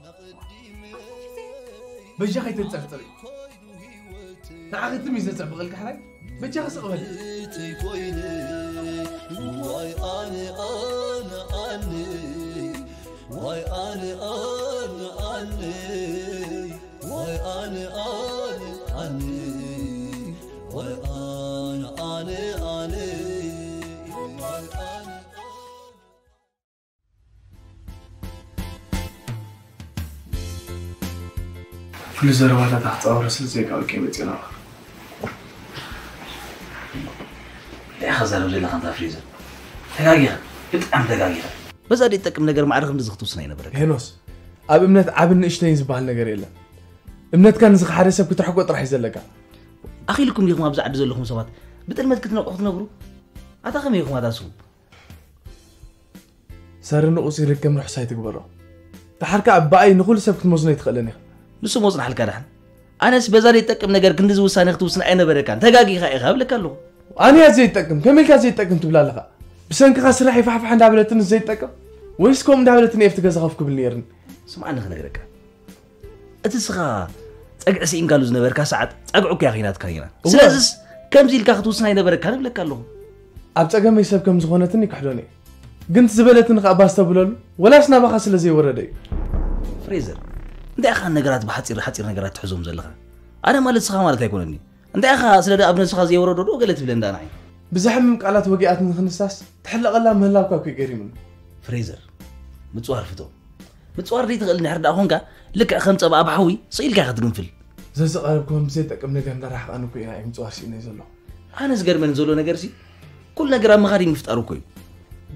ኣቶ ፊዜ። በጃ ከይተንጸርጽሪ። ንዓኺ ትም እዩ ዘጸብቐልኪ ሓራይ። በጃ ክስቕ በል። ዋይ ኣነ ኣነ ኣነ ዋይ ኣነ ኣነ ኣነ ዋይ ኣነ ኣነ ኣነ ዋይ ኣነ ኣነ ኣነ ዋይ ኣነ ኩሉ ዘረባታት ኣኽጻወረ ስለ ዘይቃልከ መጺና። እንታይ ኢኻ ዘረብ ዘለኻ እንታ ፍሬዘር? ተጋጊኻ፣ ብጣዕሚ ተጋጊኻ። በዛ ዘይትጠቅም ነገር ማዕረ ክንድዚ ክትውስን ኣይነበረካን። ሄኖስ፣ ኣብ እምነት ዓብን ንእሽተይን ዝበሃል ነገር የለን። እምነትካ ንዝኸሓደ ሰብ ክትርሕቆ ጥራሕ እዩ ዘለካ። ኣኺልኩም ዲኹም ኣብዚ ዓዲ ዘለኹም ሰባት ብጥልመት ክትነቕሑ ክትነብሩ? ኣታ ከመይ ኢኹም ኣታ ስቡ? ሰሪ ንቑጽ ይልከም ርሑስ ኣይትግበሮ። ደሓር ከኣ ብኣይ ንኹሉ ሰብ ክትመዝኖ ኣይትኽእልን ኢኻ። ንሱ ሞጽናሕልካ ደሓን። ኣነስ በዛ ዘይትጠቅም ነገር ክንድዚ ውሳነ ክትውስን ኣይነበረካን። ተጋጊኻ ኢኻ እብለካ ኣለኹ። ኣነ እያ ዘይትጠቅም፣ ከመይ ኢልካ ዘይትጠቅም ትብል ኣለኻ? ብሰንክኻ ስራሕ ይፋሕፋሕ እንዳበለትንስ ዘይትጠቅም? ወይስ ከምኡ እንዳበለትኒ እየ ኣብቲ ገዛ ኮፍ ክብል ነይርኒ? ስምዓኒ ክነግረካ። እቲ እስኻ ጸግዒ ስኢንካሉ ዝነበርካ ሰዓት ጸግዒ እኮ እያ ኺናትካ ነይራ። እወ። ስለዝስ ከምዚ ኢልካ ክትውስን ኣይነበረካን እብለካ ኣለኹ። ኣብ ጸገመይ ሰብ ከም ዝኾነትኒ ይክሕዶን እየ። ግን እቲ ዝበለትኒ ከኣ ባስተብለሉ፣ ወላስ ናባኻ ስለ ዘይወረደ እዩ። ፍሬዘር፣ እንታይ ኢኻ ነገራት ብሓፂር ሓፂር ነገራት ትሕዞም ዘለኻ? ኣነ ማለት ንስኻ ማለት ኣይኮነኒ። እንታይ ኢኻ ስለ ደኣ ኣብ ነብስኻ ዘይወረዶ ዶ ገለ ትብለኒ ደኣ ንዓይ? ብዘሕምም ቃላት ወጊኣትኒ ክንሳስ ትሕለቐላ ምህላውካ እኮ እዩ ገሪሙኒ። ፍሬዘር፣ ምጽዋር ፍቶ። ምጽዋር ዘይትኽእል እንድሕር ደኣ ኾንካ፣ ልክዕ ከም ጸባ ኣብ ሓዊ ስቕ ኢልካ ኢኻ ትግንፍል። ዘዝቐረብክዎን ብዘይጠቅም ነገር እንዳራሕቓኒ እኮ ኢና እዩ ምጽዋር ስኢነይ ዘሎ። ኣነ ዝገርመኒ ዘሎ ነገርሲ፣ ኩሉ ነገር ኣብ ምኻድ እዩ ምፍጣሩ እኮ እዩ።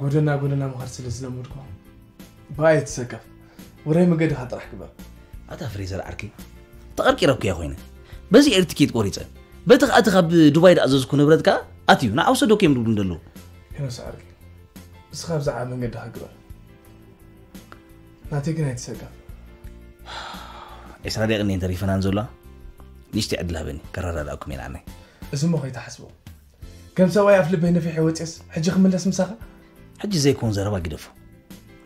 ጎደና ጎደና ምኻድ ስለ ዝለመድኩ፣ ብኣይ ትሰከፍ። ውራይ መገድኻ ጥራሕ ግበር። ኣታ ፍሬዘር ዓርከይ፣ ተቐርቂረ እኮ እየ ኮይነ። በዚ ኤር ትኬት ቆሪጸ። በቲ ከኣ እቲ ካብ ዱባይ ዝኣዘዝኩ ንብረት ከኣ ኣትዩ። ንዓ ውሰዶ እኮ እዮም ዝብሉ እንደለዉ። ሄኖስ ዓርከይ፣ ንስኻ ብዛዕባ መንገድኻ ግበር። ናተይ ግን ኣይትሰከፍ። ዒስራ ደቂቕ እኔን ተሪፈናን ዘሎ። ንእሽተይ ዕድል ሃበኒ፣ ከረዳድኣኩም እየ ንዓናይ። እዚ እሞ ከይትሓስቦ። ከም ሰብኣይ ኣፍ ልበይ ነፊሐ ወፅየስ፣ ሕጂ ክምለስ ምሳኻ? ሕጂ ዘይኮን ዘረባ ግደፎ።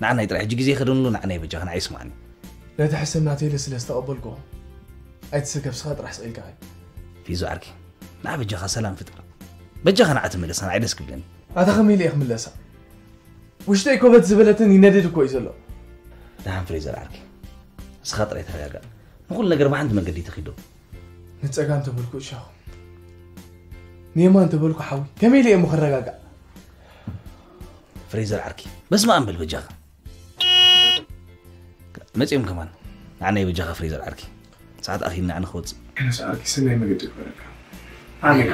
ንዓናይ ጥራይ ሕጂ ግዜ ይኸደሉ፣ ንዓናይ በጃኻ ንዓይ ስማዕኒ። ነቲ ሕሰም ናተይ ኢለ ስለ ዝተቐበልኩ፣ ኣይትሰከፍ፣ ስኻ ጥራሕ ስቕ ኢልካ ኸይድ። ፊዞ ዓርከይ፣ ንዓ በጃኻ ሰላም ፍጠር። በጃኻ ንዓ ተመለስ፣ ንዓይ ደስ ክብለኒ። ኣታ ከመይ ኢለ እየ ክምለሳ? ውሽጠይ ኮበት ዝበለትን ይነድድ እኮ እዩ ዘሎ። ደሓን ፍሬዘር ዓርከይ፣ ንስኻ ጥራይ ተረጋጋእ። ንኹሉ ነገር ብሓንቲ መንገዲ ተኺዶ። ንጸጋም ተበልኩ እሻኹ፣ ንየማን ተበልኩ ሓዊ፣ ከመይ ኢለ እየ እሞ ክረጋጋእ? ፍሬዘር ዓርከይ፣ በስመ ኣብ በል በጃኻ። መጺኦም ከማን። ንዓናይ በጃኻ ፍሬዘር ዓርከይ። ሰዓት ኣኺልና ኣነ ክወጽእ። ሄኖስ ዓርከይ፣ ሰናይ መገዲ ይግበረልካ። ኣሜን።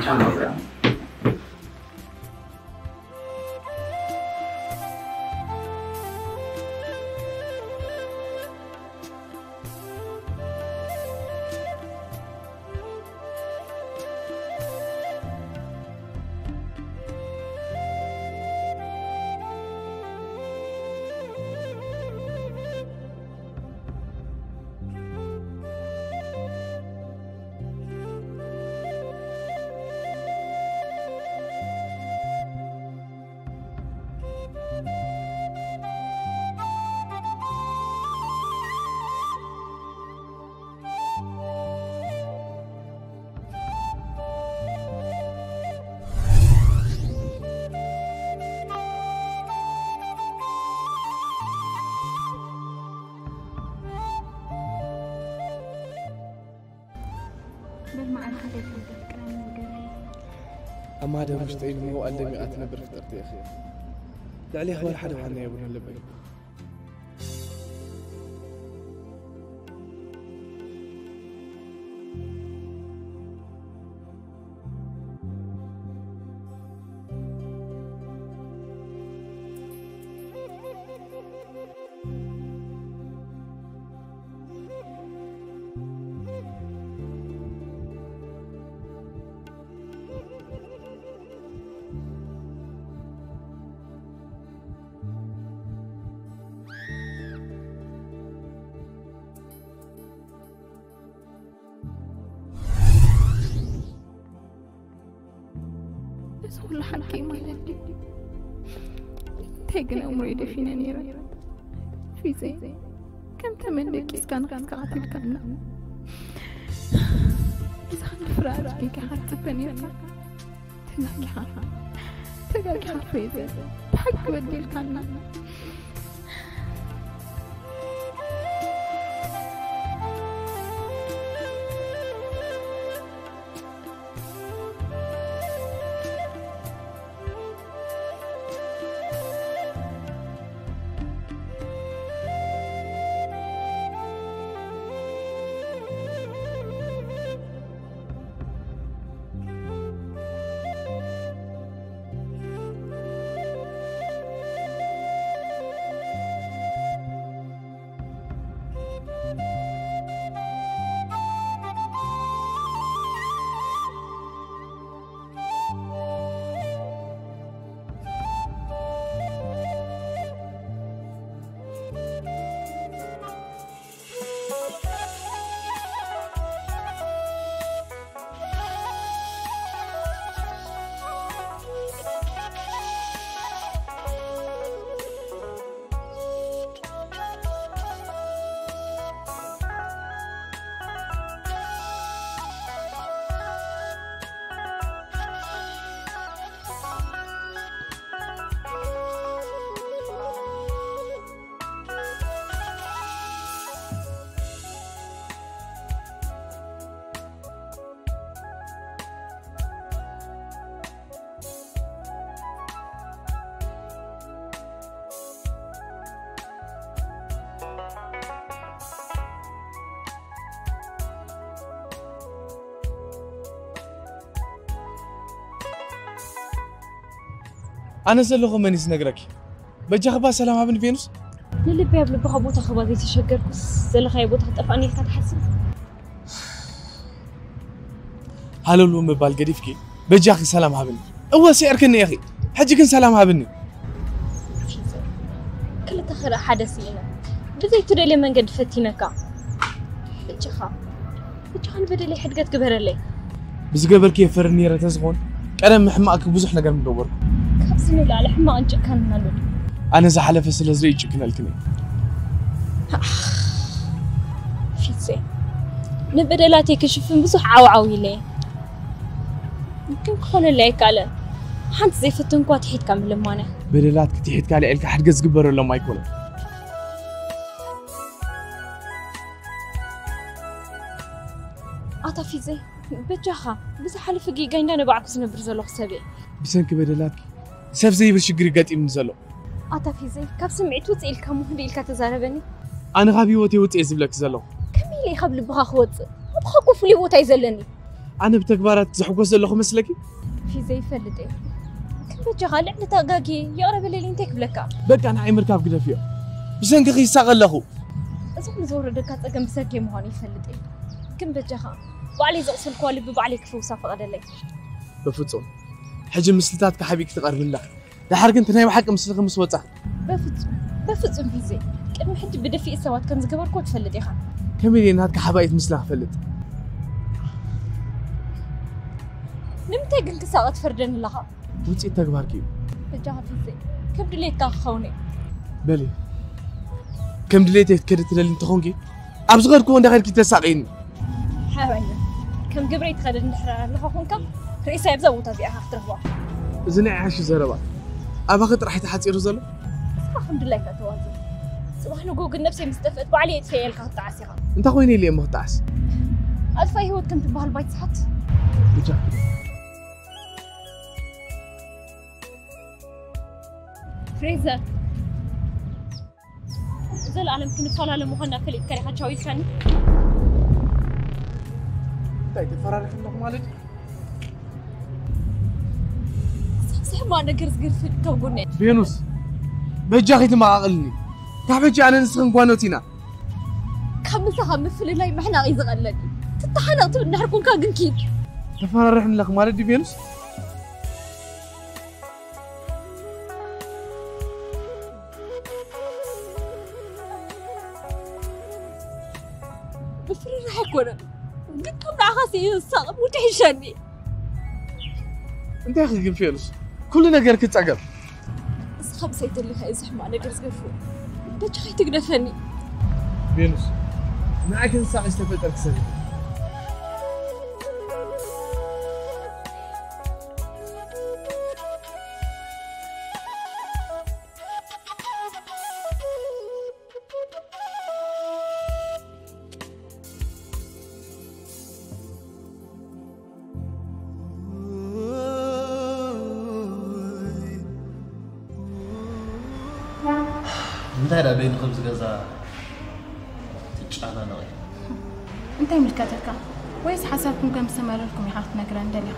በል መዓልቲ ከይትፈልጥ ቅዳም ነገር። ኣብ ማህደር ውሽጠይ ንምውዓል ደሚቓ ትነብር ፍጥርቲ ኢኺ። ልዕሌኺ ዋላ ሓደ ዋና የብሉን ልበይ። እዚ ኩሉ ሓቂ ማለት ድዩ? እንታይ ግን ኣእምሮይ ደፊነ ነይረ? ፊዘይ፣ ከም ተመን ደቂስካ ንኸስካ ቀቲልካና። እዚ ክንዲ ፍርያት ጌጋ ክትጽበ ነይርካ። ተጋጊኻ። ተጋጊኻ ፊዘይ። ብሓቂ በዲልካና። ኣነ ዘለኹ መን እዩ ዝነግረኪ? በጃኺ እባ ሰላም ሃብኒ ቬኑስ። ንልበይ ኣብ ልብኻ ቦታ ክህባ ዘይተሸገርኩስ፣ ዘለኻዮ ቦታ ክጠፍኣኒ ኢልካ ትሓስብ? ሃለሉ ምባል ገዲፍኪ፣ በጃኺ ሰላም ሃብኒ። እወ፣ ስዒርክኒ ኢኺ። ሕጂ ግን ሰላም ሃብኒ። ክልተ ክርኢ ሓደ ስኢነ። ብዘይትደልየ መንገዲ ፈቲነካ። በጃኻ፣ በጃኻ ንበደለይ ሕድገት ግበረለይ። ብዝገበርክዮ ፈሪ ነይረ ተዝኾን፣ ቀደም ምሕማቕኪ ብዙሕ ነገር ምገበርኩ። ካብዚ ንላዕሊ ሕማቕን ጭካንን ኣሎ ድዩ? ኣነ ዝሓለፈ ስለ ዝርኢ ይጭክነልክን እየ። ፊትሰይ፣ ንበደላተይ ክሽፍን ብዙሕ ዓውዓው ኢለ እየ። ግን ክኾነለይ ኣይከኣለን። ሓንቲ ዘይፈተንኳ ትሒትካ ምልማነ። በደላትኪ ትሒትካ ልዒልካ ሕድገት ዝግበረሎም ኣይኮነን። ኣታ ፊትሰይ፣ በጃኻ፣ ብዝሓለፈ ጌጋይ እንዳነባዕኩ ዝነብር ዘለኹ ሰብ እየ። ብሰንኪ በደላትኪ ሰብ ዘይብል ሽግር ይገጢምኒ ዘሎ። ኣታ ፊትሰይ፣ ካብ ስምዒት ውፅእ ኢልካ እሞ ክንደይ ኢልካ ተዛረበኒ? ኣነ ካብ ህይወተይ ውፅእ እየ ዝብለኪ ዘለኹ። ከመይ ኢለ እየ ካብ ልብኻ ክወፅእ? ልብኻ እኮ ፍሉይ ቦታ እዩ ዘለኒ። ኣነ ብተግባራት ዝሕጎስ ዘለኹ መስለኪ? ፊትሰይ፣ ይፈልጥ እየ። ግን በጃኻ ልዕሊ ተጋጊ ይቕረ በለለይ፣ እንታይ ክብለካ? በቃ ንዓይ ምርካብ ግደፍዮ። ብሰንክኺ ይሳቐ ኣለኹ። እዞም ንዝወረደካ ፀገም ብሰንከይ ምዃኑ ይፈልጥ እየ። ግን በጃኻ ባዕለይ ዘቕሰልክዋ ልቢ ባዕለይ ክፍውሳ ፍቐደለይ። በፍጹም። ሕጂ ምስልታትካ ሓቢእኪ ትቐርቢ ኣለኺ። ደሓር ግን እቲ ናይ ብሓቂ ምስልኺ ምስ ወጻ። በፍጹም፣ በፍጹም ፊትሰይ። ቅድሚ ሕጂ ብድፍኢት ሰባት ከም ዝገበርክዎ ትፈልጥ ኢኻ። ከመይ ኢለ ናትካ ሓባኢት ምስላ ክፈልጥ? ንምንታይ ግን ክሳቐ ትፈርደኒ ኣለኻ? ውጽኢት ተግባርኪ እዩ። በጃኻ ፊትሰይ፣ ከም ድሌትካ ክኸውን እየ። በሊ፣ ከም ድሌተይ ክትከዲ ትደሊ እንተኾንኪ፣ ኣብ ዝኸድክዎ እንዳኸድኪ ተሳቕይኒ። ሓራይ፣ ከም ግብረይ ትኸደ እንድሕር ኣለኻ ኮንካ፣ ሬሳይ ኣብዛ ቦታ እዚኣ ኢኻ ክትረኽባ። እዚ ናይ ዓሽ ዘረባ ኣባኺ ጥራሕ ተሓጺሩ ዘሎ? እስኻ ከም ድላይካ ተዋዘን። ጽባሕ ንግሆ ግን ነብሰይ ምስ ጠፍአት ባዕለይ የጥፍኤ ኢልካ ክትጠዓስ ኢኻ። እንታይ ኮይነ ኢለ እየ እሞ ክጠዓስ? ኣጥፋኢ ህይወት ከም ትበሃል ባይትስሓት። ብጃ። ፍሬዘር፣ ዘለኣለም ክንፈላለ ምዃንና ፈሊጥካ ዲኻ ቻው ኢልካኒ? እንታይ ተፈራሪሕና ማለት እዩ? ዝሕማቕ ነገር ዝገርፍ ካብ ጎነይ። ቬኑስ፣ በጃኺ ትመቓቕልኒ። ካብ ሕጂ ኣነ ንስኽን ጓኖት ኢና። ካብ ምሳኻ ምፍልላይ ምሕናቕ እዩ ዝቐለኒ። ትተሓነቕ ትብል እንድሕር ኮንካ ግን ኪድ። ተፈራሪሕኒ ኣለኺ ማለት ድዩ ቬኑስ? ምፍርራሕ ኣይኮነን፣ ግን ካብ ንዓኻ ስኢነ ዝሳቐ ሙድ ይሕሸኒ። እንታይ ክግን ፌሉስ? ኩሉ ነገር ክጸገም። እስኻ ብዘይ ደሊኻ እዩ እዚ ሕማቕ ነገር ዝገፍዎ። በጃኻ ኣይትግደፈኒ። ቬኑስ፣ ንዓይ ክንሳቐ ዝተፈጠርክ ሰብ። እንታይ ደኣ በይኑ ከምዚ ገዛ ትጨናነቒ? እንታይ ይምልከተካ? ወይስ ሓሳብኩም ከም ዝሰመረልኩም ኢኻ ክትነግረኒ ደሊኻ?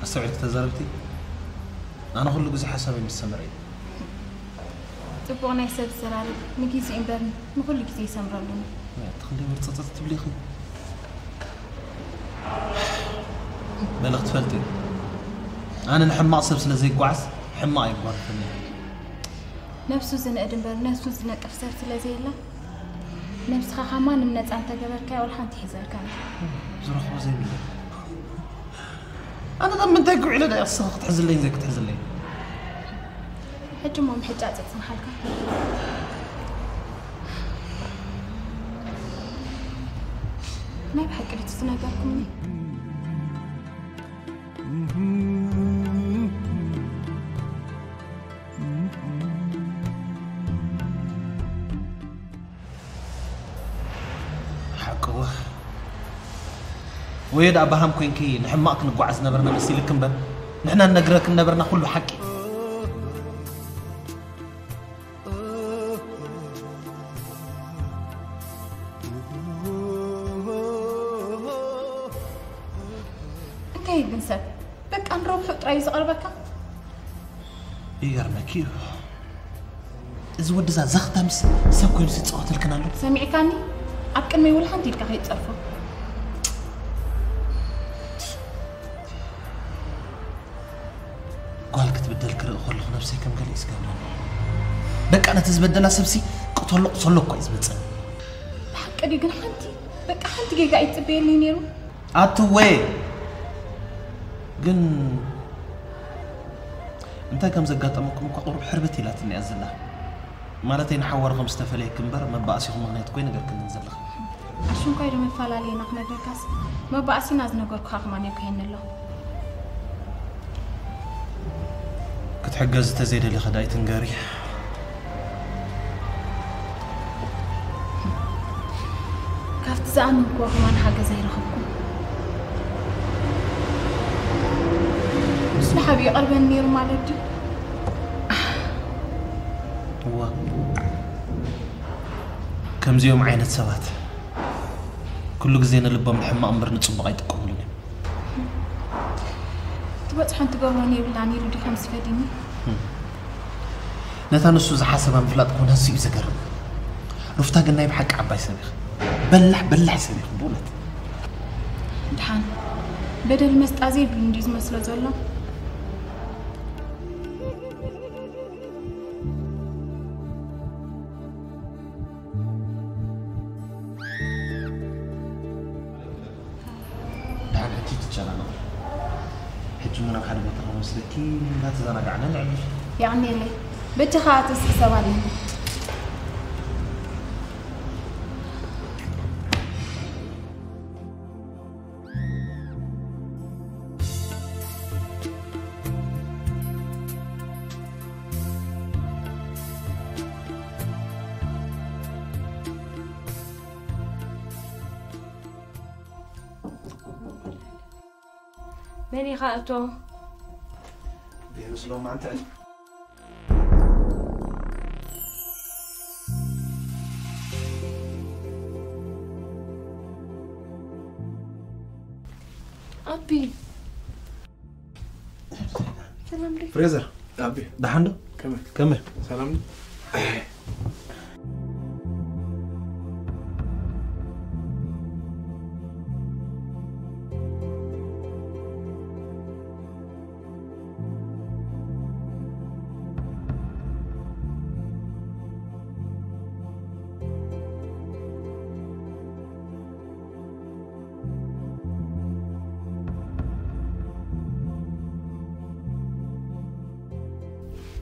ኣስተውዒልኪ ተዛረብቲ? ኣነ ኩሉ ግዜ ሓሳበይ ምስ ሰመረ እዩ። ጽቡቕ ናይ ሰብ ዘራርብ ንግዜኡ እምበር ንኹሉ ግዜ ይሰምረሉ። ኣቲ ክንደይ ወርጸጸጽ ትብሊ ኢኺ? በሊ ክትፈልጢ፣ ኣነ ንሕማቕ ሰብ ስለ ዘይጓዓዝ ሕማቕ ኣይጓነፈኒ። ነብሱ ዝንእድ እምበር ነብሱ ዝነቅፍ ሰብ ስለ ዘየለ፣ ነብስኻ ካብ ማንም ነጻ እንተገበርካያ ወላ ሓንቲ ሒዘልካ። ዝረኽቦ ዘይብለይ። ኣነ ካብ ምንታይ ክውዕለ ደኣ እስኻ ክትሕዝለይን ዘይክትሕዝለይን? ሕጂ እሞ ምሕጫጭ ይጽንሓልካ። ናይ ብሓቂ ድዩ ዝነገርኩምኒ? ሓቅዋ። ወይ ደኣ ኣባሃም ኮይንኪ ንሕማቕ ክንጓዓዝ ነበርና መሲልክ እምበር፣ ንሕና ንነግረክ ነበርና ኩሉ ሓቂ። እንታይ ግን ሰብ በቃ ንረብሑ ጥራይ እዩ ዝቐርበካ? ይገርመኪ እዩ። እዚ ወዲ እዛ ዘኽታምስ ሰብ ኮይኑ ዝፃወተልክን ኣሎ። ሰሚዕካኒ? ኣብ ቅድመይ ውላ ሓንቲ ኢድካ ከይትፀርፎ። ጓል ክትብደል ክርኢ ከለኹ ነብሰይ ከም ገለ እዩ ዝገብረኒ። በቃ ነቲ ዝበደላ ሰብሲ ቅተሎ፣ ቅተሎ እኮ እዩ ዝመፀኒ። ብሓቂ ድዩ ግን ሓንቲ፣ በቃ ሓንቲ ጌጋ እዩ ትፅበየልኒ ነይሩ። ኣትወ ግን እንታይ ከም ዘጋጠመኩም እኳ ቁሩብ ሕርብት ኢላትኒ እያ ዘላ። ማለተይ ንሓዋሩ ከም ዝተፈለየኪ እምበር መባእሲኹም ምኽንያት እኮ ኣይነገርክንን ዘለኺ። ኣሽንኳይ ዶ መፈላለየና ክነግረካስ መባእሲና ዝነገርኩኻ ከማን የብክየኒ ኣሎ። ክትሕገዝ ተዘይደሊኺ ዳይ ትንገሪ። ካብቲ ዝኣመንክዎ ከማን ሓገዝ ኣይረኸብኩን። ምስ ንሓብ ይቐርበኒ ነይሩ ማለት ድዩ? እዋ፣ ከምዚኦም ዓይነት ሰባት ኩሉ ግዜ ንልቦም ንሕማቕ እምበር ንጽቡቕ ኣይጥቀሙሉን እዮም። ትበጽሖን ትገብሮን የብላን ኢሉ ድዩ ከምዚ ፈዲኒ? ነታ ንሱ ዝሓሰባ ምፍላጥ ኮነ ኣዝዩ እዩ ዘገርም። ሩፍታ ግን ናይ ብሓቂ ዓባይ ሰብ ኢኺ። በላሕ በላሕ ሰብ ኢኺ ብእውነት። ድሓን በደል መስጣ ዘይብሉ እንድዩ ዝመስሎ ዘሎ። ደሓን ሕጂ ትጨናነቕ። ሕጂ እውን ኣብ ሓደ ቦታ ከመስለኪ እንዳተዘናጋዕና ነዕልል። የቐንየለይ። በጃኻ ኣቶ ስእሰብ ኣለኒ። መን ኢኻ እቶ? ቬኑስ ሎማንተ። ኣቢ። ሰላም ዲ? ፍሬዘር። ኣቢ። ደሓን ዶ? ከመይ? ከመይ? ሰላም ዶ?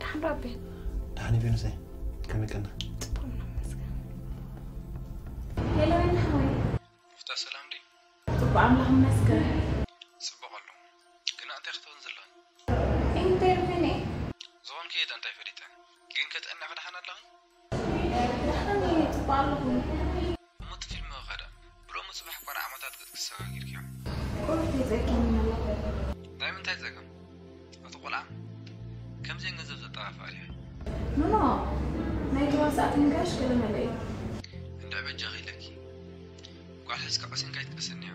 ደሓን ዶ ኣቢ? ደሓን እዩ ቬኑሰይ፣ ከመይ ቀና? ጽቡቕ ነው መስገን። ሄሎ ወይን ሓወይ። ሩፍታ ሰላም ዲ? ጽቡቕ ኣምላኽ ይመስገን። ጽቡቕ ኣሎ። ግን እንታይ ክትሆን ዘለኺ? ኢንተርቪኒ። ዝኾንኪ የት እንታይ ፈሊጠ? ግን ከጥዕና ክደሓን ኣለኺ? ደሓን እየ፣ ጽቡቕ ኣለኹ። እሞ እቲ ፊልም ኸ ከዳ? ብሎሚ ጽባሕ እኳ ንዓመታት ገጽኪ ሰጋጊርክዮ። ቁሩብ ተጸጊሙ ኣሎ። ናይ ምንታይ ጸገም? ኣቲ ቆልዓ፣ ከምዚአን ገንዘብ ዘጠፋፍኣ ድያ? ኖኖ፣ ናይ ተዋሳእቲ ምጋሽ ገለ መለ እዩ። እንድዒ በጃኺ ኢለኪ። ጓል ሒዝካ ቀሲንካ ኣይትቀስንዮ።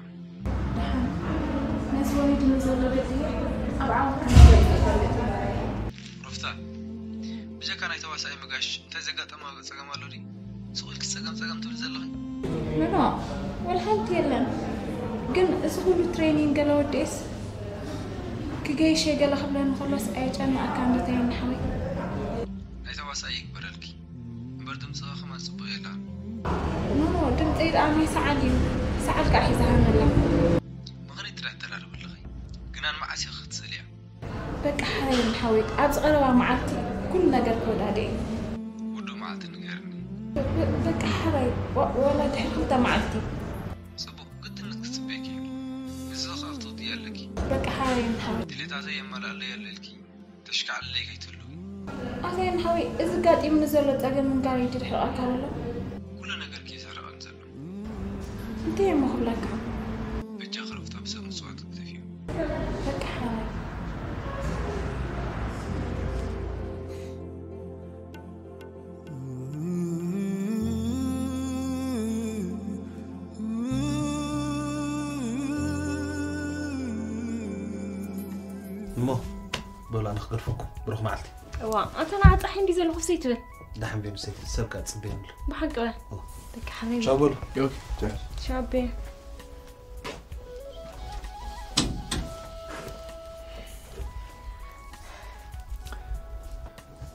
ደሓን፣ ነዚ ወሪዱኒ ዘሎ ገድሊ ኣብ ዓወት ክነብር ይፈልጥ እዩ። ሩፍታ፣ ብጀካ ናይ ተዋሳኣይ ምጋሽ እንታይ ዘጋጠመ ጸገም ኣሎ ድዩ? ስቕ ኢልኪ ጸገም ጸገም ትብሊ ዘለኺ? ኖኖ፣ ወላ ሓንቲ የለን። ግን እዚ ኩሉ ትሬኒንግ ገለ ወዲኤስ ክገይሽ እየ ገለ ክብለኒ ከሎስ ኣየጨንቐካ እንዶ ተየኒ ሓወይ? ናይ ተዋሳኣይ ይግበረልኪ። እምበር ድምጽኻ ከማን ጽቡቕ የላን። ኖኖ፣ ድምጸይ ደኣ ናይ ሰዓል እዩ። ሰዓል ከኣ ሒዛ ሃመላ። ምኽሪ ጥራሕ ተላልቢ ኣለኺ። ግና ንመዓስ ኢኺ ክትስእልያ? በቃ ሓራይ ሓወይ፣ ኣብዚ ቀረባ መዓልቲ ኩሉ ነገር ክወዳደ እዩ። ውዱእ መዓልቲ ንገርኒ። በ-፣ በቃ ሓራይ፣ ወ-፣ ወላ ድሕሪ ክልተ መዓልቲ። ጽቡቕ፣ ግድነት ክትጽበየኪ እዩ። ንስኺ ከኣ ክትወድኢ ኣለኪ። በቃ ሓራይ ሓወይ። ድሌታተይ የማልኣለይ ኣሎ ኢልኪ ተሽካዕልለይ ከይትህልዊ። ኣታ ሓወይ፣ እዚ ጋጢምኒ ዘሎ ጸገም ምንጋር እዩ ድሕሪ ኣካል ኣሎ። ኩሉ ነገርኪ እዩ ዘረቐኒ ዘሎ። እንታይ እሞ ክብለካ? በጃኺ ሩፍታ ብሰብ ምጽዋት ግደፍዮ። በቃ ሓራይ። እሞ በሉ ኣነ ክገድፈኩም። ብሩኽ መዓልቲ። እዋ፣ ኣንተ ንዓ ጸሓይ እንዲ ዘለኹ ሰይትብል። ደሓን ቤኑ ሰይትብል፣ ሰብ ከኣ ጽበየሉ። ብሓቂ በ? እዋ። ደቂ ሓበይ። ቻው በሉ። ኦኬ፣ ቻው። ቻው ቤ።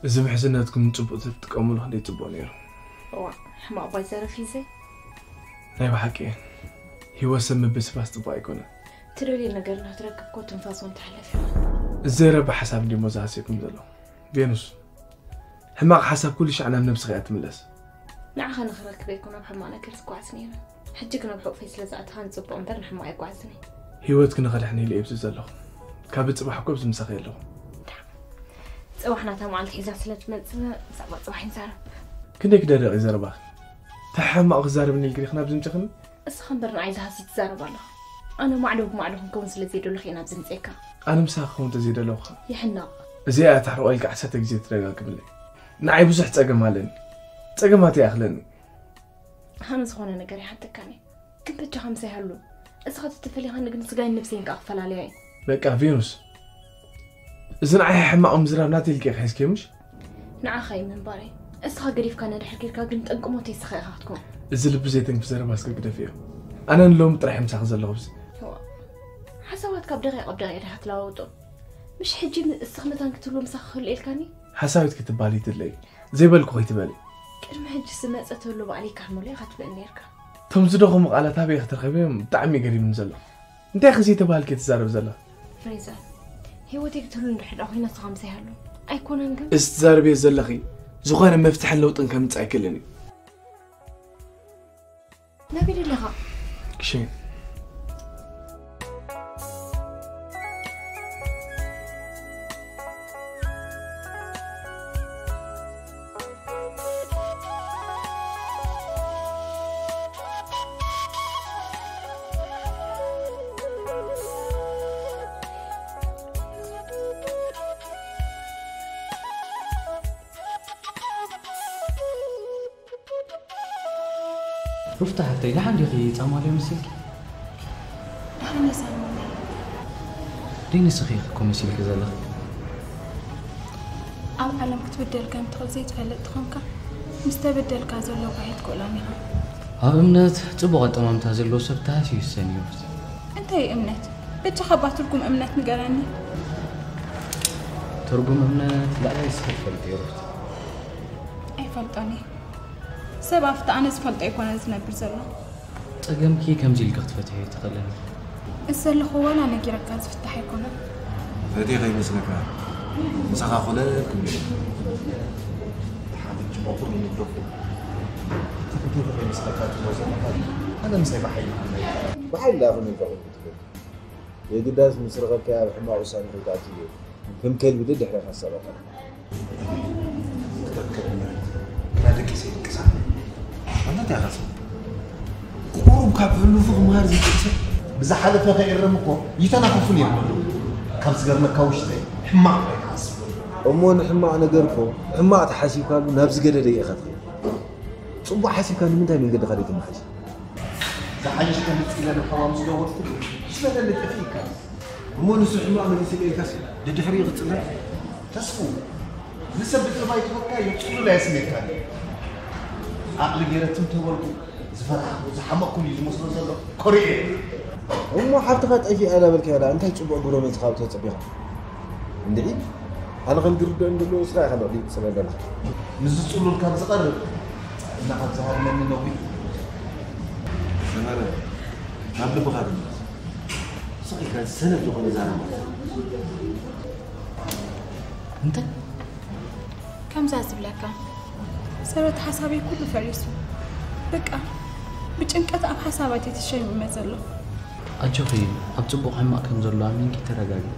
እዚ ምሕዝነትኩም ጽቡቕ ተትጥቀሙሉ ክንደይ ጽቡቕ ነይሩ። እዋ፣ ሕማቕ ባይ ዘረፍ እዩ ዘይ? ናይ ብሓቂ፣ ህይወት ሰብ ምብስባስ ጽቡቕ ኣይኮነን። ትደልዮ ነገር እናትረክብ እኮ ትንፋስ እውን ትሕለፍ ኢኻ። እዚ ዘረባ ሓሳብ እንዲሞ ዝሃስየኩም ዘሎ። ቬኑስ፣ ሕማቕ ሓሳብ ኩሉ ሻዕ ናብ ነብስኻ እያ ትምለስ። ንዓኻ ንኽረክብ ኣይኮነ ኣብ ሕማቕ ነገር ዝጓዓዝ ነይረ። ሕጂ ግን ኣብ ሕቑፈይ ስለ ዝኣተኻ ንጽቡቕ እምበር ንሕማቕ ኣይጓዓዝን እየ። ህይወትኪ ንኸድሕን ኢለ እየ ኣብዚ ዘለኹ። ካብ ጽባሕ እኮ ኣብዚ ምሳኺ ኣለኹ። ጽባሕ ናታ መዓልቲ ሒዛ ስለ ትመጽእ ብዛዕባ ጽባሕ ይንዛረብ። ክንደይ ክደርቕ እዩ ዘረባኺ? እንታይ ሕማቕ ክዛረብኒ ኢልኪ ዲኺ ናብዚ ምጽእኽኒ? እስኻ እምበር ንዓይ ዝሃሲ ትዛረብ ኣለኻ። ኣነ ማዕዶ ብማዕዶ ክንከውን ስለ ዘይደለኹ እየ ናብዚ ምጽኤካ። ኣነ ምሳኺ ክኸውን እንተዘይደለኹ ኸ? ይሕነቕ። እዚኣ እያ ታሕርቖ ኢልካ ዓሰርተ ግዜ ትደጋግምለይ። ንዓይ ብዙሕ ጸገም ኣለኒ። ጸገማት ይኣኽለኒ። ኣነ ዝኾነ ነገር ይሓተካኒ። ግን በጃኻ ምሳይ ሃሉ። እስኻ ተተፈሊኻኒ ግን ስጋይን ነብሰይን ከኣ ክፈላለያ እየ። በቃ ቬኑስ፣ እዚ ንዓይ ሕማቕ ምዝራብ ናተይ ኢልኪ ኢኺ ሒዝኪዮ ምሽ? ንዓኻ እዩ ምንባረይ። እስኻ ገዲፍካ ነድሕር ጌርካ ግን ጠንቂ ሞተይ እስኻ ኢኻ ክትኮን። እዚ ልቢ ዘይተንክፍ ዘረባ እስከ ግደፍዮ። ኣነ ንሎሚ ጥራሕ ምሳኺ ዘለኹ ኣብዚ። እዋ፣ ሓሳባት ካብ ደቂቕ ኣብ ደቂቕ ዲኻ ትለዋውጦም? ምሽ ሕጂ ም-፣ እስኻ መታን ክትህሉ ምሳኺ ክህሉ ኢልካኒ? ሓሳዊት ክትበሃሊ ይትለይ። ዘይበልኩ ከይትበሊ። ቅድሚ ሕጂ ዝመጸ ተሎ ባዕለይ ካርመሎ ኢኻ ትብለኒ ነርካ። እቶም ዝደኸሙ ቃላት ኣበይ ኢኺ ትረኽብዮም? ብጣዕሚ ገሪምኒ ዘሎ። እንታይ ኢኺ ዘይተባህልኪ ትዛረብ ዘለኺ? ፍሬዘር፣ ህይወተይ ክትህሉ እንድሕር ደኣ ኮይና ንስኻ ምሳይ ሃሉ። ኣይኮነን ግን? እዚ ትዛረብዮ ዘለኺ ዝኾነ መፍትሕን ለውጥን ከምጽእ ኣይክእልን እዩ። ናበይ ደለኻ? ክሽን። ሩፍታ ሓፍተይ፣ ደሓን ዲኺ? ጻማልዮ መሲልኪ? ደሓን እየ ሳልሞን። ደይ ንስኺ ኢኺ እኮ መሲልኪ ዘለኺ። ኣብ ዓለም ክትብደል ከም ትኽእል ዘይትፈልጥ ተኾንካ፣ ምስ ተበደልካ ዘሎ ጓሂ ትክእሎን ኢኻ። ኣብ እምነት ጽቡቕ ኣጠማምታ ዘለዎ ሰብ ተሃስዩ ይሰን እዩ። እንታይ እዩ እምነት? በጃኻ እባ ትርጉም እምነት ንገረኒ። ትርጉም እምነት ላዕላይ እስኺ ትፈልጥዮ ሩፍታ። ኣይፈልጦን እየ። ሰብ ኣብቲ ኣነ ዝፈልጦ ኣይኮነን ዝነብር ዘሎ። ጸገምኪ ከምዚ ኢልኪ ክትፈትሕዮ ኣይትኽእልን። እዚ ዘለኹ ዋላ ነጊረካ ዝፍታሕ ኣይኮነን። ፈትየ ከይመስለካ፣ ምሳኻ ኮለል ክብል። ሓንቲ ጽቡቕ ንግደፎ። ፈትየ ከይመስለካ፣ ትብሎ ዘለኻ፣ ኣነ ምሳይ ብሓይሊ ክመይ። ብሓይሊ ዳኣ ከመይ ኢልካ ክትብል? የግዳስ ምስ ረኸብካያ ኣብ ሕማቕ ውሳኔ ከይትኣቱ እየ። ከም ከልቢ ደድሕረኻ ዝሰቐልካ። ክተብከ እምነት ግና ደቂሰ ይንቅሳቐስ። ኣንታ እንታይ ኢኻ ትብል? ቁሩብ ካብ ሕሉፉ ክመሃር ዘይክእል ሰብ ብዝሓለፈ ከየርም እኮ ይተናኽፉን እዮም። ካብ ዝገርመካ ውሽጠይ ሕማቕ ጥራይ ክሓስብ። እሞ ንሕማቕ ነገር እኮ ሕማቕ ተሓሲብካሉ ናብ ዝገደደ ኢኻ ትኸይድ። ጽቡቕ ሓሲብካ ንምንታይ መንገድኻ ዘይተመሓይሽ? ዝሓይሽ ከምጽእ ኢለ ንሓዋ ምስ ደወልኩ፣ ምስ በለኒ ጠፊእካ። እሞ ንሱ ሕማቕ መሊሱ ኢልካስ ደድሕሪኡ ክጽበ? ተስፉ፣ ንሰብ ብጥባይ ትፈትካ እዩ፣ ጽሉል ኣየስሜትካን። ዓቕሊ ገይረ ትም ተበልኩ፣ ዝፈራሕኩ፣ ዝሓመቕኩን እዩ ዝመስሎ ዘሎ። ኮሪኤ። እሞ ሓፍትኻ ጠፊኣ እናበልካያ ደኣ እንታይ ጽቡቕ ግብረ መልሲ ካብኡ ተጸቢኻ? እንድዒ፣ ኣነ ከም ዝርድኦ እንድሎ ንስኻ ኢኻ ልዕሊኡ ትጽበ ዘለኻ። ምስዚ ጽሉል ካብ ዝቐርብ፣ ጥዕና ካብ ዝሃርመኒ ነዊሕ። ሰመረ፣ ናብ ልብኻ ተመለስ። ስቕ ኢልካ ሰነፍ ዝኾነ ዛረባ። እንታይ? ከምዛ ዝብለካ፣ ሰረት ሓሳበይ ኩሉ ፈሪሱ። በቃ፣ ብጭንቀት ኣብ ሓሳባት እየ ተሸሚመ ዘለኹ። ኣጆኺ፣ ኣብ ጽቡቕ ሕማቕ ከም ዘሎ ኣሚንኪ ተረጋግኢ።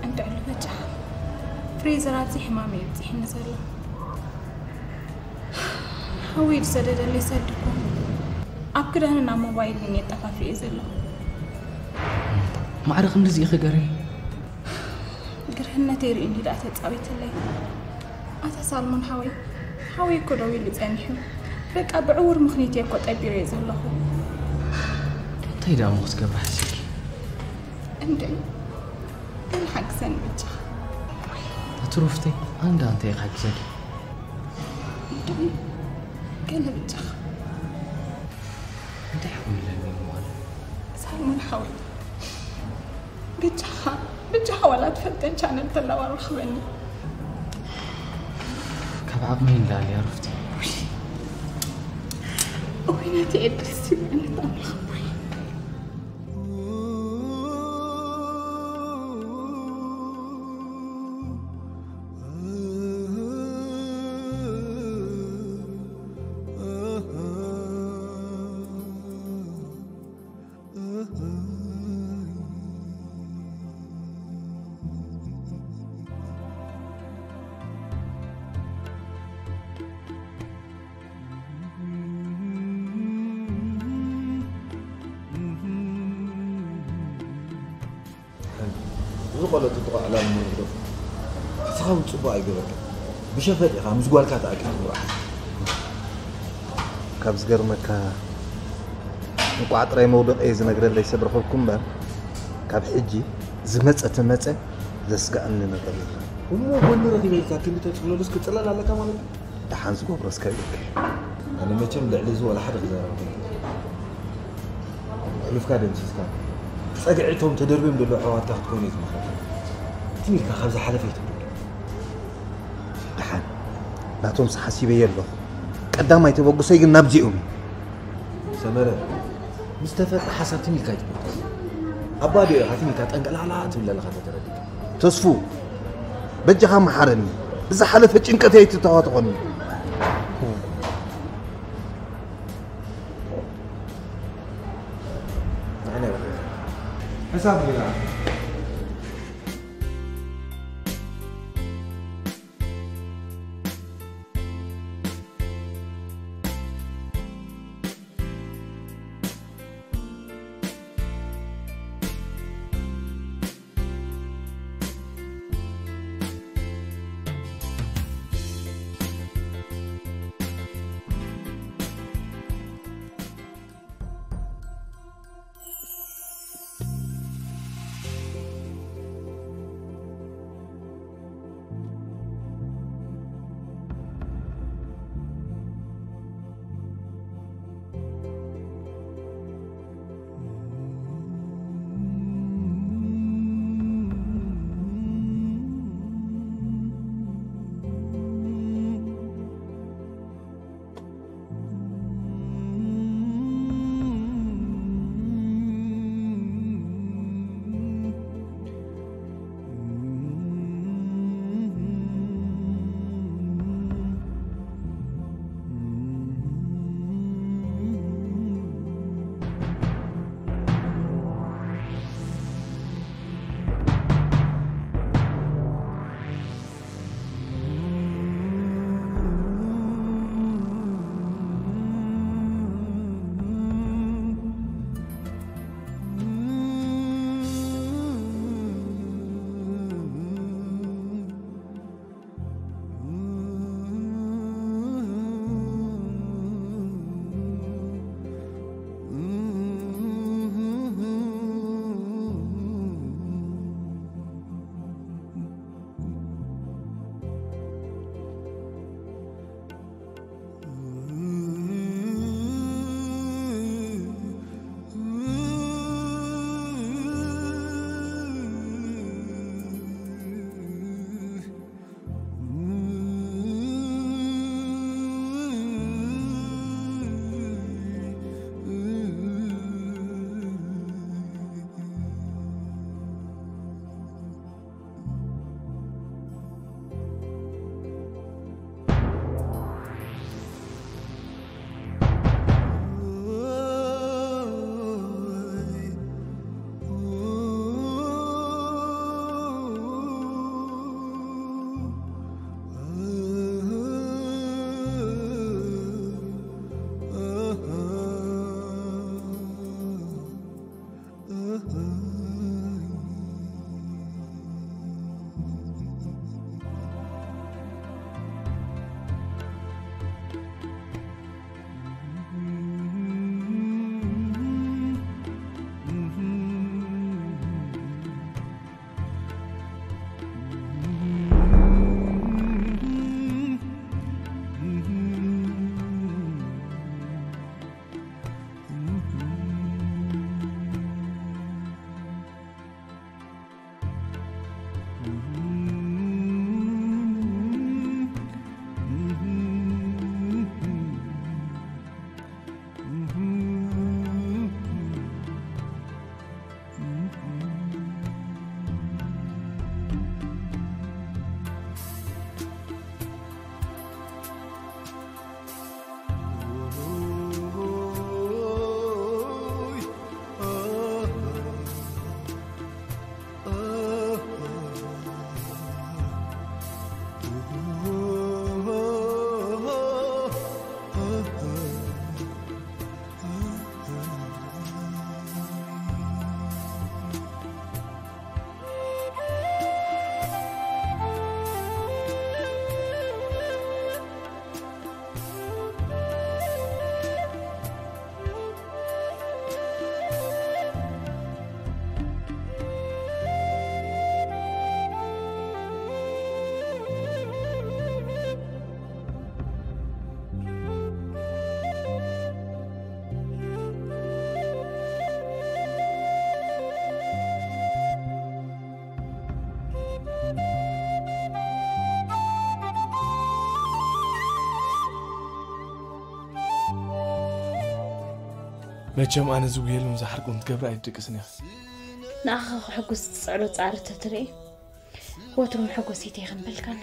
እንድዕሉ በጃኻ። ፍሬዘር ኣብዚ ሕማም እዩ ኣብጺሕኒ ዘሎ። ሓወይ ዝሰደደለይ ሰልዲ እኮ ኣብ ክዳንን ኣብ ሞባይልን እየ ጠፋፊኤ ዘለኹ። ማዕረ ክንድዚ ኢኺ ገርሂ? ግርህነተይ ርእዩ እንዲ ደኣ ተጻዊትለይ። ኣታ ሳልሞን ሓወይ፣ ሓወይ እኮ ደው ኢሉ ጸኒሑ። በቃ ብዕዉር ምኽንያት እየ እኮ ጠቢረዮ ዘለኹ። እንታይ ደኣ እሞ ክትገብሪ ሓሲብኪ? እንድዒ፣ ግን ሓግዘኒ በጃኻ። ትሩፍተይ ኣንዳ እንታይ ክሓግዘኪ? ገለ ብቻኻ እንታይ ሓሚለኒ ማለት? ሳልሞን ሓወይ፣ ብቻኻ ብቻኻ ዋላ ትፈልጠን ቻነል ተለዋ ረኽበኒ። ካብ ዓቕመይ እንዳልያ ሩፍቲ። እውይ ነቲ ኤድሪስ ይብለኒ ኣምላኽ። እዚ ቆሎ ጽቡቕ ዕላል እሞ ንግደፎ። ንስኻ እውን ጽቡቕ ኣይገበርካን። ብሸፈጥ ኢኻ ምስ ጓልካ ተኣኪብኩም ረኣኻ። ካብ ዝገርመካ እንቋዕ ጥራይ መውደቐ ዝነግረለይ ሰብ ረኸብኩ እምበር ካብ ሕጂ ዝመጸ ተመጸ ዘስግኣኒ ነገር የለን። እሞ ጎኒ ረኺበልካ ክንዲ ተጽዕነሉስ ክጽለል ኣለካ ማለት እዩ? ደሓን ዝገብሮ እስከ ይብልካ። ኣነ መቸም ልዕሊ እዚ ወላ ሓደ ክዛረብ ኣይደልን። ሕሉፍካ ደምሲስካ ጸግዒ እቶም ተደርብዮም ዘለዉ ኣሕዋትካ ክትኮኑ እየ ዝመኽረካ። ትም ኢልካ ካብ ዝሓለፈ ኣይትብሉ። ደሓን ናቶም ሓሲበዮ ኣለኹ። ቀዳማይ ተበግሶይ ግን ናብዚኦም እዩ። ሰመረ ምስ ተፈጥረ ሓሳብ ትም ኢልካ ኣይትበግስ። ኣባ ዲዮ ኢኻ ትም ኢልካ ጠንቀላላ ትብል ዘለኻ ተተረዲእካ። ተስፉ በጃኻ መሓረኒ። ብዝሓለፈ ጭንቀት ኣይትተዋተኾኒ። ንዓና ይበቃ። ሕሳብ ጌራ። መቸም ኣነ ዝጉየሉን ዝሓርቁን ትገብር ኣይትደቅስን ኢኺ። ንኣኻ ክሕጉስ ትፅዕሮ ፃዕሪ ተትርኢ ወትሩ መሐጎሲት ይኽንበልካን።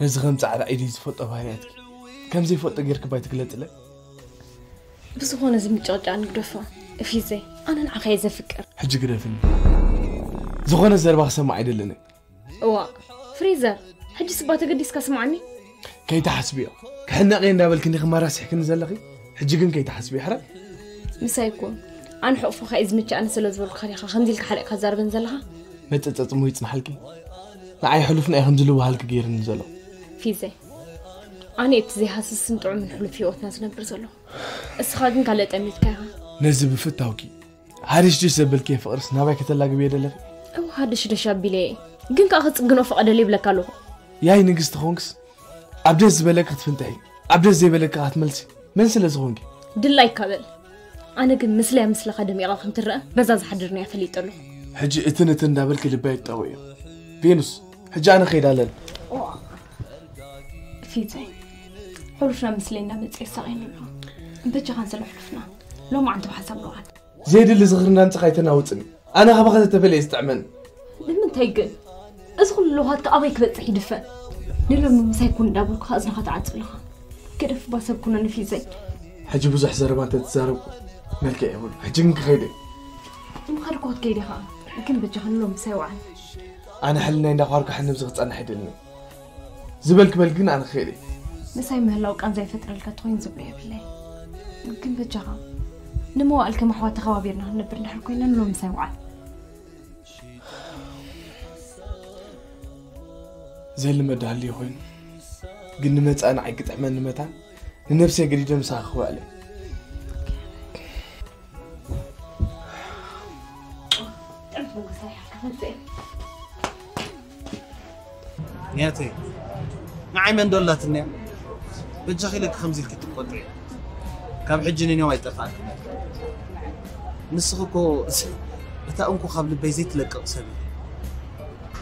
ነዚ ከም ፃዕሪ ኢደይ ዝፈልጦ ባህርያትኪ ከም ዘይፈልጦ ጌርኪ ባይ ትግለፅለይ። ብዝኾነ እዚ ምጭቕጫቕ ንግደፎ። እፊዘይ ኣነ ንዓኻ እየ ዘፍቅር። ሕጂ ግደፍኒ። ዝኾነ ዘረባ ክሰማዕ ኣይደልን። እዋ ፍሪዘር፣ ሕጂ ስባ ተገዲስካ ስማዕኒ። ከይትሓስብዮ። ክሕነቕ እየ እንዳበልክኒ ክመራስሕክኒ ዘለኺ። ሕጂ ግን ከይትሓስብዮ ሕራይ። ምሳይ እኮ ኣነ ሕቑፍኻ እዩ ዝምችኣኒ ስለ ዝበልኩኻ ዲኻ ከምዚ ኢልካ ሓሊቕካ ትዛረበን ዘለኻ? መጸጸጽሞ ይጽንሓልኪ። ንዓይ ሕሉፍና እዩ ከምዚ ልበሃልኪ ገይርኒ ዘሎ። ፊዘይ፣ ኣነ እብቲ ዘይሃስስን ጥዑምን ሕሉፍ ህይወትና ዝነብር ዘሎ። እስኻ ግን ካልእ ጠሚትካ ኢኻ። ነዚ ብፍታውኪ ሃዲሽድሽ ዘበልክዮ ፍቕርስ ናባይ ከተላግብዮ ደለኺ? እው ሃድሽደሽ ኣቢለ እየ። ግን ከኣ ክጽግኖ ፈቐደለይ ይብለካ ኣለኹ። ያይ ንግስቲ ኾንክስ ኣብ ደስ ዝበለኪ ክትፍንጥሒ ኣብ ደስ ዘይበለኪ ከኣ ክትመልሲ መን ስለ ዝኾንኪ? ድላይካ በል። ኣነ ግን ምስለያ ምስለኻ ደሚቓ ከም ትረአ በዛ ዝሓድር ነያ ፈሊጠ ኣለኹ። ሕጂ እትን እትን እንዳበልኪ ልበይ ኣይትጠውዮ። ቬኑስ፣ ሕጂ ኣነ ክኸይድ ኣለኒ። ፊተይ፣ ሕሉፍና ምስለይ እንዳመጸ የሳቕየኒ ኣሎ። በጃኻ ንስለ ሕሉፍና ሎማዓንቲ ብሓሳብ ንውዓል። ዘየድሊ ዝኽሪ እንዳምጽኻ ኣይተናውጽኒ። ኣነ ካባኻ ተተፈልየ ዝጥዕመኒ። ንምንታይ ግን? እዚ ኩሉ ለውሃትካ ኣበይ ክበጽሕ ይድፈን? ንሎሚ ምሳይ ኩን እንዳበልኩኻ እዝንኻ ትዓጽ ኣለኻ። ገደፍ እባ ሰብ ኩነኒ ፊዘይ። ሕጂ ብዙሕ ዘረባ እንተትዛረብኩ መልክዕ የብሉ። ሕጂ ግን ክኸይድ እየ። ምኻድ እኮ ክትከይድ ኢኻ፣ ግን በጃኻ ንሎሚ ምሳይ ውዓል። ኣነ ሕልናይ እንዳኳርኩ ሕንብዚ ክጸንሕ ኣይደልን እየ። ዝበልክ በል ግን ኣነ ክኸይድ እየ። ምሳይ ምህላው ቃንዛ ይፈጥረልካ ተኾይኑ ዝብሎ የብለይ። ግን በጃኻ ንመዋእል ከም ኣሕዋት ተኸባቢርና ክንነብር እንድሕር ኮይና ንሎሚ ምሳይ ውዓል። ዘልመድ ሃልዩ ኮይኑ ግን ንመጻኢ ንዓይ ክጥዕመኒ መታን ንነብሰይ ገዲደ ምሳኺ ክውዕል እየ። ንያተይ ንዓይ መን ዶላትንያ በጃኺ ኢለኪ ከምዚ ኢልኪ ትቆጥዒ ካብ ሕጂ ንንዮም ኣይጠፍኣልኪ። ንስኺ እኮ እታ እንኮ ካብ ልበይ ዘይትለቅቕ ሰብ ኢኺ።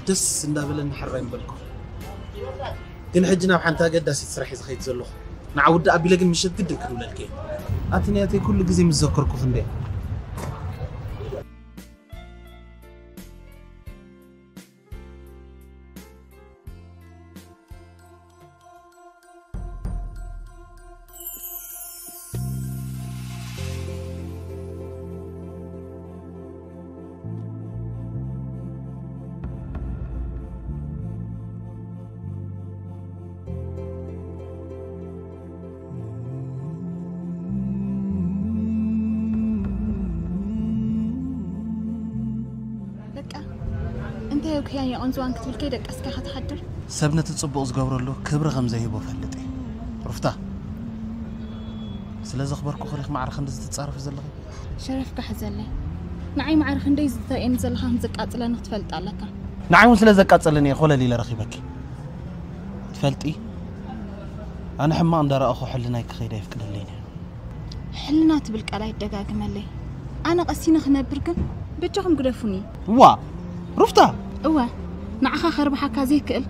ደስ እንዳበለኒ ሕራይ ምበልኩ። ግን ሕጂ ናብ ሓንቲ ኣገዳሲት ስራሕ እየ ዝኸይድ ዘለኹ። ንዓ ውድእ ኣቢለ ግን ምሸት ግድን ክድውለልኪ እየ። ኣቲ ንያተይ ኩሉ ግዜ ምስ ዘከርኩኺ እንድየ። በቃ እንታይ እኮ ያን የቐንዝዋን ክትብል ከይደቀስካ ኢኻ ትሓድር። ሰብ ነቲ ጽቡቕ ዝገብረሉ ክብሪ ከም ዘይህቦ ፈልጥ እየ። ሩፍታ፣ ስለ ዘኽበርኩኺ ዲኺ ማዕረ ክንድዚ ትጻረፊ ዘለኺ? ሸረፍካ ሕዘለይ። ንዓይ ማዕረ ክንደይ ዝተርእየኒ ዘለኻ ከም ዘቃጽለኒ ክትፈልጥ ኣለካ። ንዓይ እውን ስለ ዘቃጸለኒ እየ ኮለል ኢለ ረኺበኪ። ትፈልጢ፣ ኣነ ሕማቕ እንዳረኣኹ ሕልናይ ክኸይድ ኣየፍቅደለይን እየ። ሕልና ትብል ቃል ኣይደጋግመለይ። ኣነ ቀሲነ ክነብር ግን በጃኹም ግደፉኒ። ዋ ሩፍታ! እወ ንዓኻ ከርብሓካ ዘይክእል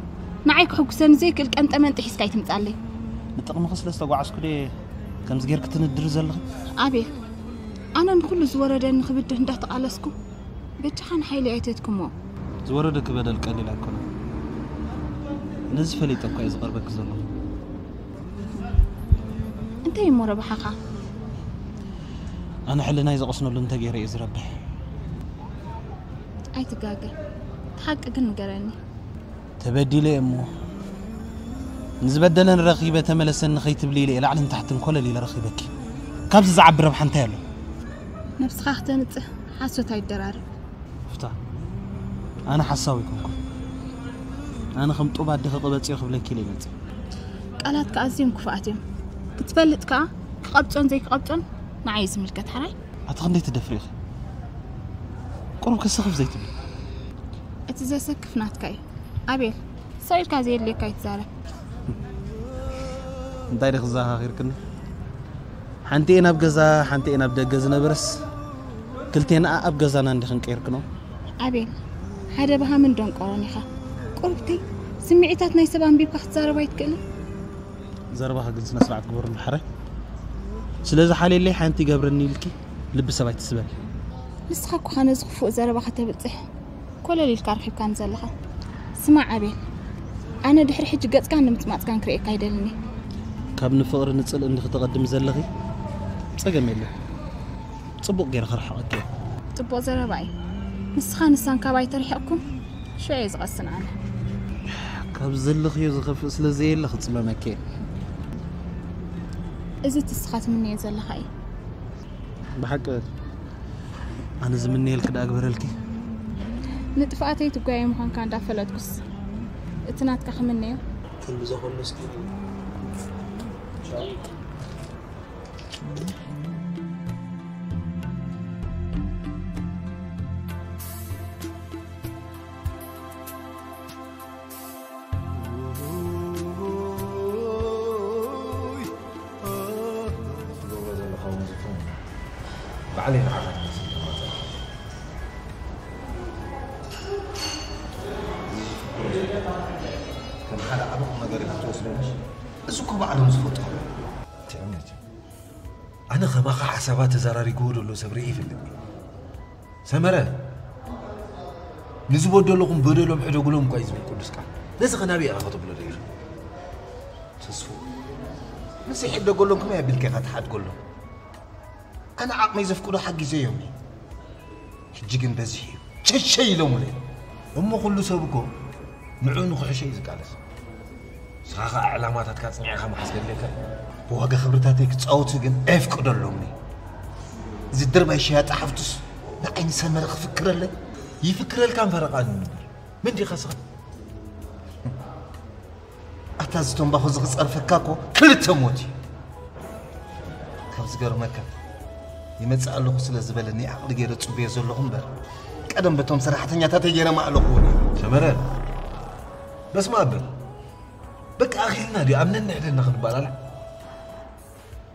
ንዓይ ክሕጉሰኒ ዘይክእል ቀንጠመንጢ ሒዝካ ኣይትምጻለይ። ንጥቕምኺ ስለ ዝተጓዓዝኩ ድየ ከምዚ ጌርኪ ትንድሪ ዘለኺ? ኣቤል ኣነ ንኹሉ ዝወረደኒ ክብድህ እንዳተቓለስኩ በጃኻ ንሓይለይ ኣይትህድክሞ። ዝወረደኪ በደል ቀሊል ኣይኮነን። ነዚ ፈሊጠ እኳ እየ ዝቐርበኪ ዘለኹ። እንታይ እሞ ረብሓኻ? ኣነ ሕልናይ ዝቐስነሉ እንተገይረ እየ ዝረብሕ። ኣይትጋገ። እቲ ሓቂ ግን ንገረኒ። ተበዲለ እየ እሞ ንዝበደለን ረኺበ ተመለሰኒ ከይትብሊ ኢለ እየ ላዕልን ታሕትን ኮለል ኢለ ረኺበኪ። ካብዚ ዝዓቢ ረብሓ እንታይ ኣሎ? ነብስኻ ክተንጽህ ሓሶት ኣይደራረብ። ሩፍታ ኣነ ሓሳዊ ኣይኮንኩን። ኣነ ከም ጡብ ኣድኺ ቅበጽዮ ክብለኪ ኢለ ይመጽእ። ቃላትካ ኣዝዮም ክፉኣት እዮም። ክትፈልጥ ከኣ ክቐብጾን ዘይክቐብጾን ንዓይ እዩ ዝምልከት። ሓራይ ኣቲ ክንደይ ትደፍሪ ኢኺ? ቁሩብ ከሰኽፍ ዘይትብሊ? እቲ ዘሰክፍ ናትካ እዩ ኣቤል። ሰው ኢልካ ዘየድልየካ ኣይትዛረብ። እንታይ ዲኺ ዘኻኺርክኒ? ሓንቲኤን ኣብ ገዛ ሓንቲኤን ኣብ ደገ ዝነበረስ ክልቴንኣ ኣብ ገዛና እንዲኽን ቀይርክኖ። ኣቤል ሓደ በሃምን ደንቆሮን ኢኻ። ቁሩብቲ ስምዒታት ናይ ሰብ ኣንቢብካ ክትዛረብ ኣይትክእልን። ዘረባኺ ግን ስነ ስርዓት ግበሩ እንድሕረ። ስለዚ ሓልየለይ ሓንቲ ይገብረኒ ኢልኪ ልቢ ሰብ ኣይትስበር። ንስኻ እኮ ኸ ነዚ ክፉእ ዘረባ ከተብጽሕ ኮለል ኢልካ ኣርኺብካኒ ዘለኻ። ስማዕ ኣቤል፣ ኣነ ድሕሪ ሕጂ ገጽካን ንምጽማጽካን ክርእየካ ኣይደልን እየ። ካብ ንፍቕሪ ንጽልኢ እንዲ ክትቐድሚ ዘለኺ ጸገም የለን። ጽቡቕ ገይረ ክርሕቐኪ እየ። ጽቡቕ ዘረባ እዩ። ንስኻ ንሳን ካባይ ተርሒቕኩም ሽዑ እየ ዝቐስን ኣነ። ካብ ዘለኽዮ ዝኸፍእ ስለ ዘየለ ክጽመመኪ እየ። እዚ እቲ ንስኻ ትምነዮ ዘለኻ እዩ። ብሓቂ ኣነ ዝምነየልኪ ደኣ ግበረልኪ። ንጥፍኣተይ ትጓየ ምዃንካ እንዳፈለጥኩስ እቲ ናትካ ክምነዮ? ክንዲ ዘኸሎ እስኪ ትገብሮ ዘለኻ እውን ዝኾነ ባዕለይ ንዓኻ ክመስል ተማጸንኩ። ከም ሓደ ዓቢ ቁም ነገር ኢኻ ትወስዶ ምሽ? እዚ እኮ ባዕሎም ዝፈልጡ እዮም። ትዕምት። ኣነ ከማኻ ሓሳባት ተዘራሪግዎ ዘሎ ሰብ ርኢ ይፈልጥ። ሰመረ፣ ንዝበደለኹም በደሎም ሕደጉሎም እኳ እዩ ዝብል ቅዱስ ቃል። ነዚ ከ ናበይ ኢኻ ከተብሎ ደሊኻ? ተስፉ፣ ንስ ይሕደገሎም ከመይ ኣቢልካ ኢኻ ትሓድገሎም? ኣነ ዓቕመይ ዘፍቅዶ ሓጊዘዮም እየ። ሕጂ ግን በዚሑ እዩ። ቸሸ ኢሎምለይ። እሞ ኩሉ ሰብ እኮ ንዕኡ ንክሕሾ እዩ ዝቃለስ። ንስኻ ኸኣ ዕላማታትካ ኣጽኒዕኻ ምሓዝ ከድልየካ እዩ። ብዋጋ ክብርታተይ ክጻወቱ ግን ኣየፍቅደሎምን እየ። እዚ ድርባይ ሸያጢ ሓፍቱስ ንዓይኒ ሰመረ ክፍክረለይ? ይፍክረልካን ፈረቓን እምበር። መን ዲኻ ስኻ? ኣታ እዚ ተምባኹ እዚ ክጸርፈካ እኮ ክልተ ሞት እዩ። ካብ ዝገርመካ ይመጽእ ኣለኹ ስለ ዝበለኒ ዓቕሊ ገይረ ጽቡየ ዘለኹ እምበር ቀደም በቶም ሰራሕተኛታተይ ገይረ ማእለኹ እውን እዩ። ሰመረ፣ በስመ ኣብ በል። በቃ ኣኺልና ድዩ ኣብ ነንሕድና ክንባላላ?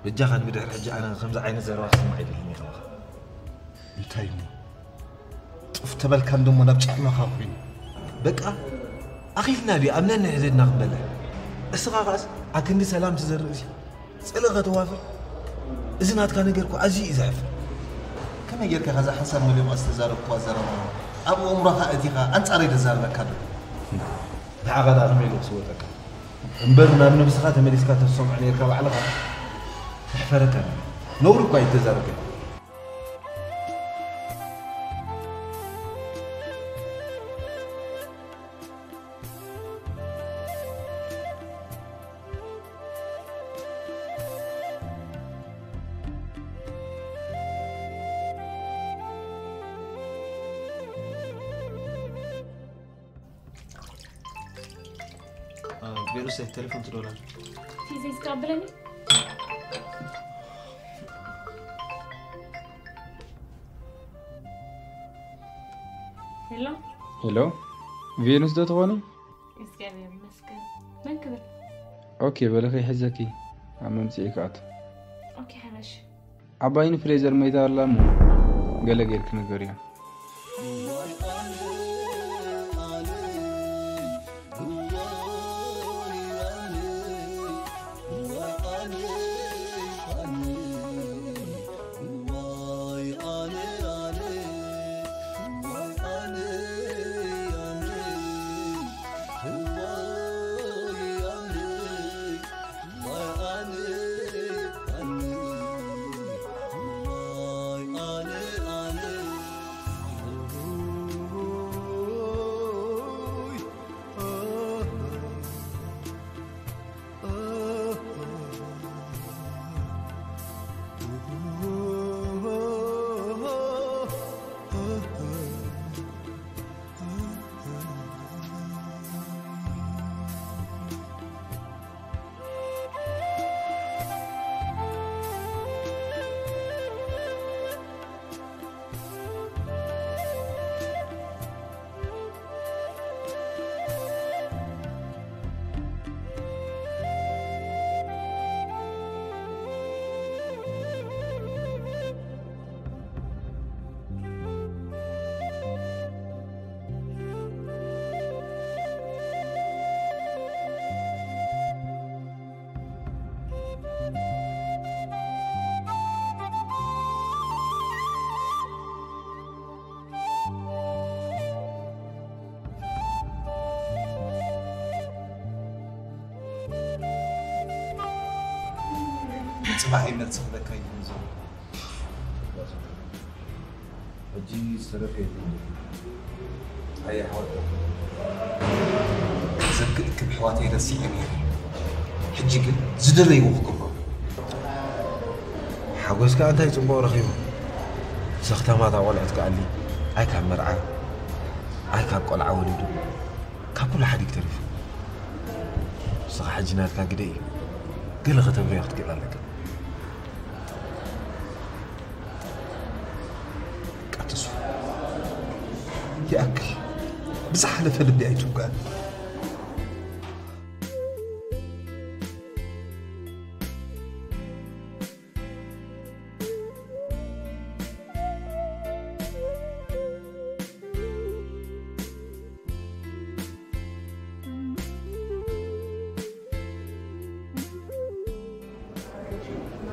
በጃኻ ንብድሕሪ ሕጂ ኣነ ከምዚ ዓይነት ዘረባ ክሰምዕ ኣይደልን እየ ከማኻ። እንታይ እሞ? ጥፍ ተበልካ እንደሞ ናብ ጫማኻ ኮይኑ። በቃ ኣኺልና ድዩ ኣብ ነንሕድና ክንበልዕ? እስኻ ኸኣስ ኣክንዲ ሰላም ትዘርእ ሲ ጽልኢ ከተዋፍር? እዚ ናትካ ነገር እኮ ኣዝዩ እዩ ዘሕፍር። ከመይ ጌርካ ከዛ ሓንሳብ መሊቑ ዝተዛረብክዋ ዘረባ ኣብ ኣእምሮኻ ኣእቲኻ ኣንጻረይ ተዛርበካ ዶ? ንዓኻ ደኣ ከመይ ኢሉ ክስወጠካ? እምበር ናብ ነብስኻ ተመሊስካ ተሰምዖ ኔርካ ባዕልኻ። መሕፈረካ ነይሩ። ነውሪ እኳ እዩ ተዛረብካ። ቬኑስ ቴሌፎን ትደውል ኣላ። ፊዚ ዝቀብለኒ። ሄሎ። ሄሎ፣ ቬኑስ ዶ ትኾኒ? እግዚኣብሔር ይመስገን። መን ክብል? ኦኬ፣ በለ ከይሕዘኪ ኣብ መምጽኢ ክኣቱ። ኦኬ፣ ሓራሽ። ዓባይን ፍሬዘር መይታ ኣላ እሞ ገለ ጌርኪ ንገርያ። ኣይመልስለካ ይኹን ዘሎ። ሕጂ ዝተረፈ የለን። ኣየ ኣሕዋት፣ ዘክእክብ ኣሕዋተይ ረሲዐ ነይረ። ሕጂ ግን ዝደለይዎ ክገብሮ። ሓጎስ ከኣ እንታይ ጽቡቕ ረኺቡ? ሰኽተማታ ቆልዑት ከኣሊ ኣይ ካብ መርዓ ኣይ ካብ ቆልዓ ወሊዱ ካብ ኩሉ ሓዲግ ተሪፉ። ንስኻ ሕጂ ናትካ ግደ እዩ። ገለ ከተብርዮ ክትክእል ኣለካ። ቀጥሱ ይኣክል ብዝሓለፈ ልቢ ኣይትውጋእ።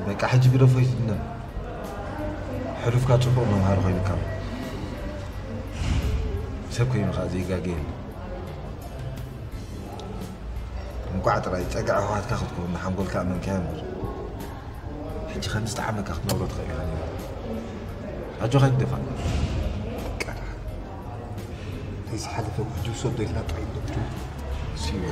በቃ ሕጂ ግደፎ ይትድነን። ሕሉፍካ ጽቡቕ መምሃሪ ኮይኑካ ኣሎ። ሰብ ኮይኑ ከኣ ዘይጋገ የለ። እንቋዕ ጥራይ ጸግዒ ኣሕዋትካ ክትከውን ንሓንጎልካ ኣመንካዮ እምበር፣ ሕጂ ከም ዝጠዓመካ ክትነብሮ ትኽእል ኢኻ ነይሩ። ኣጆኻ ይግደፋ። ቀዳ ናይ ዝሓለፈ ውሕጅ ውሰዶ ኢልና ጥራይ ንነግሮ። ሲዮ።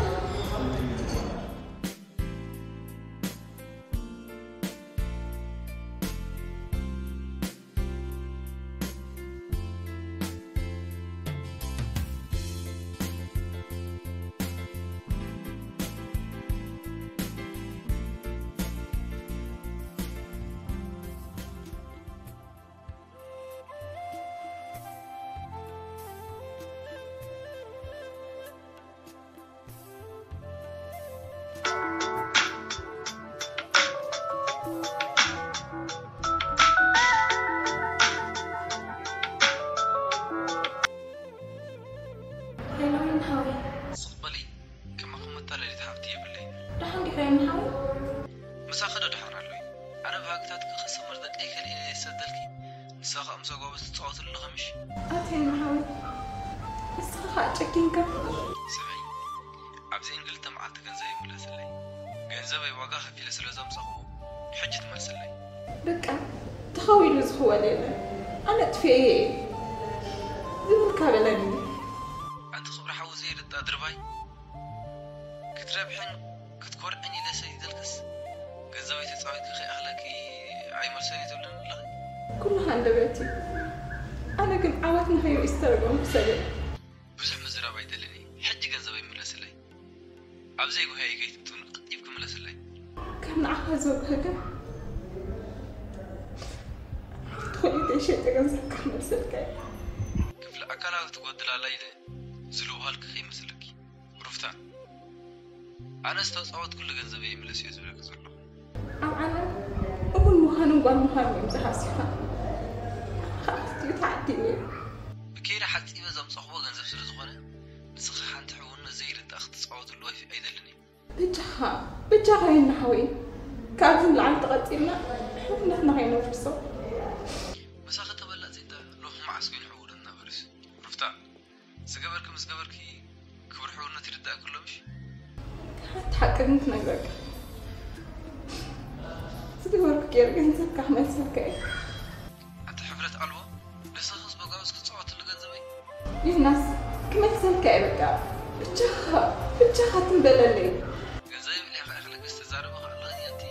ሄሎ፣ ሓወይ። ስቕ በሊ፣ ከማኹም መታለሊት ሓፍቲ የብለይን። ደሓን ዲኻ ሓወይ? ምሳኺ ዶ ደሓን ኣሎ'ዩ? ኣነ ባህግታትኪ ከሰምር ደቀይ ከሊኤ እየ ዝሰደልኪ። ንሳ ኸኣ ምስ ኣጓብዝ ትጻወትሉ ኣለኺ ምሽ? ኣቴና ሓወይ፣ ንስኻ ኸኣ ጨኪንካ። ስምዒ፣ ኣብዚ እንግልተ መዓልቲ ገንዘብ ይምለስለይ። ገንዘበይ ዋጋ ከፊለ ስለ ዘምጻኹዎ፣ ሕጂ ትመልስለይ። በቃ፣ ተኸዊሉ ዝኽወል የለን። ኣነ ጥፍኤ እየ። ዝበልካ በለኒ። ኣንቲ ክብሪ ሓዊ ዘይርዳ ድርባይ፣ ክትረብሕን ክትኮርዕን ኢለ ሰዲደልክስ፣ ገንዘበይ ተጻዊትኪ ከይኣኽለኪ ኣይመልሶን እየ ትብለኒ ኣለኺ። ኩሉ ሃንደበት እዩ። ኣነ ግን ዓወት ንኸይርኢ ዝተረጎምኩ ሰብ እየ። ብዙሕ ምዝራብ ኣይደልን እየ። ሕጂ ገንዘበይ ምለስለይ። ኣብ ዘይጉህያይ ከይትእትውኒ ቀልጢፍኪ ምለስለይ። ከም ንዓኻ ዘጉህ ግን፣ ትኽእሊ ዘይሸጠ ገንዘብካ ክመልሰልካ እየ። ክፍሊ ኣካላዊ ትጎድል ኣላ ኢለ ዝልውሃልኪ ከይመስለኪ። ሩፍታ፣ ኣነ ዝተጻወትኩሉ ገንዘበይ ይምለስ እየ ዝብለኪ ዘለኹ። ኣብ ዓለም እሙን ምዃንን ጓል ምዃንን እዮም ዝሃስዩኻ። ንዓኻ ኣትዩ ተዓዲኒ እየ። ብኬሪ ሓጺበ ዘምጻኽዎ ገንዘብ ስለ ዝኾነ፣ ንስኺ ሓንቲ ሕውነት ዘይርዳእ ክትጻወትሉ ኣይፍ-፣ ኣይደልን እየ። በጃኻ፣ በጃኻ የና ሓወይ፣ ካብዚ ንላዕሊ ተቐጺልና ሕውነትና ከይነፍርሶ። ምሳኺ ተበላጺ እንተ ሎሚ መዓስ ኮይኑ ሕውነትና ፈሪሱ? ሩፍታ፣ ዝገበርኪ ምስ ገበርኪ ክብሪ ሕውነት ይርዳእኪ ኣሎ ምሽ? ሓንቲ ሓቂ ግን ክነግረካ። ዝገበርኩ ገይረ ገንዘብካ ክመልሰልካ እየ። ኣቲ ሕፍረት ኣልቦ፣ ንስኽስ በጋውስ ክትጻወትሉ ገንዘበይ? ዮናስ፣ ክመልሰልካ እየ በቃ። ብቻኻ፣ ብቻኻ ትንበለለይ። ገንዘብ የብልያ ኸዓ ክልግስ ትዛረቢ ኸዓ ኣለኺ ኣቲ።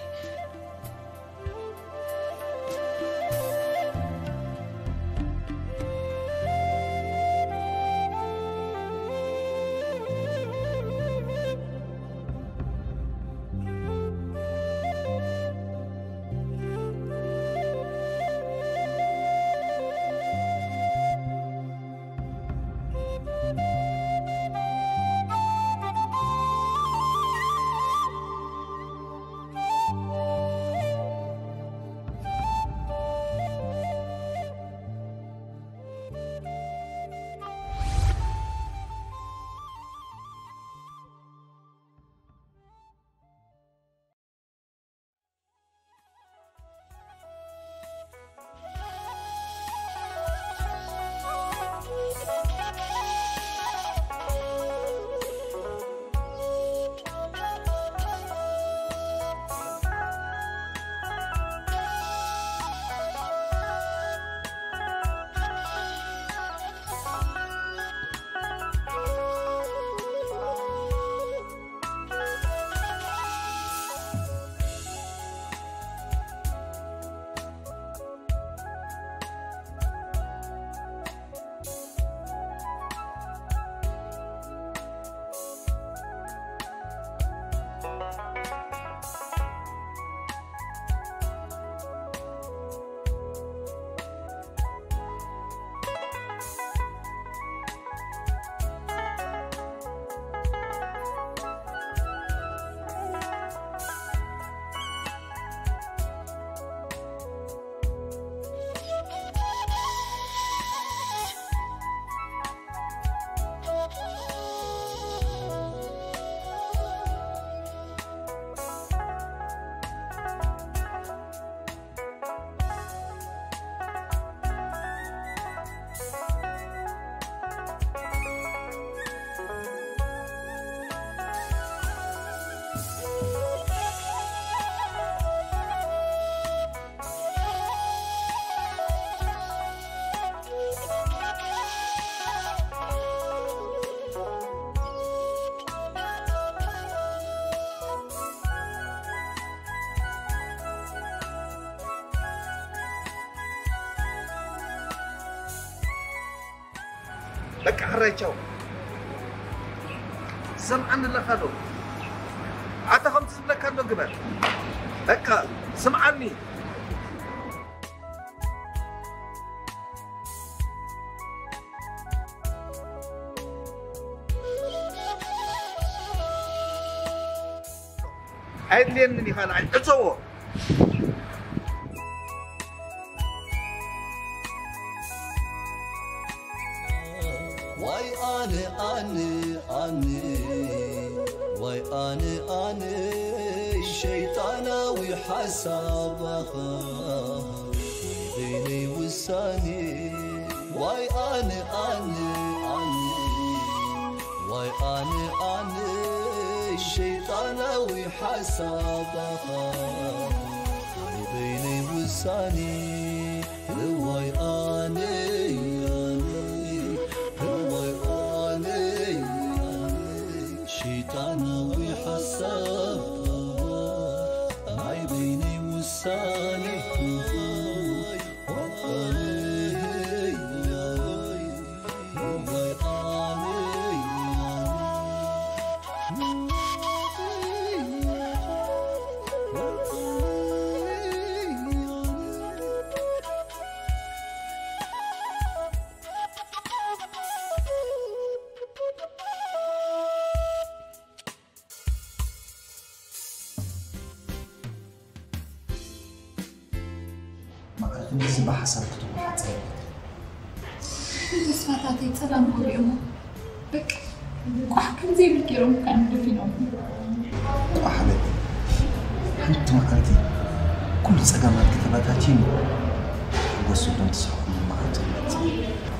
በቃ ሕራይ ቻው። ሰምዓኒ ኣለኻ ዶ? ኣታ ከምቲ ዝብለካ እንዶ ግበር። በቃ ስምዓኒ። ኣየድልየንን ኢኻ ንዓይ ዕጸዎ። ዋይ ኣነ ኣነ ኣነ ዋይ ኣነ ኣነ ሸይጣናዊ ሓሳባኻ በይነይ ውሳኔ ዋይ ኣነ ኣነ ኣነ ዋይ ኣነ ኣነ ሸይጣናዊ ሓሳባኻ ናይ በይነይ ውሳኔ እዋይ ኣነ ኣነ እዋይ ኣነ ኣነ ሸይጣናዊ ሓሳብ ናይ በይነይ ውሳኔ ማዕረ ክንድዚ ብሓሳብ ክትወሓፀ የብልክን። ተስፋታተይ ፀላም ጎሊኦሞ በቃ ቋሕ ከም ዘይብል ገይሮም ከዓ ደፊኖም። ቋሕ በሊ። ሓንቲ መዓልቲ ኩሉ ፀገማትኪ ተበታቲኑ ሓጎስ ዶ ትስሕቕሉ መዓልቲ ይመፅእ።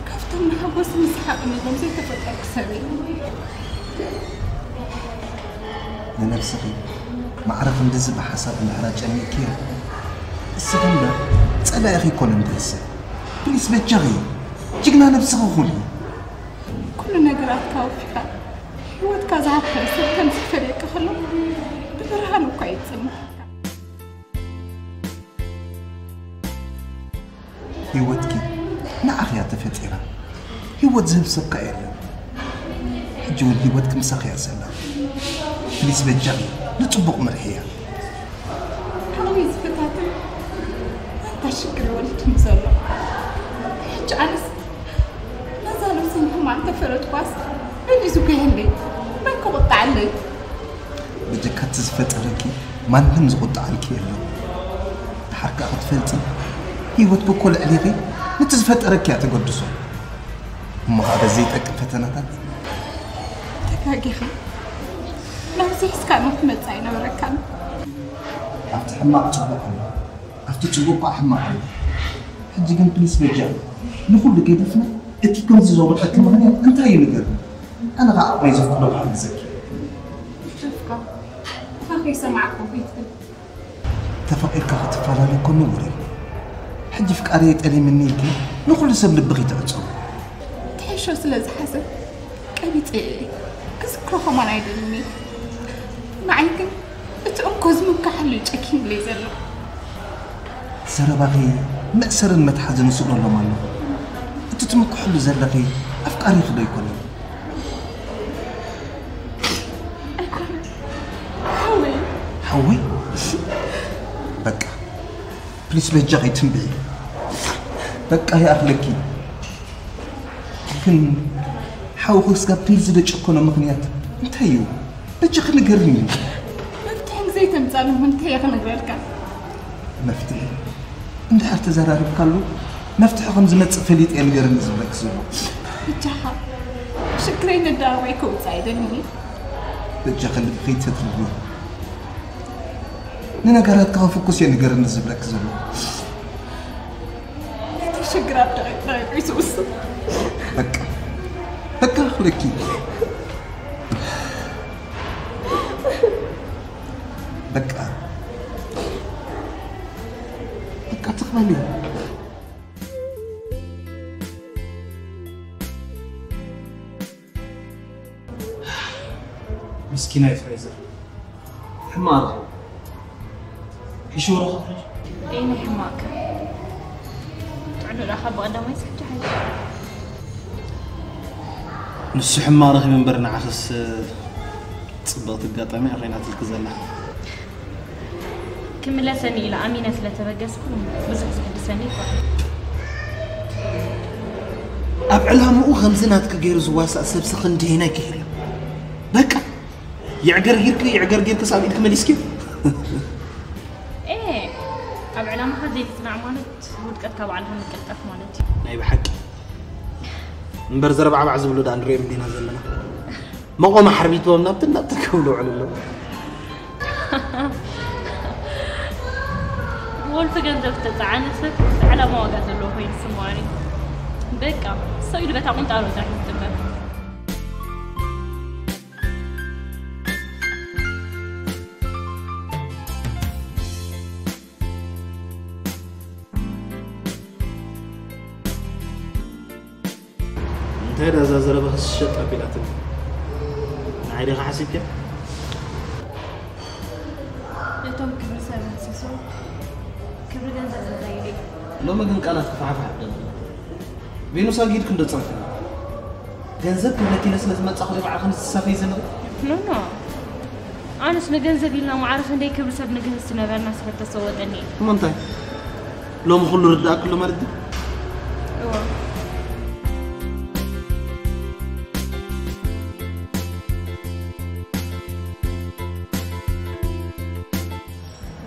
ካብቶም ንሓጎስን ንስሓቕን ኢሎም ዘይተፈጠርኩ ሰብ እየ። ንነብስኺ ማዕረ ክንድዚ ብሓሳብ እንድሕር ኣጨኒቕክያ፣ እስኺ እምበር ጸላኢኺ ኣይኮነን ዝሕሰብ። ፕሊስ በጃኺ ጅግና ነብስኺ ኩኒ። ኩሉ ነገራትካ ኣውፊኻ ህይወትካ ዝሃብካ ሰብ ከምዚ ክፈልየካ ከሎ ብብርሃኑ እኳ እዩ ዝጽልመካ። ህይወትኪ ንዓኺ እያ ተፈጢራ። ህይወት ዝህብ ሰብ ከ የለን። ሕጂ እውን ህይወትኪ ምሳኺ እያ ዘላ። ፕሊስ በጃኺ ንጽቡቕ ምርሕያ። ሓወይ ዝፈታትን ኣንታ ሽግር ይወልድኒ ዘሎ። ሕጂ ኣነስ ነዛ ነብሰይ ንሕማቕ እንተፈረድኳስ መን እዩ ዝጎየለይ? መን ክቑጣዓለይ? በጀካ እቲ ዝፈጠረኪ ማንም ዝቑጣዓልኪ የለን። ድሓር ከኣ ክትፈልጢ ህይወት ብኮ ልዕሊኺ ነቲ ዝፈጠረኪ እያ ተገድሶ። እሞ ከኣ በዚ ይጠቅም ፈተናታት ተጋጊኺ ናብዚ ሒዝካ ንክመጽእ ኣይነበረካን። ኣብቲ ሕማቕ ጽቡቕ ኣሎ፣ ኣብቲ ጽቡቕ ከኣ ሕማቕ ኣሎ። ሕጂ ግን ፕሊስ በጃኺ ንኹሉ ገዲፍና እቲ ከምዚ ዘውረደኪ ምኽንያት እንታይ እዩ ንገርኒ። ኣነ ከኣ ዓቕመይ ዘፍቅዶ ክሕግዘኪ። ተፍካ ካኺ ሰማዕኩ ቤትክን ተፈቒርካ ክትፈላለ እኮ ንቡር እዩ። ሕጂ ፍቃረይ ጠሊምኒ ኢልኪ ንኹሉ ሰብ ልብኺ ትዕጽው። ትሕሾ ስለ ዝሓዘ ቀቢጸ እየ። ክዝክሮ ከማን ኣይደልን እየ። ንዓይ ግን እቲ እንኮ ዝምካሓሉ እዩ ጨኪኑለይ ዘሎ። ዘረባኺ መእሰርን መትሓዝን ስእነሎም ኣለኹ። እቲ ትምክሕሉ ዘለኺ ኣፍቃሪኺ ዶ ኣይኮነን? ኣይኮነን ሓወይ። ሓወይ? በቃ ፕሊስ በጃኺ ትንብዒ። በቃ ይኣኽለኪ። ግን ሓውኺ ስጋብ ክንድዚ ዘጨከኖ ምኽንያት እንታይ እዩ? በጃኺ ንገርኒ። መፍትሒ ንዘይተምጻሉ እንታይ እየ ክነግረልካ? መፍትሒ እንድሕር ተዘራሪብካሉ መፍትሒ ከም ዝመጽእ ፈሊጠ እየ ንገርኒ ዝብለኪ ዘለኹ። በጃኻ ሽግረይ ነዳርባይ ከውጽእ ኣይደልን እየ። በጃኺ ልብኺ ተትርጉ። ንነገራት ከኸፍኩስ እየ ንገርኒ ዝብለኪ ዘለኹ። እቲ ሽግር ኣብ ደቂቕ ደቂቕ እዩ ዝውስን። በቃ በቃ ክለኪ በቃ በቃ ትኽበሊ። ምስኪናይ ፍሬዘር ሕማቕ ረኺቡ። ይሽወረኻ ፍሬዘር። እይ ናይ ሕማቕ ጥዕሉ ዳኻ ብቐዳማይ ስሕጂ ሓይሽ ንሱ ሕማቕ ረኺቡ እምበር ንዓኽስ ጽብቕቲ ኣጋጣሚ እያ ኮይናትልኪ ዘላ። ክምለሰኒ ኢለ ኣሚነ ስለተበገስኩ ብዙሕ ዝሕድሰኒ ይኮነ። ኣብ ዕላምኡ ከምዚ ናትኪ ገይሩ ዝዋሳእ ሰብሲ ክንደየናይ ክኢሉ እዩ። በቃ የዕገርጊርኪ የዕገርጊርኪስ ኣብ ኢድኪ መሊስኪ። ኤ ኣብ ዕላማኻ ዘይምጽናዕ ማለት ውድቀትካ ባዕልኻ ምቅልጣፍ ማለት እዩ። ናይ ብሓቂ እምበር ዘረባዕባዕ ዝብሉ ዳ ንሪኦም እንዲና ዘለና። መቆም ኣሕርቢትዎም ናብትን ናብትን ክብሉ ውዕሉ ኣለዉ። ብወልፊ ገንዘብ ዝተፀዓነ ሰብ ዕላማ ዋጋ ዘለዎ ኮይኑ ይስምዓኒ። በቃ ሰው ኢሉ በታ ቁንጣሮ ጥራሕ ይጥመር። እንታይ ዳ እዛ ዘረባኺ ስሸጥ ኣቢላትኒ? ንዓይ ዲኻ ሓሲብኪያ? እቶም ክብሪ ሰብ ህሲሶም ክብሪ ገንዘብ ዝደልዩ ሎሚ ግን ቃላት ክፋሕፋሕ ደለ። ቬኑስ ኣጊድ ክንዶ ጸርፊ ገንዘብ ክብለኪ ኢለ ስለ ዝመጻኹ ዶ ባዕልኺ ንስሳፈይ ዘለኺ? ኖ ኖ ኣነስ ንገንዘብ ኢልና ማዕረ ክንደይ ክብሪ ሰብ ንግህስ ዝነበርና ስለ ተሰወጠኒ እየ። እሞ እንታይ ሎሚ ኩሉ ርዳእኪ ኣሎ ማለት ድዩ? እዎ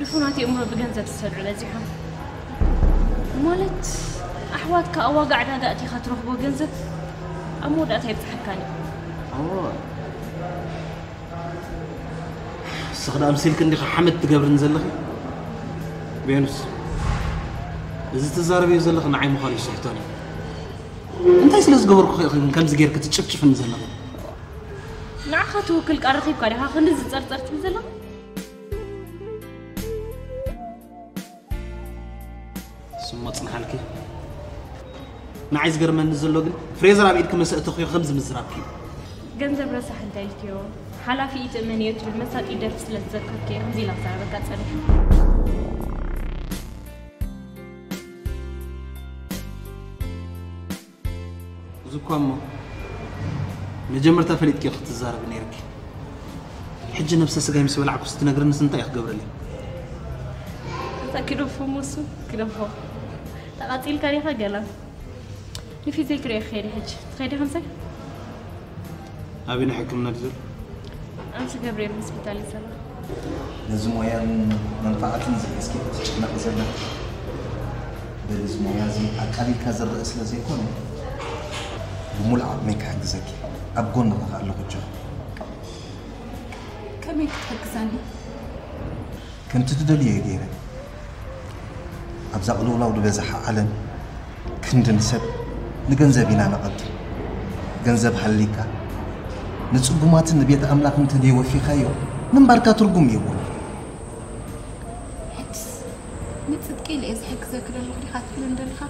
ድፉናት የእምሮ ብገንዘብ ዝሰድዑ በዚሖም ማለት ኣሕዋትካ ኣብ ዋጋ ዕዳጋ እቲኻ ትረኽቦ ገንዘብ ኣብ መወዳእታ ይብፅሐካን እዩ። ንስኺ ደኣ ምሲልኪ እንዲኻ ሓመድ ትገብርኒ ዘለኺ ቬኑስ። እዚ ትዛረብዮ ዘለኺ ንዓይ ምዃኑ ይስሕቶን እዩ። እንታይ ስለ ዝገበርኩ ኢኺ ከምዚ ጌርኪ ትጭፍጭፍኒ ዘለኺ? ንዓኻ ትውክል ቃል ረኺብካ ዲኻ ክንዲ ዝፀርፀር ትብል ዘለኻ? ስሞ ጽንሓልኪ። ንዓይ ዝገርመኒ ዘሎ ግን ፍሬዘር ኣብ ኢድኪ መሰእተኽዮ ከምዚ ምዝራብኪ እዩ። ገንዘብ ረሳሕ እንታይ ኢልክዮ? ሓላፊ ኢትእመንዮ ትብል መሳጢ ደርፊ ስለ ዝዘከርክዮ ከምዚ ኢላ ክዛረበካ ጸኒሐ። እዚ እኳ እሞ መጀመርታ ፈሊጥኪ ክትዛረቢ ነይርኪ። ሕጂ ነብሰ ስጋይ ምስ በላዕኩስ ትነግርንስ እንታይ እዩ ክገብረለይ? እታ ክደፎ ሞሱ ክደፎ ተቓጺልካ ዲኻ ገላ ንፊት ዘይክሪኦ ክኸይድ ሕጂ ትኸይዲ ከምሳይ ኣበይ ሕክምና ድዩ ዘሎ? ኣምሲ ገብርኤል ሆስፒታል እዩ ዘሎ። ነዚ ሞያን መንፋዓትን ዝሒዝኪ ትጭነቂ ዘለኺ በዚ ሞያ እዚ ኣቃሊልካ ዝረአ ስለ ዘይኮነ ብምሉእ ዓቕመይ ክሕግዘኪ ኣብ ጎንኺ ከኣ ኣለኹ ጆ። ከመይ ክትሕግዘኒ? ከምቲ ትደልዮ እየ ገይረ። ኣብዛ ቅልውላው ዝበዝሓ ዓለም ክንዲ ንሰብ ንገንዘብ ኢና ነቐድም። ገንዘብ ሃሊካ ንጽጉማትን ንቤት ኣምላኽን እንተደይወፊኻዮ ምንባርካ ትርጉም የብሉን። ሕጅስ ንጽድቂ ኢለ እየ ዝሕግዘኪ ዘለኹ ዲኻ ትብለኒ ዘለኻ?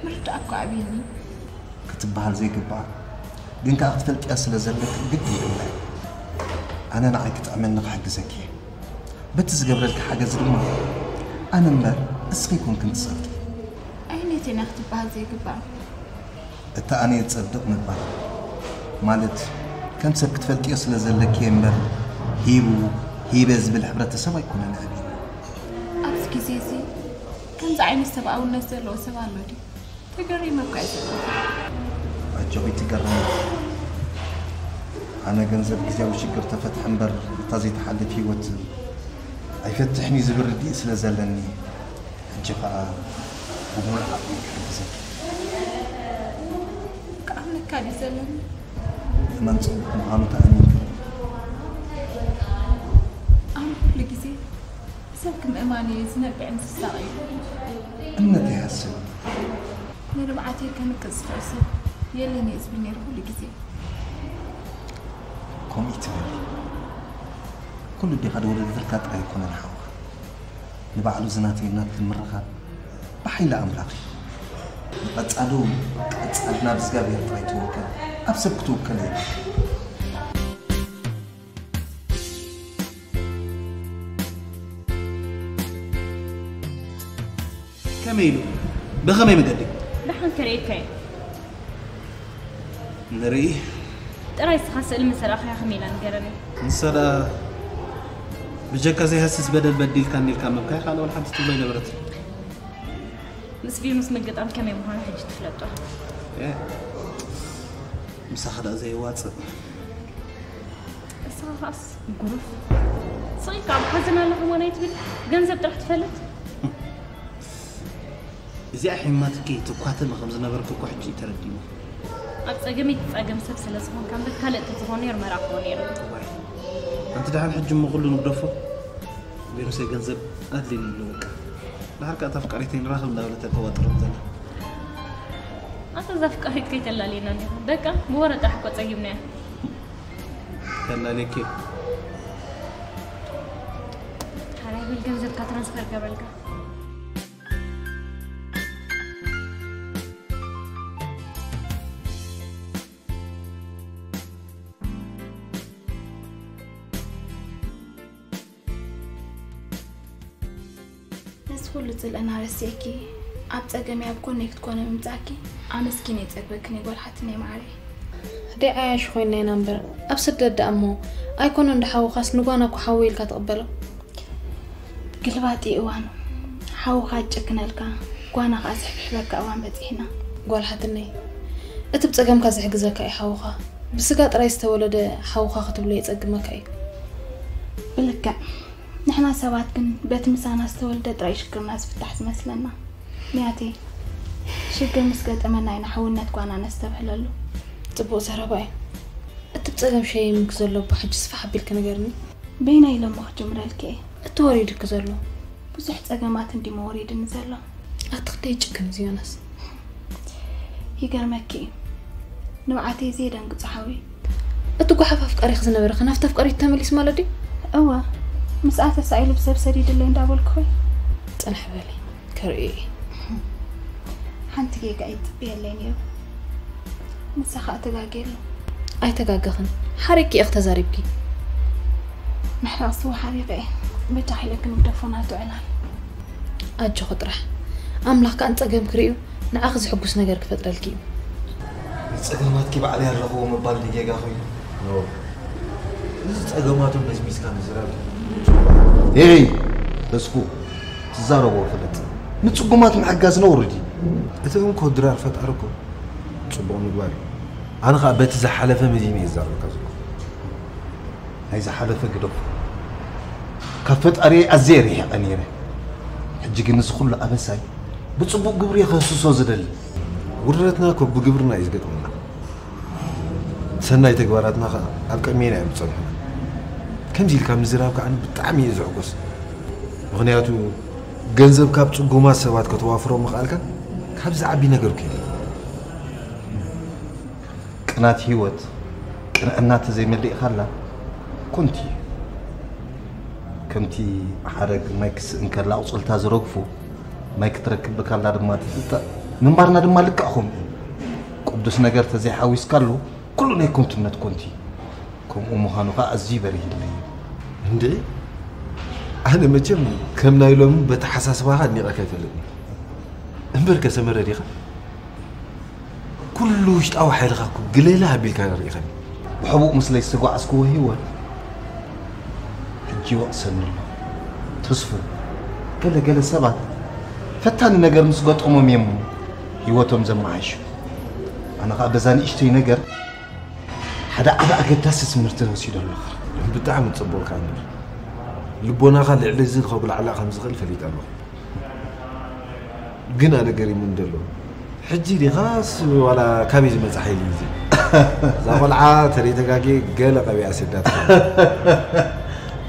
ምርዳእ እኮ ኣብዩኒ። ክትበሃል ዘይግባኣ ግን ከኣ ክትፈልጥያ ስለ ዘለኪ ግዲ ይብላ። ኣነ ንዓይ ክጥዕመኒ ክሕግዘኪ እየ። በቲ ዝገብረልኪ ሓገዝ ድማ ኣነ እምበር እስኺ ኣይኮንክን ትጸድቂ። ኣየነይተን እያ ክትበሃል ዘይግባኣ? እታ ኣነ እየ ዝጸድቕ ምባል ማለት ከም ሰብ ክትፈልጥዮ ስለ ዘለኪ እየ እምበር ሂቡ ሂበ ዝብል ሕብረተሰብ ኣይኮነን ኣዕብዩና። ኣብዚ ግዜ እዚ ከምዚ ዓይነት ሰብኣውነት ዘለዎ ሰብ ኣሎ ድዩ? ተገሪመ እኳ እየ ዘለኹ። ኣጆኺ ትገረሚ። ኣነ ገንዘብ ግዝያዊ ሽግር ተፈትሐ እምበር እታ ዘይትሓልፍ ህይወት ኣይፈትሕን እዩ ዝብል ርድኢት ስለ ዘለኒ ሕጂ ኸኣ ብምሉእ ዓቕመይ ክሕግዘኪ። ክኣምነካ ድዩ ዘለኒ? እመን ጽቡቕ ምዃኑ ተኣሚንኪ። ኣነ ኩሉ ግዜ ሰብ ክምእማን እየ ዝነብዕን ዝሳቐ እዩ። እምነት ይሃስብ። ንልምዓተይ ከንቅጽ ዝኽእል ሰብ የለን እየ ዝብል ነይረ ኩሉ ግዜ። ከምኡ ትበሊ። ኩሉ ዲኻ ድወለደልካ ጥራይ ኣይኮነን ሓውኻ። ንባዕሉ ዝናተይ ናትክን ምርኻብ ብሓይሊ ኣምላኽ እዩ። ንቐጻሊ እውን ቀጻሊ ናብ እግዚኣብሔር ጥራይ ትውከል። ኣብ ሰብ ክትውከል የብልካ። ከመይ ኢሉ? ብኸመይ መገዲ? ደሓን ከርእየካ እየ። ንርኢ። ጥራይ እስኻ ስእሊ ምስ ረኣኻያ ከመይ ኢላ ንገረኒ። ንሳ ደኣ ብጀካ ዘይሃስስ በደል በዲልካኒ ኢልካ ምብካይ ካልእ ወላ ሓንቲ ትብሎ ኣይነበረትን። ምስ ቪኑስ ምግጣም ከመይ ምዃኑ ሕጂ ትፍለጦ። እ፣ ምሳኻ ደኣ ዘየዋጽእ። እስኻ ኸኣስ ጉሩፍ ስቕ ኢልካ ኣብ ሓዘን ኣለኹ እሞ ናይ ትብል ገንዘብ ጥራሕ ትፈልጥ። እዚኣ ሒማትኪ ትኳተሚ ከም ዝነበርኪ እኮ ሕጂ እዩ ተረዲእኒ። ኣብ ጸገመይ ትጸገም ሰብ ስለ ዝኾንካ እምበር ካልእ እንተዝኾን ነይሩ መራኽቦ ነይሩ። ዋይ፣ ኣንቲ ደሓን ሕጂ እሞ ኩሉ ንግደፎ። ቬኑሰይ ገንዘብ ኣድልየኒ ኣሎ በቃ። ደሓር ከኣ እታ ኣፍቃሪተይ ንራኸብ እንዳበለት እያ ተዋጥረኒ ዘላ። ኣታ እዛ ኣፍቃሪት ከይተላልየና እንዲኻ። በቃ ብወረ ጥራሕ እኮ ጸጊብናያ። ተላልየኪ። ሓራይ በል ገንዘብካ ትራንስፈር ገበልካ። ነዚ ኩሉ ጽልእና ረሲእኪ ኣብ ጸገመይ ኣብ ጎነይ ክትኮኒ ምምጻእኪ ኣመስጊነ ይጸግበክን እየ ጓል ሓትነይ መዓረይ። ኣደይ ዓያሹ ኮይና ኢና እምበር ኣብ ስደት ደኣ እሞ ኣይኮነን ዶ ሓውኻስ ንጓና እኮ ሓወይ ኢልካ ትቕበሎ። ግልባጥ እዩ እዋኑ። ሓውኻ ይጭክነልካ፣ ጓና ኸኣ ዝሕብሕበካ እዋን በጺሕና። ጓል ሓትነይ፣ እቲ ብጸገምካ ዝሕግዘካ እዩ ሓውኻ። ብስጋ ጥራይ ዝተወለደ ሓውኻ ክትብሎ የጸግመካ እዩ። ብልክዕ። ንሕና ሰባት ግን በቲ ምሳና ዝተወልደ ጥራይ ሽግርና ዝፍታሕ ዝመስለና። ንያተይ፣ ሽግር ምስ ገጠመና ኢና ሕውነት ጓና ነስተብህለሉ። ጽቡቕ ዘረባ እዩ። እቲ ብጸገም ሸይምኪ ዘሎ እባ ሕጂ ስፍሕ ኣቢልኪ ንገርኒ። በየናይ ኢለ እሞ ክጅምረልኪ እየ? እቲ ወሪዱኪ ዘሎ። ብዙሕ ጸገማት እንዲሞ ወሪድኒ ዘሎ። ኣቲ ክንደይ ይጭክን እዚ ዮናስ። ይገርመኪ እዩ። ንብዓተይ ዘየደንግጾ ሓወይ። እቲ ጓሓፍ ኣፍቃሪኺ ዝነበረ ከ ናብቲ ኣፍቃሪቱ ተመሊሱ ማለት ድዩ? እወ። ምስኣ ተሳኢሉ ብሰብ ሰዲድለይ እንዳበልኩ ኾይ። ጽንሕ በሊ፣ ከርእዮ እየ። ሓንቲ ጌጋ እዩ ትጽበየለይ ነይሩ። ንሳ ኸኣ ተጋግየ ኣሎ። ኣይተጋገኽን። ሓሪቅኪ ኢኺ ተዛሪብኪ። ምሕራቕ ስዋ ሓሪቐ እየ። በጃኺ ኢለኪ ንግደፎ ናቱ ዕላል። ኣጆኺ ጥራሕ። ኣምላኽ ከኣ ንጸገምኪ ርእዩ ንዓኺ ዝሕጉስ ነገር ክፈጥረልኪ እዩ። ንጸገማትኪ ባዕለይ ኣለኽዎ ምባል ድዩ ጌጋ ኮይኑ? ኖ። እዚ ጸገማቶም መዝሚዝካ ምዝራብ እዩ። ሄይ፣ ተስፉ፣ ትዛረቦ ፍለጥ። ንጽጉማት ምሕጋዝ ነውሪ ድዩ? እቲ እንኮ ድራር ፈጣሪ እኮ ጽቡቕ ምግባር እዩ። ኣነ ኸኣ በቲ ዝሓለፈ መዚነ እየ ዝዛረበካ ዘለኹ። ናይ ዝሓለፈ ግደፎ። ካብ ፈጣሪየይ ኣዝየ ርሒቐ ነይረ። ሕጂ ግን እዚ ኩሉ ኣበሳይ ብጽቡቕ ግብሪ እየ ከህስሶ ዝደሊ። ውርደትና እኮ ብግብርና እዩ ዝገጥመና። ሰናይ ተግባራትና ኸኣ ኣብ ቅድሜና እዮም ዝጸንሑና። ከምዚ ኢልካ ምዝራብ ከኣ ብጣዕሚ እየ ዝሕጎስ። ምኽንያቱ ገንዘብ ካብ ጽጉማት ሰባት ከተዋፍሮ ምኽኣልካ ካብ ዝዓቢ ነገር እኮ የለን። ቅናት ህይወት ቅንዕና ተዘይመሊእካላ ኮንቲ እዩ። ከምቲ ሓረግ ማይ ክስእን ከላ ኣቑጽልታ ዝረግፉ፣ ማይ ክትረክብ ብካላ ድማ ትጥጠቕ፣ ምንባርና ድማ ልክዕ ከምኡ እዩ። ቅዱስ ነገር ተዘይሓዊስካሉ ኩሉ ናይ ከንቱነት ኮንቲ እዩ። ከምኡ ምዃኑ ኸኣ ኣዝዩ በሪህለይ እዩ። እንዴ፣ ኣነ መቸም ከም ናይ ሎሚ በተሓሳስባኻ ኣድኒቐካ ኣይፈልጥን። እምበርከ ሰመረ ዲኻ? ኩሉ ውሽጣዊ ሓይልኻ እኮ ግለለ ኣቢልካ ርኢኻኒ። ብሕቡእ ምስለይ ዝተጓዓዝክዎ ህይወት ሕጂ ይወቕሰኒ ኣሎ። ተስፉ፣ ገለ ገለ ሰባት ፈታኒ ነገር ምስ ገጠሞም እዮም ህይወቶም ዘመሓይሹ። ኣነ ኸኣ በዛ ንእሽተይ ነገር ሓደ ዓቢ ኣገዳሲ ትምህርቲ ወሲደ ኣለኹ። ብጣዕሚ ጽቡቕ ከኣ እምበር፣ ልቦናኻ ልዕሊ እዚ ከጉላዕላዕ ከም ዝኽእል ፈሊጠ ኣለኹ። ግን ኣነ ገሪሙኒ ዘሎ፣ ሕጂ ዲኻስ ዋላ ካበይ ዝመጽእ ሓይሊ እዩ እዚ? እዛ ቆልዓ ተደይ ተጋግየ ገለ ቀቢኣ ሰዳትካ።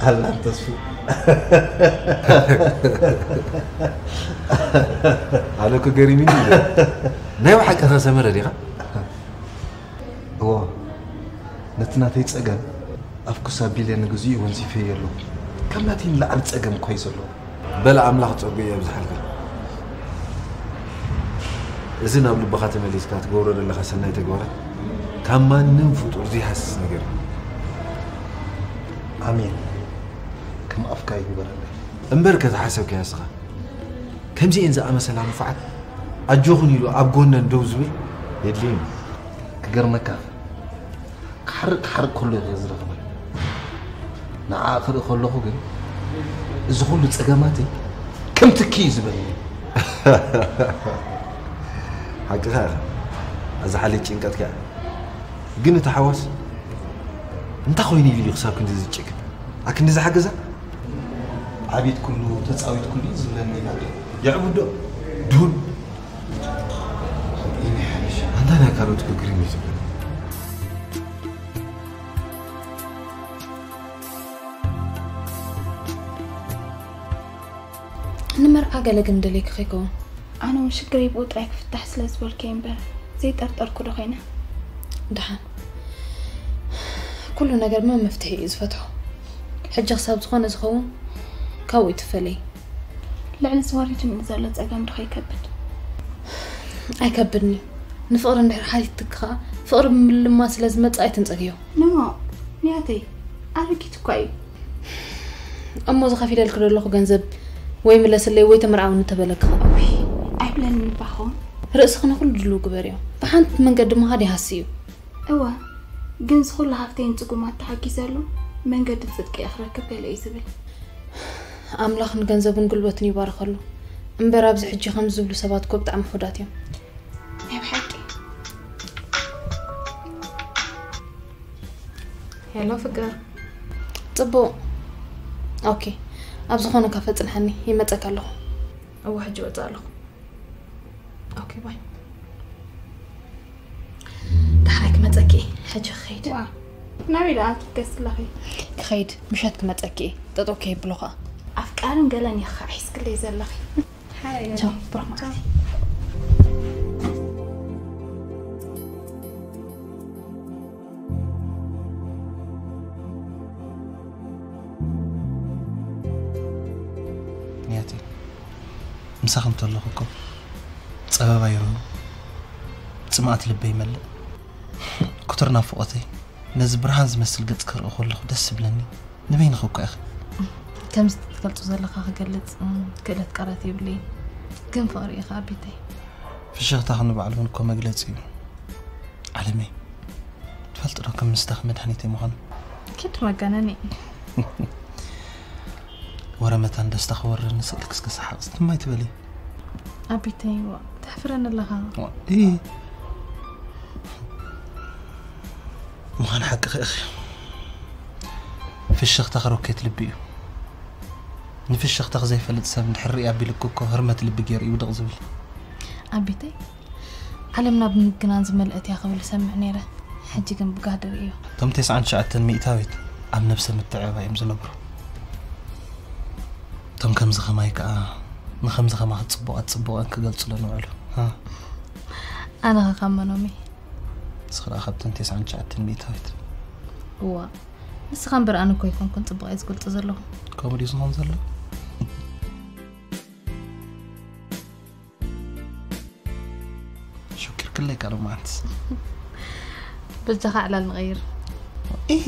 ኣላ ተስፉ። ኣነ እኮ ገሪሙኒ እዩ። ናይ ብሓቂ ከ ሰመረ ዲኻ? እዎ፣ ነቲ ናተይ ጸገም ኣፍኩስ ኣቢለ ንግዚኡ ወንዚፈዮ ኣለኹ። ካብ ናተይ ንላዕሊ ጸገም እኮ እዩ ዘለዎ። በል ኣምላኽ ጸጉኡ የብዝሓልካ። እዚ ናብ ልብኻ ተመሊስካ ትገብሮ ዘለኻ ሰናይ ተግባራት ካብ ማንም ፍጡር ዘይሃስስ ነገር እዩ። ኣሜን። ከም ኣፍካ ይግበረለይ። እምበር ከተሓሰብካዮ እስኻ ከምዚኤን ዝኣመሰላ ንፉዓት ኣጆኹን ኢሉ ኣብ ጎነን ደው ዝብል የድልየን እዩ። ክገርመካ፣ ክሓርቅ ክሓርቅ ከሎ እየ ዝረኽባ። ንዓ ክርኢ ከለኹ ግን እዚ ኩሉ ጸገማተይ ከም ትኪ እዩ ዝበኒ። ሓቅኻ ኢኻ። ኣዛ ሓለይቲ ጭንቀትካ እያ። ግን እቲ ሓዋስ እንታይ ኮይኑ ኢሉ እዩ ክሳብ ክንዲ ዝጭክን? ኣብ ክንዲ ዝሓገዛ? ዓቢት ኩሉ፣ ተጻዊት ኩሉ እዩ ዝብለኒ ኢላ ዶ? የዕቡዶ? ዱን? ኣንታ ናይ ካልኦት ክግርም እዩ ዝብል። ንመርዓ ገለ ግን ደልየኪ ከይከውን። ኣነ እውን ሽግረይ ብኡ ጥራይ ክፍታሕ ስለ ዝበልከ እምበር ዘይጠርጠርኩ ዶ ኮይነ። ደሓን፣ ኩሉ ነገር መን መፍትሒ እዩ ዝፈትሖ? ሕጂ ክሳብ ዝኾነ ዝኸውን ካብኡ ይትፈለይ። ልዕሊ ዝወሪድኒ ዘሎ ጸገም ዶ ከይከብድ? ኣይከብድን እዩ። ንፍቕሪ እንድሕር ሓቲትኪ ከኣ ፍቕሪ ብምልማ ስለ ዝመጽእ ኣይትንጸግዮ። ንሞ፣ ንያተይ፣ ኣረጊት እኳ እዩ። እሞ ዝኸፊለልኪ ዘለኹ ገንዘብ ወይ ምለስለይ ወይ ተመርዓውኒ ተበለኪ ኸ? ውይ፣ ኣይብለንን እባ ኸውን። ርእስኺ ንኹሉ ድልው ግበርዮ። ብሓንቲ መንገዲ ምኻድ ይሃሲ እዩ። እወ፣ ግን ዝኹሉ ሃፍተይን ጽጉማት ተሓጊዘሉ መንገዲ ጽድቂ እየ ክረክብ ገለ እዩ ዝብል። ኣምላኽ ንገንዘብን ጉልበትን ይባርኸሉ። እምበር ኣብዚ ሕጂ ከምዚ ዝብሉ ሰባት እኮ ብጣዕሚ ውሑዳት እዮም። ናይ ብሓቂ። ሄሎ ፍቅር። ጽቡቕ። ኦኬ። ኣብ ዝኾነ ካፈ ጽንሓኒ፣ ይመጸካ ኣለኹ። እወ፣ ሕጂ ወጽእ ኣለኹ። ኦኬ፣ ባይ። ዳሕራይ ክመጸኪ እየ። ሕጂ ክኸይድ። ዋ፣ ናበይ ደኣ ትብገስ ኣለኺ? ክኸይድ፣ ምሸት ክመጸኪ እየ። ጠጠው ከይብሎ ኸኣ። ኣፍቃርን ገለን ኢኺ ሒዝክለይ ዘለኺ። ሓራይ ቻው፣ ገለ። ብሩኽ መዓልቲ። ንያተይ፣ ምሳኺ እንተለኹ እኮ ጸበባ ይረው፣ ጽምኣት ልበይ ይመልእ። ክቱር ናፍቖተይ፣ ነዚ ብርሃን ዝመስል ገጽ ክርኢ ከለኹ ደስ ዝብለኒ ንበይንኺ እኮ ኢኺ። ከምዚ ትገልጾ ዘለኻ ክገልጽ፣ እም፣ ክእለት ቃላት የብለይን። ግን ፍቕሪ ኢኻ ኣቢተይ። ፍሽኽታኺ ንባዕሉ እውን እኮ መግለጺ እዩ። ዓለመይ፣ ትፈልጢ ዶ ከም ምስታኺ መድሃኒተይ ምዃኑ? ኪድ መጋነኒ። ወረ መታን ደስታ ክወርር ንስእሊ ክስክስ ሓቕስ ትማይ ትበሊ። ኣቢተይ፣ ዋ፣ ተሕፍረኒ ኣለኻ። ዋ፣ እ። ምዃን ሓቅኺ ኢኺ። ፍሽኽታኺ ሮኬት ልቢ እዩ። ንፍሽኽታኺ ዘይፈልጥ ሰብ እንድሕር ርኢ ኣቢልኪ እኮ ህርመት ልቢ ገይሩ እዩ ውድቕ ዝብል። ኣቢተይ፣ ዓለምና ብምግናን ዝመልአት እያ ክብል እሰምዕ ነይረ። ሕጂ ግን ብጋህዲ ርእዮ። እቶም ተስዓን ትሽዓተን ሚእታዊት ኣብ ነብሰ ምትዕብባይ እዮም ዝነብሩ። እቶም ከምዚ ከማይ ከኣ ንኸምዚ ከማኺ ጽቡቓት ጽቡቐን ክገልጹለን ውዕሉ። ሃ? ኣነ ኸ ካብ መኖም እየ? ንስኺ ደኣ ካብተን ተስዓን ትሽዓተን ሚእታዊት። እዋ፣ ንስኻ እምበር ኣነ እኮ ኣይኮንኩን ጽቡቕ እየ ዝገልጾ ዘለኹ። ከምኡ ድዩ ዝኾን ዘሎ? ሽኪርክለይ ካልእ መዓልትስ። በጃኻ ዕላል ንቐይር። ኢሂ።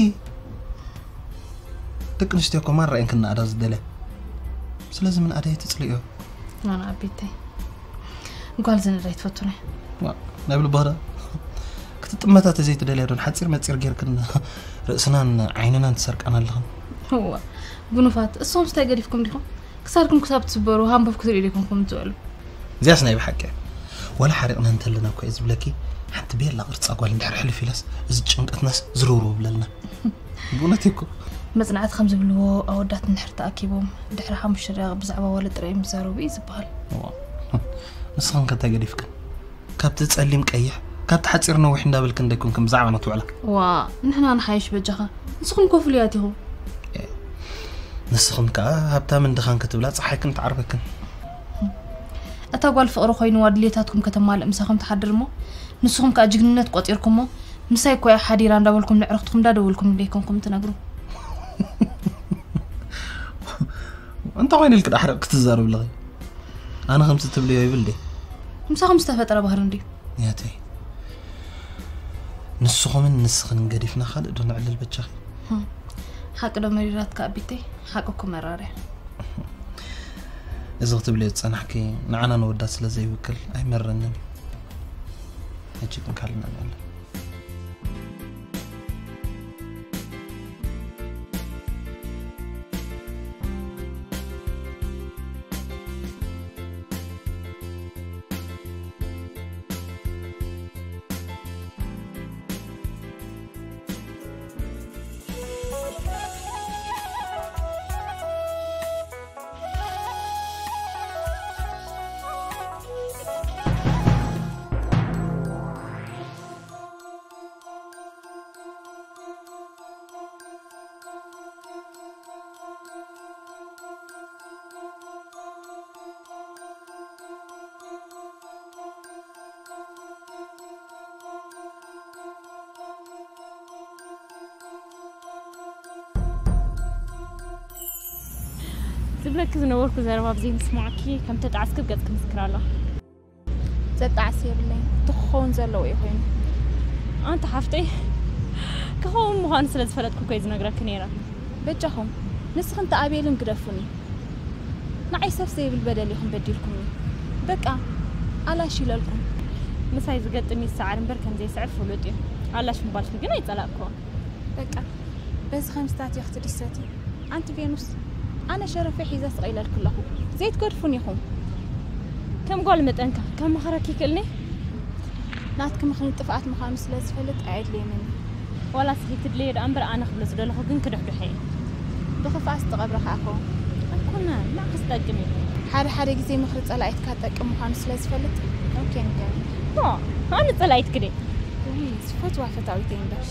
ደቂ ኣንስትዮ እኮ ማራ እየን ክነኣዳ ዝደልያ። ስለዚ ምንኣድ ኣይትጽልእዮ። ናና ኣቢተይ። ጓል ዝንእድ ኣይትፈቱን እየ። ዋ፣ ናይ ብልባዳ። ክትጥመታ ተዘይትደልያ ዶ ሓጺር መጺር ጌርክን ርእስናን ዓይንናን ትሰርቃን ኣለኽን? እዋ፣ ጉኑፋት፣ እሶም ስታይ ገዲፍኩም ዲኹም? ክሳድኩም ክሳብ ትስበሩ ሃንበብ ክትሪኡ ዲኹም ትውዕሉ? እዚኣስ ናይ ብሓቂ እያ። ዋላ ሓሪቕና እንተለና እኮ እየ ዝብለኪ፣ ሓንቲ ቤላ ቅርጻ ጓል እንድሕር ሕልፍ ኢላስ፣ እዚ ጭንቀትናስ ዝርውርው ብለልና። ብእውነት እኮ። መጽናዕቲ ከም ዝብልዎ፣ ኣወዳት እንድሕር ተኣኪቦም፣ ድሕሪ ሓሙሽተ ደቂቕ ብዛዕባ ዋለ ጥራይ እዮም ዝዛረቡ እዩ ዝበሃል። እዋ። ንስኽን ከ እንታይ ገዲፍክን? ካብቲ ጸሊም ቀይሕ፣ ካብቲ ሓጺር ነዊሕ እንዳበልክን ዶ ኣይኮንክን ብዛዕባና ትውዕላ? ዋ፣ ንሕና ንሓይሽ በጃኻ። ንስኹም ኮ ፍሉያት ኢኹም። ንስኽን ከኣ ሃብታምን ድኻን ክትብላ ጸሓይክን ትዓርበክን። እታ ጓል ፍቕሪ ኮይንዋ ድሌታትኩም ከተማልእ ምሳኹም ትሓድር እሞ፣ ንስኹም ከኣ ጅግንነት ቆጺርኩሞ፣ ምሳይ እኮ እያ ሓዲራ እንዳበልኩም ንዕርኽትኩም እንዳደወልኩም ደይኮንኩም ትነግሩ። እንታይ ኮይኑ ኢልክ ዳሕረቕ ክትዛረብ ኣለኺ? ኣነ ከምዚ ትብልዮ ይብል ድየ? ምሳኹም ዝተፈጠረ ባህሪ እንድዩ። ያተይ። ንስኹምን ንስኽን ገዲፍና ካልእ ዶ ንዕልል በጃኺ? ህም። ሓቂ ዶ መሪራትካ ኣቢተይ? ሓቂ እኮ መራር እያ። እዚ ክትብልዮ ዝጸናሕኪ ንዓና ነወዳት ስለ ዘይውክል ኣይመረንን እዩ። ሕጂ ግን ካልእ ንዕልል። ዝብለኪ ዝነበርኩ ዘረባ ብዘይ ምስማዕኪ ከም ተጣዕስኪ ገጽ ክምስክር ኣሎ። ዘጣዕስ የብለይ። እቲ ክኸውን ዘለዎ እዩ ኮይኑ። ኣንቲ ሓፍተይ፣ ክኸውን ምዃኑ ስለ ዝፈለጥኩ እኮ እየ ዝነግረኪ ነይረ። በጃኹም፣ ንስኽን ተኣቤልን ግደፉኒ። ንዓይ ሰብ ዘይብል በደል ኢኹም በዲልኩምኒ። በቃ፣ ኣላሽ ኢለልኩም። ምሳይ ዝገጥም ይሰዓር እምበር ከም ዘይስዕር ፍሉጥ እዩ። ኣላሽ ምባልኪ ግን ኣይጸላእክዎን። በቃ፣ በዚ ከምስታት እየ ክትድሰቲ። ኣንቲ ቬኑስ፣ ኣነ ሸረፈይ ሒዘ ስቕ ኢለልኩ ኣለኹ። ዘይትገድፉን ኢኹም። ከም ጓል መጠንካ ከመኽረኪ ይክእልኒ? ናትኪ ምኽኒ ጥፍኣት ምዃኑ ስለ ዝፈልጥ ኣየድልየንን። ዋላ ስኺ ትድልየ ደኣ እምበር ኣነ ክብሎ ዝደለኹ ግን ክድሕድሖ እየ። ብኽፍኣት ዝተቐብረ ከኣ ኮ? ኣይኮነን፣ ንዓኺ ዝጠቅም እዩ። ሓደ ሓደ ግዜ ምኽሪ ጸላኢትካ ዝጠቅም ምዃኑ ስለ ዝፈልጥ፣ ኦኬ ንገር። ኖ፣ ኣነ ጸላኢትኪ ድየ? ውይ፣ ዝፈትዋ ፈታዊተይ እምበር።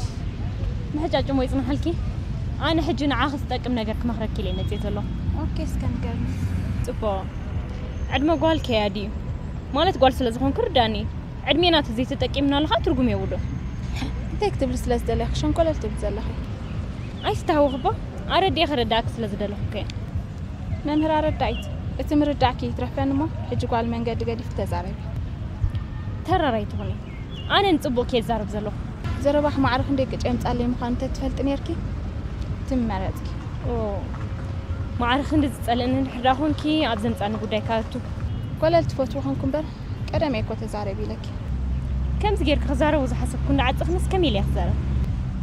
ምሕጫጭ እሞ ይጽንሓልኪ። ኣነ ሕጂ ንዓኺ ዝጠቅም ነገር ክመኽረኪ ኢለ መጽየ ዘለኹ። ኦኬ፣ እስከ ንገርኒ። ጽቡቕ። ዕድመ ጓል ከያዲ እዩ። ማለት ጓል ስለ ዝኾንኩ ርዳኒ። ዕድሜና ተዘይተጠቂምናሉ ኸኣ ትርጉም የብሉን። እንታይ ክትብሊ ስለ ዝደለኺ ሸንኮለል ትብሊ ዘለኺ? ኣይትተሃወኺ እባ። ኣረዲኤ ከረድኣኪ ስለ ዝደለኹ እኮ እየ። መምህር ኣረዳኢት፣ እቲ ምርዳእኪ ይትረፈኒ እሞ፣ ሕጂ ጓል መንገዲ ገዲፊ ተዛረቢ። ተራር ኣይትኹኒ። ኣነ ንጽቡቕ እየ ዝዛረብ ዘለኹ። ዘረባኺ ማዕረ ክንደይ ቅጭ የምጻለይ ምዃኑ እንተትፈልጢ ኔርኪ፣ ትመረጽኪ። ኦ፣ ማዕረ ክንዲ ዝጸልእኒ እንድሕር ደኣ ኾንኪ፣ ኣብ ዘምጻኒ ጉዳይ ካቱ። ኮለል ትፈትዊ ኾንኩ እምበር፣ ቀደም እየ እኮ ተዛረቢ ኢለኪ። ከምዚ ጌርኪ ክዛረቡ ዝሓሰብኩ እንዳዓጸኽንስ ከመይ ኢለ እየ ክዛረብ?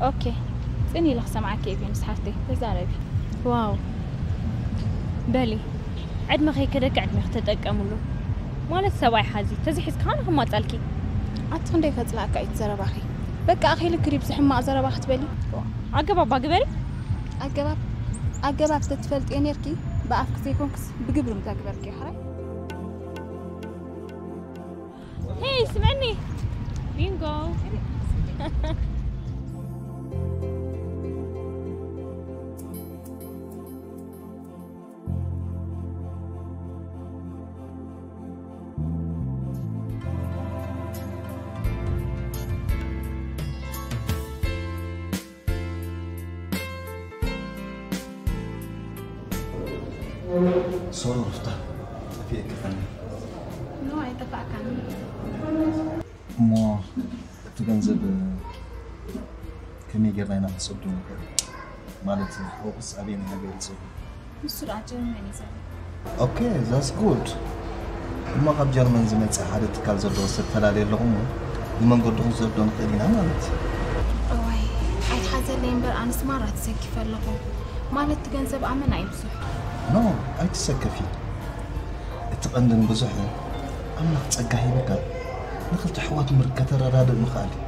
ኦኬ፣ ጽን ኢለ ክሰምዓኪ እየ ቬኑስ ሓፍተይ፣ ተዛረቢ። ዋው፣ በሊ፣ ዕድመ ከይከደኪ ዕድሜኺ ተጠቀምሉ። ማለት ሰብኣይ ሓዚ፣ ተዘይሒዝኪ ከኣ ንኽማጻልኪ። ኣቲ ክንደይ ከጽላእካ እዩ እቲ ዘረባኺ። በቃ ኣኺልኪ ድዩ ብዚ ሕማቕ ዘረባ ክትበሊ? ኣገባባ ግበሪ። ኣገባብ፣ ኣገባብ ተትፈልጥዮ ኔርኪ፣ ብኣፍኪ ዘይኮንክስ ብግብሪ ምተግበርኪ እዩ ሓራይ። ሄይ፣ ስምዕኒ። ቢንጎ። ሶሪ ሩፍታ፣ ጠፊኤኪ ኸኒ። ኖ፣ ኣይጠፋእካን። እሞ እቲ ገንዘብ ከመይ ጌርና ኢና ክንሰዶ ንኽእል? ማለት ሓውስ ኣበየናይ ሃገር ይጸጉ? ንሱ ደኣ ጀርመን እዩ ዘሎ። ኦኬ፣ that's good። እሞ ካብ ጀርመን ዝመጸ ሓደ ትካል ዘለዎ ሰብ ተላለየ ኣለኹ እሞ ብመንገድኹም ክንሰዶ ንኽእል ኢና ማለት እዩ። እዋይ፣ ኣይትሓዘለይ እምበር ኣነስ ማራ ተሰኪፈ ኣለኹ። ማለት እቲ ገንዘብ ኣመና እዩ ብዙሕ። ኖ፣ ኣይትሰከፊ። እቲ ቀንድን ብዙሕን ኣምላኽ ጸጋ ሂብካ ንኽልተ ኣሕዋት ምር-፣ ከተረዳድእ ምኽኣል እዩ።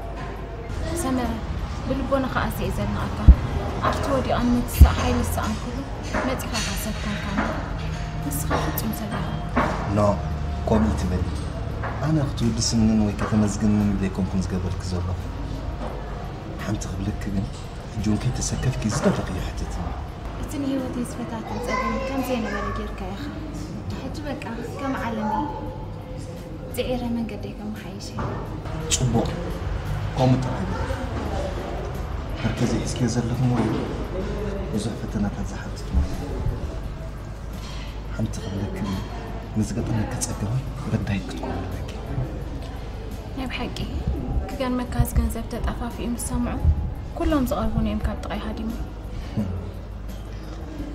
ሰመረ፣ ብልቦና ከኣ ኣዝየ እየ ዘድንቐካ። ኣብቲ ወዲቐ ምትሳእ ሓይሊ ዝሰኣንኩሉ መጺኻ እካ ሰብ ኮንካኒ። ንስኻ ፍጹም ሰብ ኢኻ። ኖ፣ ከምኡ ትበሊ። ኣነ ክትውድስንን ወይ ከተመስግንንን ኢለ ኣይኮንኩን ዝገበርኪ ዘለኹ። ሓንቲ ክብለኪ ግን፣ ሕጂ እውን ከይተሰከፍኪ ዝደለኽዮ ሕተትኒ። እቲ ንህይወተይ ዝፈታተን ጸገም ከም ዘይነበረ ጌርካ ኢኻ። ሕጂ በቃ ከም ዓለመይ ጽዒረ መንገደይ ከመሓይሽ እየ። ጽቡቕ፣ ከምኡ ጥራይ በሊ። መርከዚ ሒዝክዮ ዘለኺ ሞያ ብዙሕ ፈተናታት ዝሓትት ሞያ እዩ። ሓንቲ ክብለኪ፣ ንዝገጠመኪ ጸገማት በዳሂት ክትኮኒ ኣለኪ። ናይ ብሓቂ ክገርመካ፣ እዚ ገንዘብ ተጣፋፊኡ ምስ ሰምዑ፣ ኩሎም ዝቐርቡኒ እዮም ካብ ጥቓይ ሃዲሞም።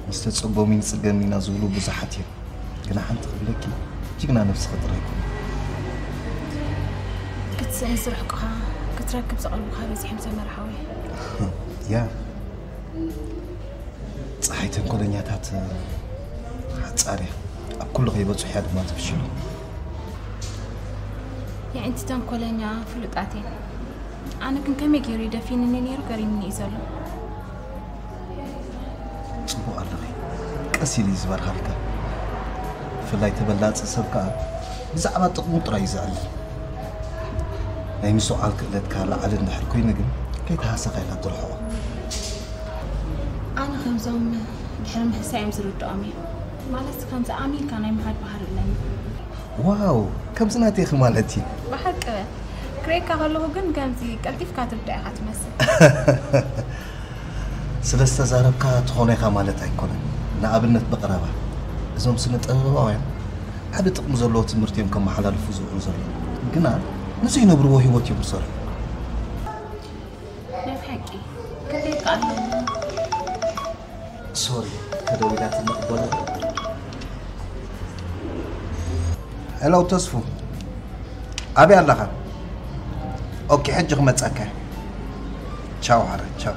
ምስ ተጸጎሙ ይጽገም ኢና ዝብሉ ብዙሓት እዮም። ግና ሓንቲ ክብለኪ፣ ጅግና ነብስኺ ጥራይ ኩኒ። ክትስእን ዝርሕቁኻ፣ ክትረክብ ዝቐርቡኻ በዚሖም ሰመረ ሓወይ። ያ፣ ጸሓይ ተንኮለኛታት ሓጻር እያ። ኣብ ኩሉ ከይበጽሑ እያ ድማ ትፍሽሎም። የዒንቲ ተንኮለኛ ፍሉጣት እየን። ኣነ ግን ከመይ ገይሩ እዩ ደፊንኒ ነይሩ ገሪምኒ እዩ ዘሎ። ጽቡቕ ኣለኺ። ቀስ ኢሉ እዩ ዝበርሃልካ። ብፍላይ ተበላጺ ሰብ ከኣ ብዛዕባ ጥቕሙ ጥራይ እዩ ዘዕልል። ናይ ምስትውዓል ክእለትካ ላዕሊ እንድሕር ኮይኑ ግን ከይተሃሰኻ ኢኻ ትርሕቖ። ኣነ ከምዞም ድሕሪ ምሕሳዮም ዝርድኦም እዮም። ማለት ከምዚ ኣሚንካ ናይ ምሃድ ባህሪ ኣለኒ። ዋው፣ ከምዚ ናተይኺ ማለት እዩ። ብሓቂ በል። ክርእየካ ከለኹ ግን ከምዚ ቀልጢፍካ ትርዳእ ኢኻ ትመስል። ስለ ዝተዛረብካ ትኾኖ ኢኻ ማለት ኣይኮነን። ንኣብነት ብቐረባ እዞም ስነ ጥበባውያን ሓደ ጥቕሚ ዘለዎ ትምህርቲ እዮም ከመሓላልፉ ዝውዕሉ ዘለዉ፣ ግና ንዘይነብርዎ ህይወት እዮም ዝሰርሑ። ናይ ብሓቂ ክንደይ ቃል ኣለኒ። ሶሪ፣ ተደዊላትኒ ክበሎ። ሄሎ ተስፉ፣ ኣበይ ኣለኻ? ኦኬ፣ ሕጂ ክመጸካ። ቻው ሓረ፣ ቻው።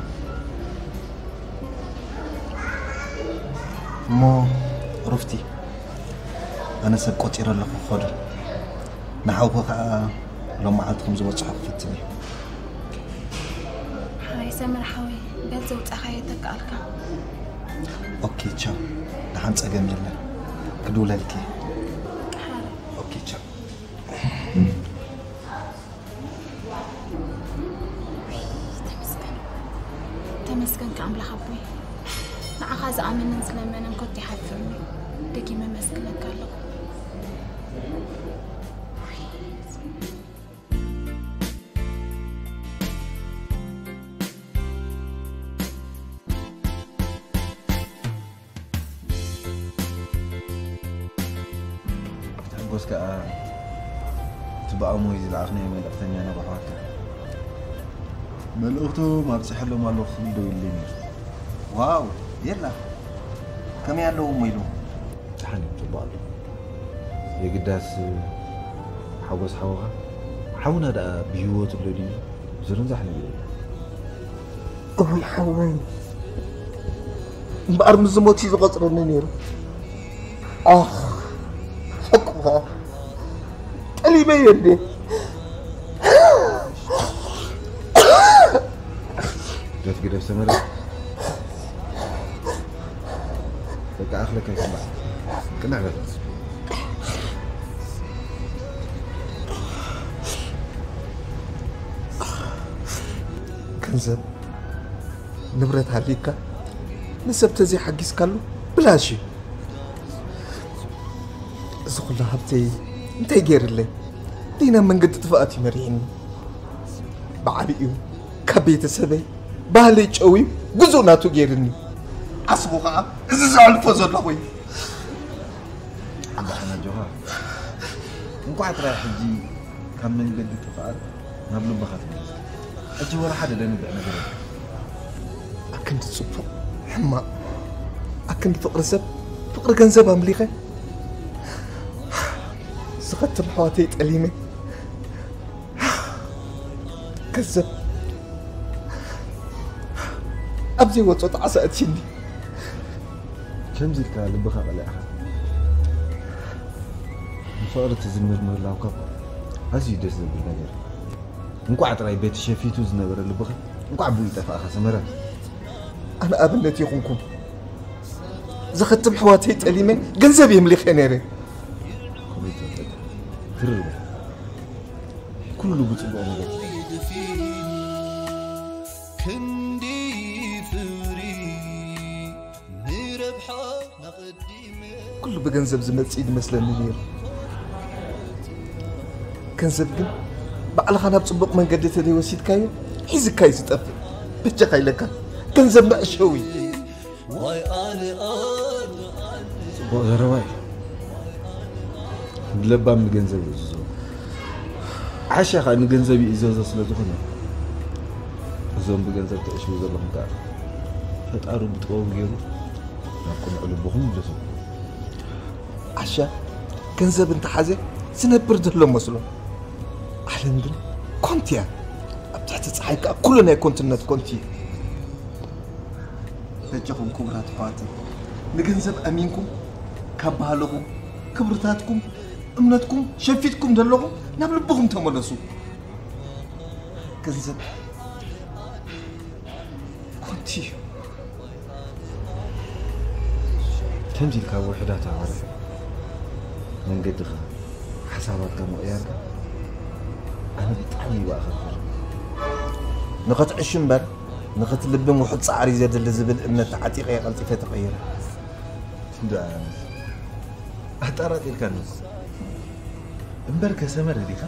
እሞ ሩፍቲ፣ ኣነ ሰብ ቆጺረ ኣለኹ ክኸዱ። ንሓውኺ ከኣ ሎም መዓልቲ ከም ዝበጽሖ ክፍትን እዩ። ሓራይ ሰመር ሓወይ፣ በል ዘውጻኻዮ ተከኣልካ። ኦኬ ቻው። ደሓን ጸገም የለን። ክድውለልኪ። ሓረ ኦኬ ቻው። ተመስገን፣ ተመስገን ከኣምላኽ ኣቦይ። ንዓኻ ዝኣመነን ዝለመነን ኮት ይሓፍርኒ። ደጊመ መስግነካ ኣለኹ። ክትሕጎስ ከኣ እቲ ብኣሞይ ዝለኣኽናዮ መልእኽተኛ ናብ ኣሕዋትካ። መልእኽቶም ኣብጺሐሎም ኣለኹ ክብል ደዊሉለይ ነይሩ። ዋው፣ የላ። ከመይ ኣለዉ እሞ ኢሉ? ደሓን እዮም፣ ጽቡቕ ኣለዉ። የግዳስ ሓጎስ ሓውኻ፣ ሓውና ደኣ ብህይወት ኣሎ ድዩ? ዝርንዛሕ ነገር የለን። እውይ ሓወይ እምበኣር ምስ ዝሞት እዩ ዝቆፅረኒ ነይሩ። ኣኽ፣ ሓቁኻ ጠሊመዮ እንዴ። ግደፍ ግደፍ ሰመረ። በቃ ኣኽለካ ይትባዕ። ቅንዕ በል። ገንዘብ ንብረት ሃልዩካ ንሰብ ተዘይሓጊዝካሉ ብላሽ እዩ። እዚ ኩሉ ሃብተይ እንታይ ገይርለይ? ደይና መንገዲ ጥፍኣት እዩ መሪሕኒ። ብዓቢኡ ካብ ቤተሰበይ ባህለይ ጨውዩ ግዙእ ናቱ ገይርኒ። ዓስቡ ከዓ እዚ ዘሕልፎ ዘለኹ እዩ። ኣባሕና ጆሃር፣ እንኳዕ ጥራይ ሕጂ ካብ መንገዲ ጥፍኣት ናብ ልብኻ ተመለስካ። ሕጂ ወላ ሓደ ደንብዕ ነገር የለን። ኣክንዲ ጽቡቕ ሕማቕ፣ ኣክንዲ ፍቕሪ ሰብ ፍቕሪ ገንዘብ ኣምሊኸ ዝኸትም ኣሕዋተይ ጠሊመ ገንዘብ ኣብ ዘይወጾ ጣዕሳ ኣእትይኒ። ከምዚ ኢልካ ልብኻ ቀሊዕኻ ንፍቕሪ ትዝምር ምህላውካ እኮ ኣዝዩ ደስ ዘብል ነገር እዩ። እንቋዕ ጥራይ በቲ ሸፊቱ ዝነበረ ልብኻ እንቋዕ ብኡ ይጠፋእኻ ሰመረ። ኣነ ኣብነት ይኹንኩም። ዘኸትም ኣሕዋተይ ጠሊመ ገንዘብ የምሊኸ ነይረ። ከመይ ትፈልጥ? ትርር በል። ኩሉ ብጽቡቕ ነገር። ክንዲ ፍሪ ንረብሓ ኣቐዲመ ኩሉ ብገንዘብ ዝመጽእ እዩ ዝመስለኒ ነይሩ። ገንዘብ ግን ባዕልኻ ናብ ጽቡቕ መንገዲ ተዘይወሲድካዮ ሒዝካ እዩ ዝጠፍእ። በጃኻ ኢለካ ገንዘብ መዕሸዊ። ዋይ ኣነ ኣነ ጽቡቕ ዘረባ እዩ። ለባም ብገንዘብ ይእዝዞ፣ ዓሻ ኸኣ ንገንዘብ ይእዘዞ ስለ ዝኾነ እዞም ብገንዘብ ትዕሽዉ ዘለኹም ከኣ ፈጣሪ ብጥበቡ ገይሩ ናብ ቅኑዕ ልብኹም ይምለሰኩም። ዓሻ ገንዘብ እንተሓዘ ዝነብር ዘሎ መስሎ። ዓለም ግን ኮንቲ እያ። ኣብ ትሕቲ ፀሓይ ከኣ ኩሉ ናይ ኮንትነት ኮንቲ እዩ። በጃኹም ክቡራት ኣሕዋተይ፣ ንገንዘብ ኣሚንኩም ካብ ባህልኹም፣ ክብርታትኩም፣ እምነትኩም ሸፊትኩም ዘለኹም ናብ ልብኹም ተመለሱ። ገንዘብ ኮንቲ እዩ። ከምዚ ኢልካ ውሑዳት ኣዋርሕ መንገድኻ ሓሳባትካ ምቕያርካ ኣነ ብጣዕሚ ይባእኸካ። ንኽትዕሽ እምበር ንኽትልብም ውሑድ ጻዕሪ ዘድሊ ዝብል እምነት ተዓጢቐ እየ ቀልጢፈ ተቐይረ። እንዳ ኣጠራጢርካኒ እኮ። እምበር ከሰመረ ዲኻ?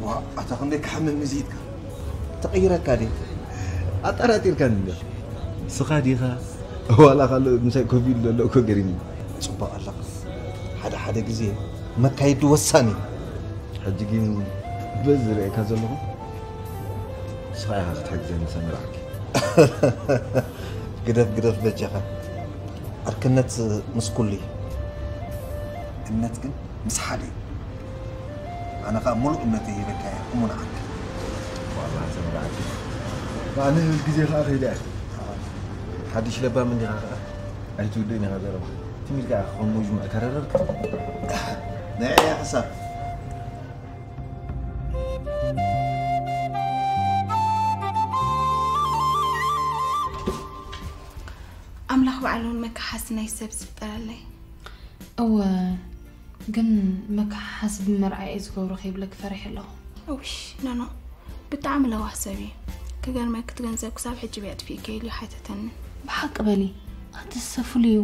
ዋ፣ ኣታ ክንደይ ክሓምም እዚ ኢድካ። ተቐይረካ ድየ? ኣጠራጢርካኒ እንዳ። ስኻ ዲኻ? ዋላ ካልእ ምሳይ ኮፍ ኢሉ ዘሎ እኮ ገሪምኒ። ጽቡቕ ኣለኻ። ሓደ ሓደ ግዜ መካይዲ ወሳኒ እዩ። ሕጂ ግን በዚ ዝርእየካ ዘለኹ ንስኻ ኢኻ ክትሕግዘኒ ሰሚራዕኪ። ግደፍ ግደፍ በጃኻ። ዕርክነት ምስ ኩሉ እዩ። እምነት ግን ምስ ሓደ እዩ። ኣነ ኸኣ ሙሉእ እምነተይ ሂበካ እየ እሙን ዓርኪ። ዋላ ሰሚራዕኪ። ኣነ ህብል ግዜ ኸኣ ከይደ እየ። ሓድሽ ለባም እንዲኻ ኸኣ ኣይትውድእን ኢኻ ዘረባ። ትም ኢልካ ኢኻ ከም መጅሙዕ ተረረርካ። ንዕያ ክሳብ ኣምላኽ ባዕሉ እውን መከሓሲ ናይ ሰብ ዝፍጠረለይ። እወ፣ ግን መከሓሲ ብመርዓ እየ ዝገብሮ ከይብለኪ ፈሪሐ ኣለኹ። እውሽ፣ ኖኖ፣ ብጣዕሚ ለዋህ ሰብ እዩ። ክገርመኪ እቲ ገንዘብ ክሳብ ሕጂ ብዕጥፊ እዩ ከይሉ ይሓተተኒ። ብሓቂ በሊ፣ ኣንተ ሰፉሉ እዩ።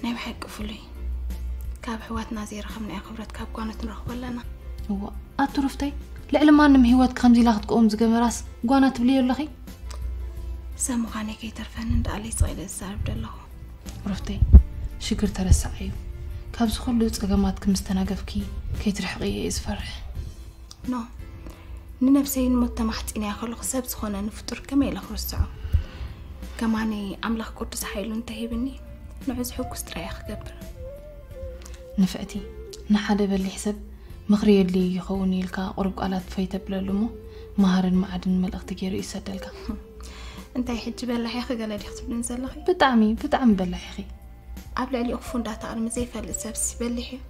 ናይ ብሓቂ ፍሉይ። ካብ ኣሕዋትና ዘይረኸብናዮ ክብረት ካብ ጓኖት ንረኽቦ ኣለና። እዋ፣ ኣቲ ሩፍተይ፣ ልዕሊ ማንም ህይወትኪ ከምዚ ኢላ ክትቀውም ዝገበራስ ጓና ትብልዮ ኣለኺ? ሰብ ምዃነይ ከይተርፈኒ እንዳኣለይ ስቕ ኢለ ዝዛረብ ዘለኹ። ሩፍተይ፣ ሽግር ተረሳዓዩ። ካብዚ ኩሉ ጸገማትኪ ምስ ተናገፍኪ ከይትርሕቒ እየ ዝፈርሕ። ኖ፣ ንነብሰይ ንሞት ተማሕጺነያ ከለኹ ሰብ ዝኾነኒ ፍጡር ከመይ ኢለ ክርስዖ? ከማኒ ኣምላኽ ቅዱስ ሓይሉ እንተሂብኒ ንዑ ዝሕጉስ ጥራይ እየ ክገብር። ንፍዕቲ፣ ንሓደ በሊሕ ሰብ ምኽሪ የድልዮ ይኸውን ኢልካ ቁሩብ ቃላት ፈይ ተብለሉ እሞ መሃርን መዓድን መልእኽቲ ገይሩ ይሰደልካ። እንታይ ሕጂ በላሕ ኢኺ ገለ ዲኺ ትብልኒ ዘለኺ? ብጣዕሚ ብጣዕሚ በላሕ ኢኺ። ኣብ ልዕሊኡ ክፉ እንዳተኣልመ ዘይፈልጥ ሰብሲ በሊሕ እዩ።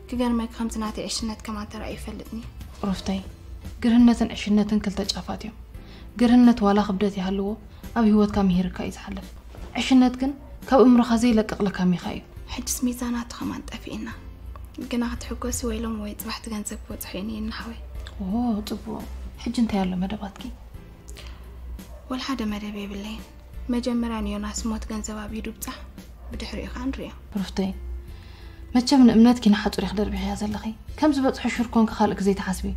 ክገርመኪ ከምዚ ናተይ ዕሽነት ከማን ተራእዩ ይፈልጥኒ። ሩፍተይ፣ ግርህነትን ዕሽነትን ክልተ ጫፋት እዮም። ግርህነት ዋላ ክብደት ይሃልዎ ኣብ ህይወትካ ምሂርካ እዩ ዝሓልፍ። ዕሽነት ግን ካብ እምሮኻ ዘይለቅቕ ለካሚኻ እዩ። ሕጅስ ሚዛናቱ ከማን ጠፊእና። ግና ክትሕጎሲ ወይ ሎም ወይ ጽባሕ ትገንዘብ ክበጽሖ እዩ ንየኒ ሓወይ። ኦ ጽቡቕ። ሕጂ እንታይ ኣሎ መደባትኪ? ወላ ሓደ መደብ የብለይን። መጀመርያ ንዮናስ ሞት ገንዘብ ኣብ ኢዱ ብጻሕ፣ ብድሕሪኡ ከኣ ንርእዮ። ሩፍተይ፣ መቸም ንእምነትኪ ንሓጹር ኢኺ ደርቢኽያ ዘለኺ። ከም ዝበጽሖ ሹር ኮንኪ ካልእ ግዜ ትሓስቢ።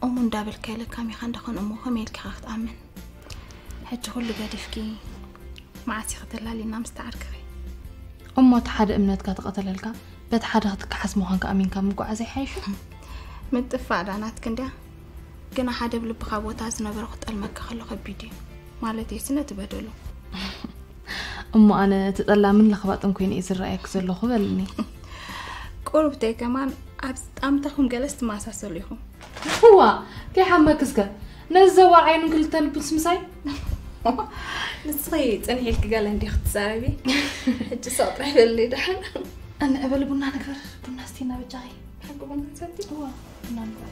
እሙ እንዳበልካ የለካም ኢኻ እንደኾን እሞ ከመይ ኢልኪ ኢኻ ክትኣምን? ሕጂ ኩሉ ገዲፍኪ መዓስ ኢኺ ተላሊና ምስ ተዓርክኺ? እሞ እቲ ሓደ እምነትካ ተቐተለልካ በቲ ሓደ ክትከሓስ ምዃንካ ኣሚንካ ምጉዓዝ ኣይሓይሽን? ምጥፋእ ዳ ናትኪ እንድያ። ግና ሓደ ብልብኻ ቦታ ዝነበሮ ክጠልመካ ከሎ ከቢድ እዩ። ማለተይሲ ነቲ በደሉ። እሞ ኣነ እቲ ጠላምን ለኽባጥን ኮይነ እየ ዝረኣየኪ ዘለኹ በልኒ። ቁሩብተይ ከማን ኣብ ጣምታኹም ገለስ ትመሳሰሉ ኢኹም። እዋ ከይሓመኪ እስከ ነዚ ዘዋር ዓይኑን ክልተ ልቡንስ ምሳይ። ንስኺ ጽንሕ ኢልኪ ገለ እንዲኺ ትዛረቢ። ሕጂ ስቕ ጥራሕ በሊ ደሓን። እንዕበሊ ቡና ንግበር። ቡና ስቲና በጃኺ። ሓቂ ቡና ንሰቲ። እዋ ቡና ንግበር።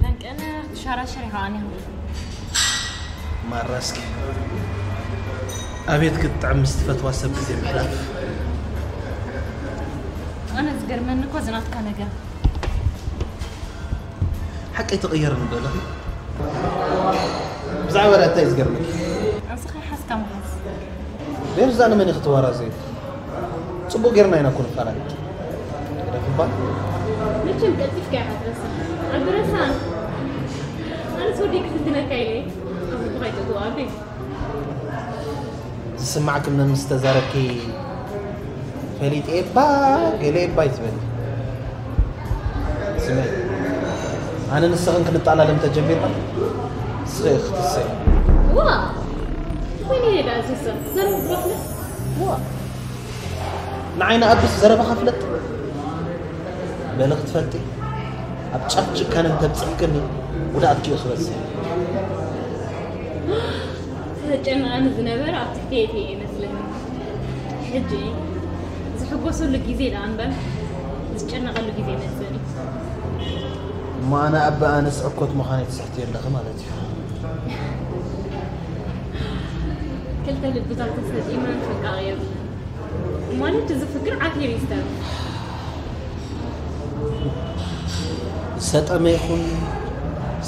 ለንቀነ ክትሸራሸር ኢኻ ኣነ ማራ እስኪ ኣቤት ክትጥዕም ምስ ትፈትዋ ሰብ ግዜ ምሕላፍ። ኣነ ዝገርመኒ እኮ ዝናትካ ነገር ሓቀይ ትቕየር ንበለኺ ብዛዕባ ዳ እንታይ ዝገርመኪ? ኣንስኻ ሓዝካ ምሓዝ ቤርዛ ንመን ኢኺ ትወራዘዩ? ጽቡቕ ጌርና ኢና እኮ ንፈላለ። ግደፍ እባ። መቸም ቀልጢፍካ ኢኻ ትረስዕ። ዓቢ ረሳን። ኣነስ ወደይ ክፍትነካ ኢለ እየ። ኣፉ ብኻ ይጠግቦ ኣቤ። ዝስማዕኪ መምስ ተዛረብኪ ፈሊጠ እባ ገለ እባ ይትበል። ስመይ ኣነ ንስኽን ክንጣላለም ተጀሚርና ንስኺ ክትሰይ ዋ ወይኔ ዳ ዝሰ ዘረብ ባፍለ ዋ ንዓይኒ ኣብስ ዘረባኻ ፍለጥ በሊ ክትፈልጢ ኣብ ጫፍ ጭካነ እንተብፅሕክኒ ጉድኣትኪ እዩ ክበዝሕ ዘጨንቐኒ ዝነበረ ኣብ ትሕቲ እየ መስለኒ ሕጂ ዝሕጎሰሉ ግዜ ደኣ እምበር ዝጨነቐሉ ግዜ መፅእኒ እሞ ኣነ ኣበ ኣነስ ዕኮት ምዃነይ ትስሕቲ ኣለኺ ማለት እዩ ክልተ ልብታት ተሰጢመን ፍቃቕ የብለን ማለት እዚ ፍቅር ዓፊር ይስተር ዝሰጠመ ይኹን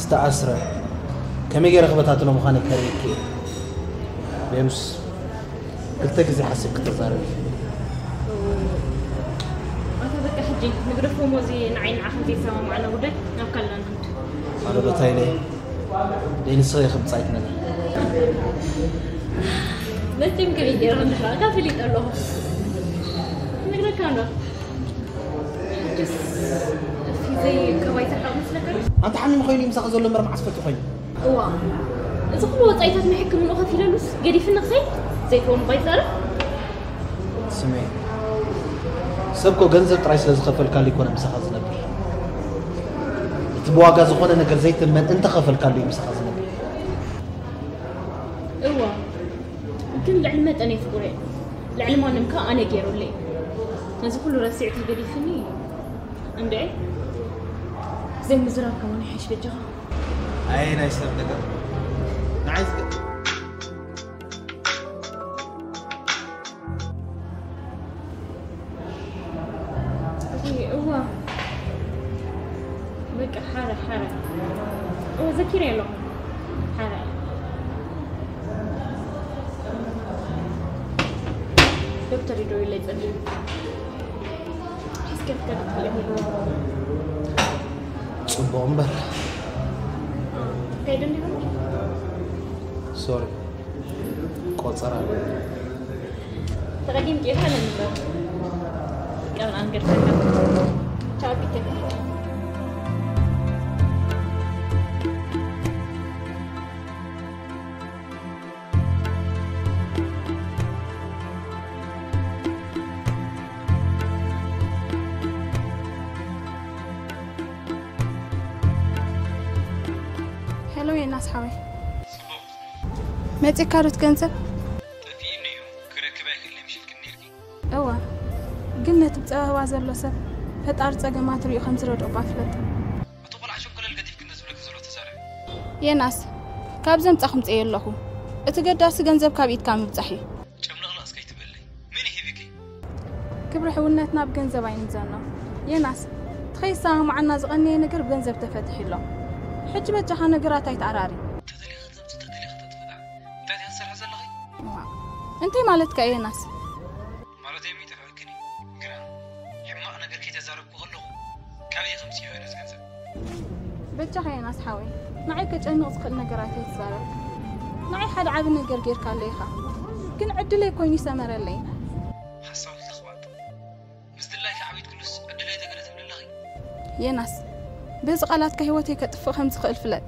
ዝተኣስረ ከመይ ገይረ ክበታትኖ ምዃነይ ከርእየኪ እየ ቤሩስ ክልተ ግዜ ሓሲብ ክተዛረብ ኣታ በቃ ንግደፎ እሞ እዚ ንዓይ ንዓኽን ዘይሰማማዕና ጉዳይ ናብ ካልእ ንኽድ። ኣረ በታይ ኢለ ደይ ንስኺ ኢኺ ብጻይት ነገር። መቸም ከመይ ገይረ ክንድሕራካ ፈሊጠ ኣለኹ። ነግረካ እንዶ። ሕጅስ እፊ ዘይከባይ ተሓቕ መስለካ? ኣንተ ሓሚም ኮይኑ ምሳኻ ዘሎ እምበር መዓስ ፈቱ ኮይኑ? እዋ፣ እዚ ኩሉ ወጻኢታት ናይ ሕክምንኡ ከፊለሉስ ገዲፍኒ ክኸይድ? ዘይትወን እኳ ይዛረብ። ስሜ፣ ሰብ እኮ ገንዘብ ጥራይ ስለ ዝኸፈልካሉ ይኮነ ምሳኻ ዝነብር። እቲ ብዋጋ ዝኾነ ነገር ዘይትመን እንተኸፈልካሉ እዩ ምሳኻ ዝነብር። እዋ፣ ግን ልዕሊ መጠን የፍቅሮ እየ። ልዕሊ ማንም ከኣ ኣነ ገይሩለይ። ነዚ ኩሉ ረሲዕካ ገዲፍኒ እንድዒ። ዘይምዝራብካ እውን ይሕሽ በጃኻ። ኣየ ናይ ሰብ ነገር። ንዓይ ዝገ- እዋ። በቃ ሓረ፣ ሓረ። እዋ፣ ዘኪረ ኣለኹ። ሓረ። ዶክተር ይደውለይ ጸሊም። ሒዝካ ክትከድ ትኽእል ኢኻ። ጽቡቕ እምበር። ከይደ እንዲኹም? ሶሪ። ቆጸራ። ተቐዲም ጌታ ነንበር። ቀን ኣንገድፈካ። ቻው ቢተ። ሄሎ የናስ ሓወይ። ጽቡቕ። መጺእካ ዶ እቲ ገንዘብ? ጠፊእኒ እዩ፣ ክረክብ ኣይክእልን ምሽልክኒ ነይርኪ። እወ፣ ግን ነቲ ብጸበባ ዘሎ ሰብ ፈጣሪ ጸገማት ርእዩ ከም ዝረድኦ እባ ፍለጥ። እቲ ቆልዓ ሸንኮለል ገዲፍኪ እንተ ዝብለኪ ዘሎ ተዛረቢ። የናስ፣ ካብ ዘምጻ ክምጽእ ኣለኹ። እቲ ገዳሲ ገንዘብ ካብ ኢድካ ምብጻሕ እዩ። ጨምለቕለቕ እስከ ኣይትበለይ። መን እዩ ሂብኪ? ክብሪ ሕውነትና ብገንዘብ ኣይንምዘኖ። የናስ፣ እቲ ከይሰማማዓና ዝቐነየ ነገር ብገንዘብ ተፈቲሑ ኣሎ። ሕጂ በጃኻ ነገራት ኣይትኣራሪ። ተደሊኻ ተምጽእ፣ ተደሊኻ ተጥፍኣ። እንታይ ኢኻ ትሰርሒ ዘለኺ? እዋ፣ እንታይ ማለትካ እዩ የናስ? ማለተይ እሞ ይጠፍኣክን እዩ። ግና ሕማቕ ነገር ከይተዛረብኩ ከለኹ ካበይ ከምጽእ ይኽእል እዚ ገንዘብ? በጃኻ የናስ ሓወይ፣ ንዓይ ከጨንቕ ዝኽእል ነገር ኣይተዛረብ። ንዓይ ሓደ ዓቢ ነገር ጌርካለይ ኢኻ፣ ግን ዕድለይ ኮይኑ ይሰመረለይ። ሓሳዊት ለኽባጥ። ምስ ድላይኪ ዓቢት ክሉስ ዕድለይ ተገለ ትብሊ ኣለኺ? የናስ፣ በዚ ቃላትካ ህይወተይ ከጥፍእ ከም ዝኽእል ፍለጥ።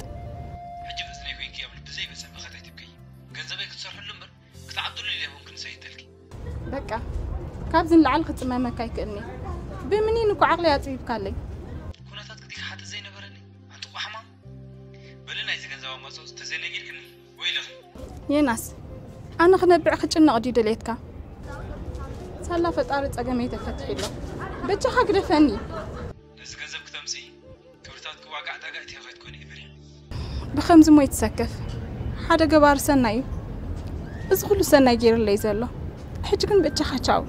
ሕጂ ብእዝነይ ኮይንኪ ኣብ ልቢ ዘይበጽሕ መኸተ ኣይትብከዪ። ገንዘበይ ክትሰርሕሉ እምበር ክትዓብድሉ ኢለ ኣይኮንኩን ሰይተልኪ። በቃ፣ ካብዚ ንላዕሊ ክጽመመካ ኣይክእልኒ። ብምኒን እኮ ዓቕለይ ኣጽቢብካለይ። ኩነታት ክትሓትት ዘይነበረኒ ኣንቲ ቋሕማ። በሊ ናይዚ ገንዘብ ኣማጽኦ ዝተዘለጊልክኒ ወይለኺ። የናስ፣ ኣነ ክነብዕ ክጭነቕ ድዩ ድሌትካ? ሳላ ፈጣሪ ጸገመይ ተፈትሒሎ። በጃኻ ግደፈኒ። ነዚ ገንዘብ ክተምጽኢ ክብርታት ክዋጋዕ ዳጋ እትዮ ከይትኮኒ እየ ፈሪሐ። ብኸምዚ ሞ ይትሰከፍ። ሓደ ገባሪ ሰናይ እዩ እዚ ኩሉ ሰናይ ገይሩለይ ዘሎ። ሕጂ ግን በጃኻ ቻው።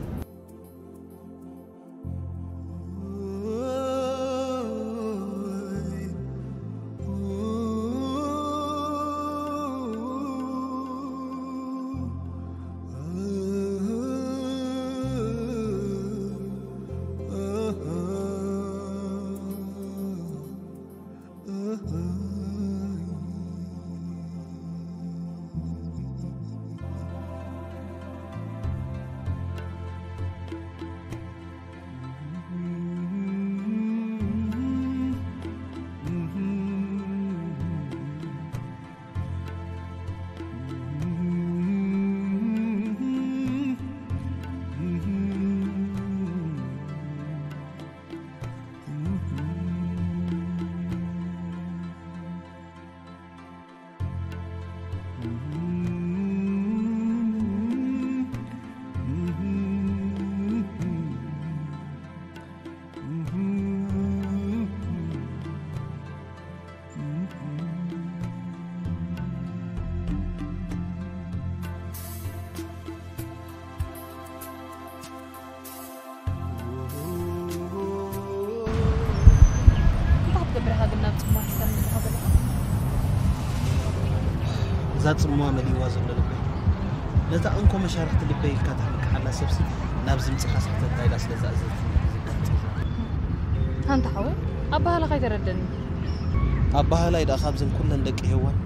እንታይ ክትገብር ኢኻ ግን ናብ ጽምዋ ሒዝካ ንዝድኻ ዘለኻ? እዛ ጽምዋ መሊእዋ ዘሎ ልበይ፣ ነታ እንኮ መሻርኽቲ ልበይ ኢልካ ተሕልቅሓላ ሰብሲ ናብዚ ምጺኻ ስሕተታ ኢላ ስለ ዝኣዘዝትኒ እዩ ዝጋጭ። ኣንታ ሓወይ፣ ኣባህላኻ ኣይተረደኒ። ኣባህላይ ደኣ ካብዘን ኩለን ደቂ ሄዋን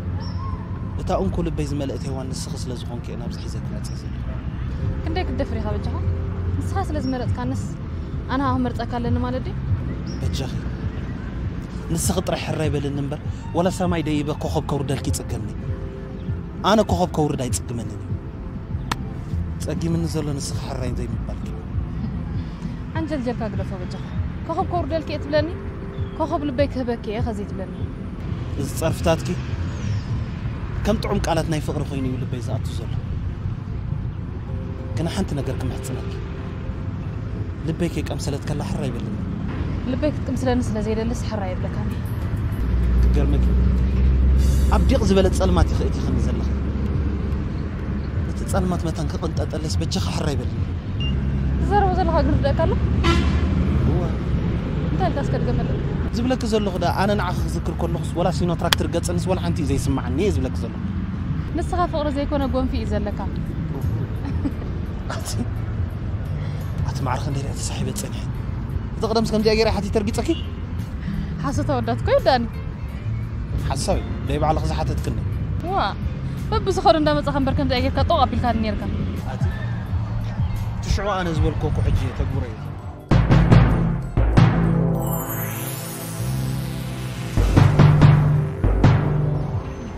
እታ እንኮ ልበይ ዝመልእት ሄዋን ንስኺ ስለ ዝኾንኪ እየ ናብዚ ሒዘኪ መፅእ ዘለኹ። ክንደይ ክትደፍር ኢኻ በጃኻ? ንስኻ ስለ ዝመረፅካንስ ኣነ ኸኣ ክመርፀካ ኣለኒ ማለት ድዩ? በጃኺ ንስኺ ጥራሕ ሕራይ በልኒ እምበር፣ ወላ ሰማይ ደይበ ኮኸብ ከውርደልኪ ይፅገምኒ። ኣነ ኮኸብ ከውርድ ኣይፅግመንን እዩ። ፀጊምኒ ዘሎ ንስኺ ሕራይ ዘይምባልኪ። ዓንጀልጀልካ ግደፎ በጃኻ። ኮኸብ ከውርደልኪ እየ ትብለኒ? ኮኸብ ልበይ ክህበኪ እየ ከዚ ትብለኒ? እዚ ፀርፍታትኪ ከም ጥዑም ቃላት ናይ ፍቕሪ ኮይኑ እዩ ልበይ ዝኣቱ ዘሎ። ግና ሓንቲ ነገር ክምሕፅነኪ፣ ልበይ ከይቀምሰለት ከላ ሕራይ በልኒ። ልበይ ክትቅምስለኒ ስለ ዘይደልስ ሕራይ የብለካን። ክገርመኪ፣ ኣብ ዲቕ ዝበለ ፀልማት ኢኺ እቲኽኒ ዘለኺ። እቲ ፀልማት መታን ክቕንጠጠለይስ በጃኻ ሕራይ በልኒ። ትዛረቦ ዘለኻ ግን ርድኣካ ኣሎ? እዋ፣ እንታይ ኢልካ እስከ ድገመለይ? ዝብለኪ ዘለኹ ደኣ ኣነ ንዓኺ ክዝክር ከለኹስ ወላ ሲኖትራክ ትርገፅንስ ወላ ሓንቲ እዩ ዘይስምዓኒ እየ ዝብለኪ ዘለኹ። ንስኻ ፍቕሪ ዘይኮነ ጎንፊ እዩ ዘለካ። ኣቲ ኣቲ ማዕረ ክንደይ ደኣ ተሳሒበ ፀኒሐ። እቲ ቀደምስ ከምዚኣ ገይረ ሓቲተ ርጊፀኪ? ሓሶት ኣወዳት እኮ ይወዳእኒ። ሓሳዊ ደይ ባዕልኺ ዝሓተትክኒ። ዋ፣ በብዝኸዱ እንዳመጻኻ እምበር ከምዚኣ ጌርካ ጦቕ ኣቢልካኒ ኔርካ። ኣቲ ትሽዑ ኣነ ዝበልኩ እኮ ሕጂ እየ ተግብሮ እየ።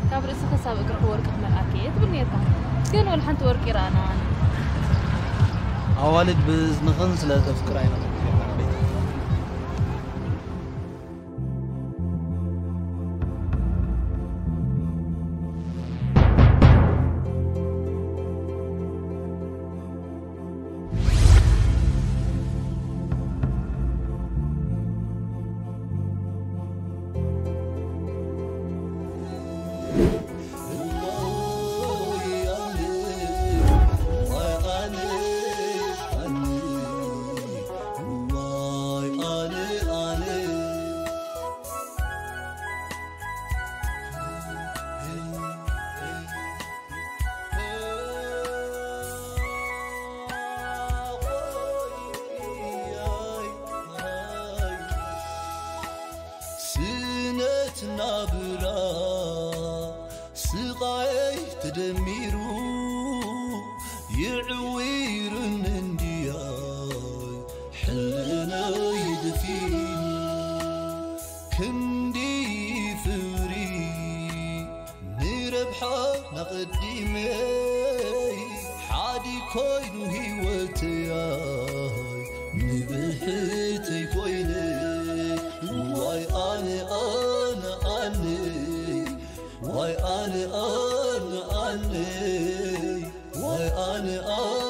ካብ ርእሲ ክሳብ እግርኺ ወርቂ ክመልኣኪ እየ ትብል ኔርካ። ግን ወላ ሓንቲ ወርቂ ረኣና። ኣዋልድ ብእዝንኽን ስለ ዘፍቅራ ኢና። ስነት ናብራ ስቓይ ተደሚሩ ይዕዊርን እንድያይ ሕልናይ ደፊኑ ክንዲ ፍሪ ንረብሓ ናቐዲመይ ሓዲ ኮይኑ ህይወተይ ንብሕተይ ኮይነ ዋይ ኣነ ኣነ ኣነይ ዋይ ኣነ ኣነ ኣነይ ዋይ ኣነ ኣነ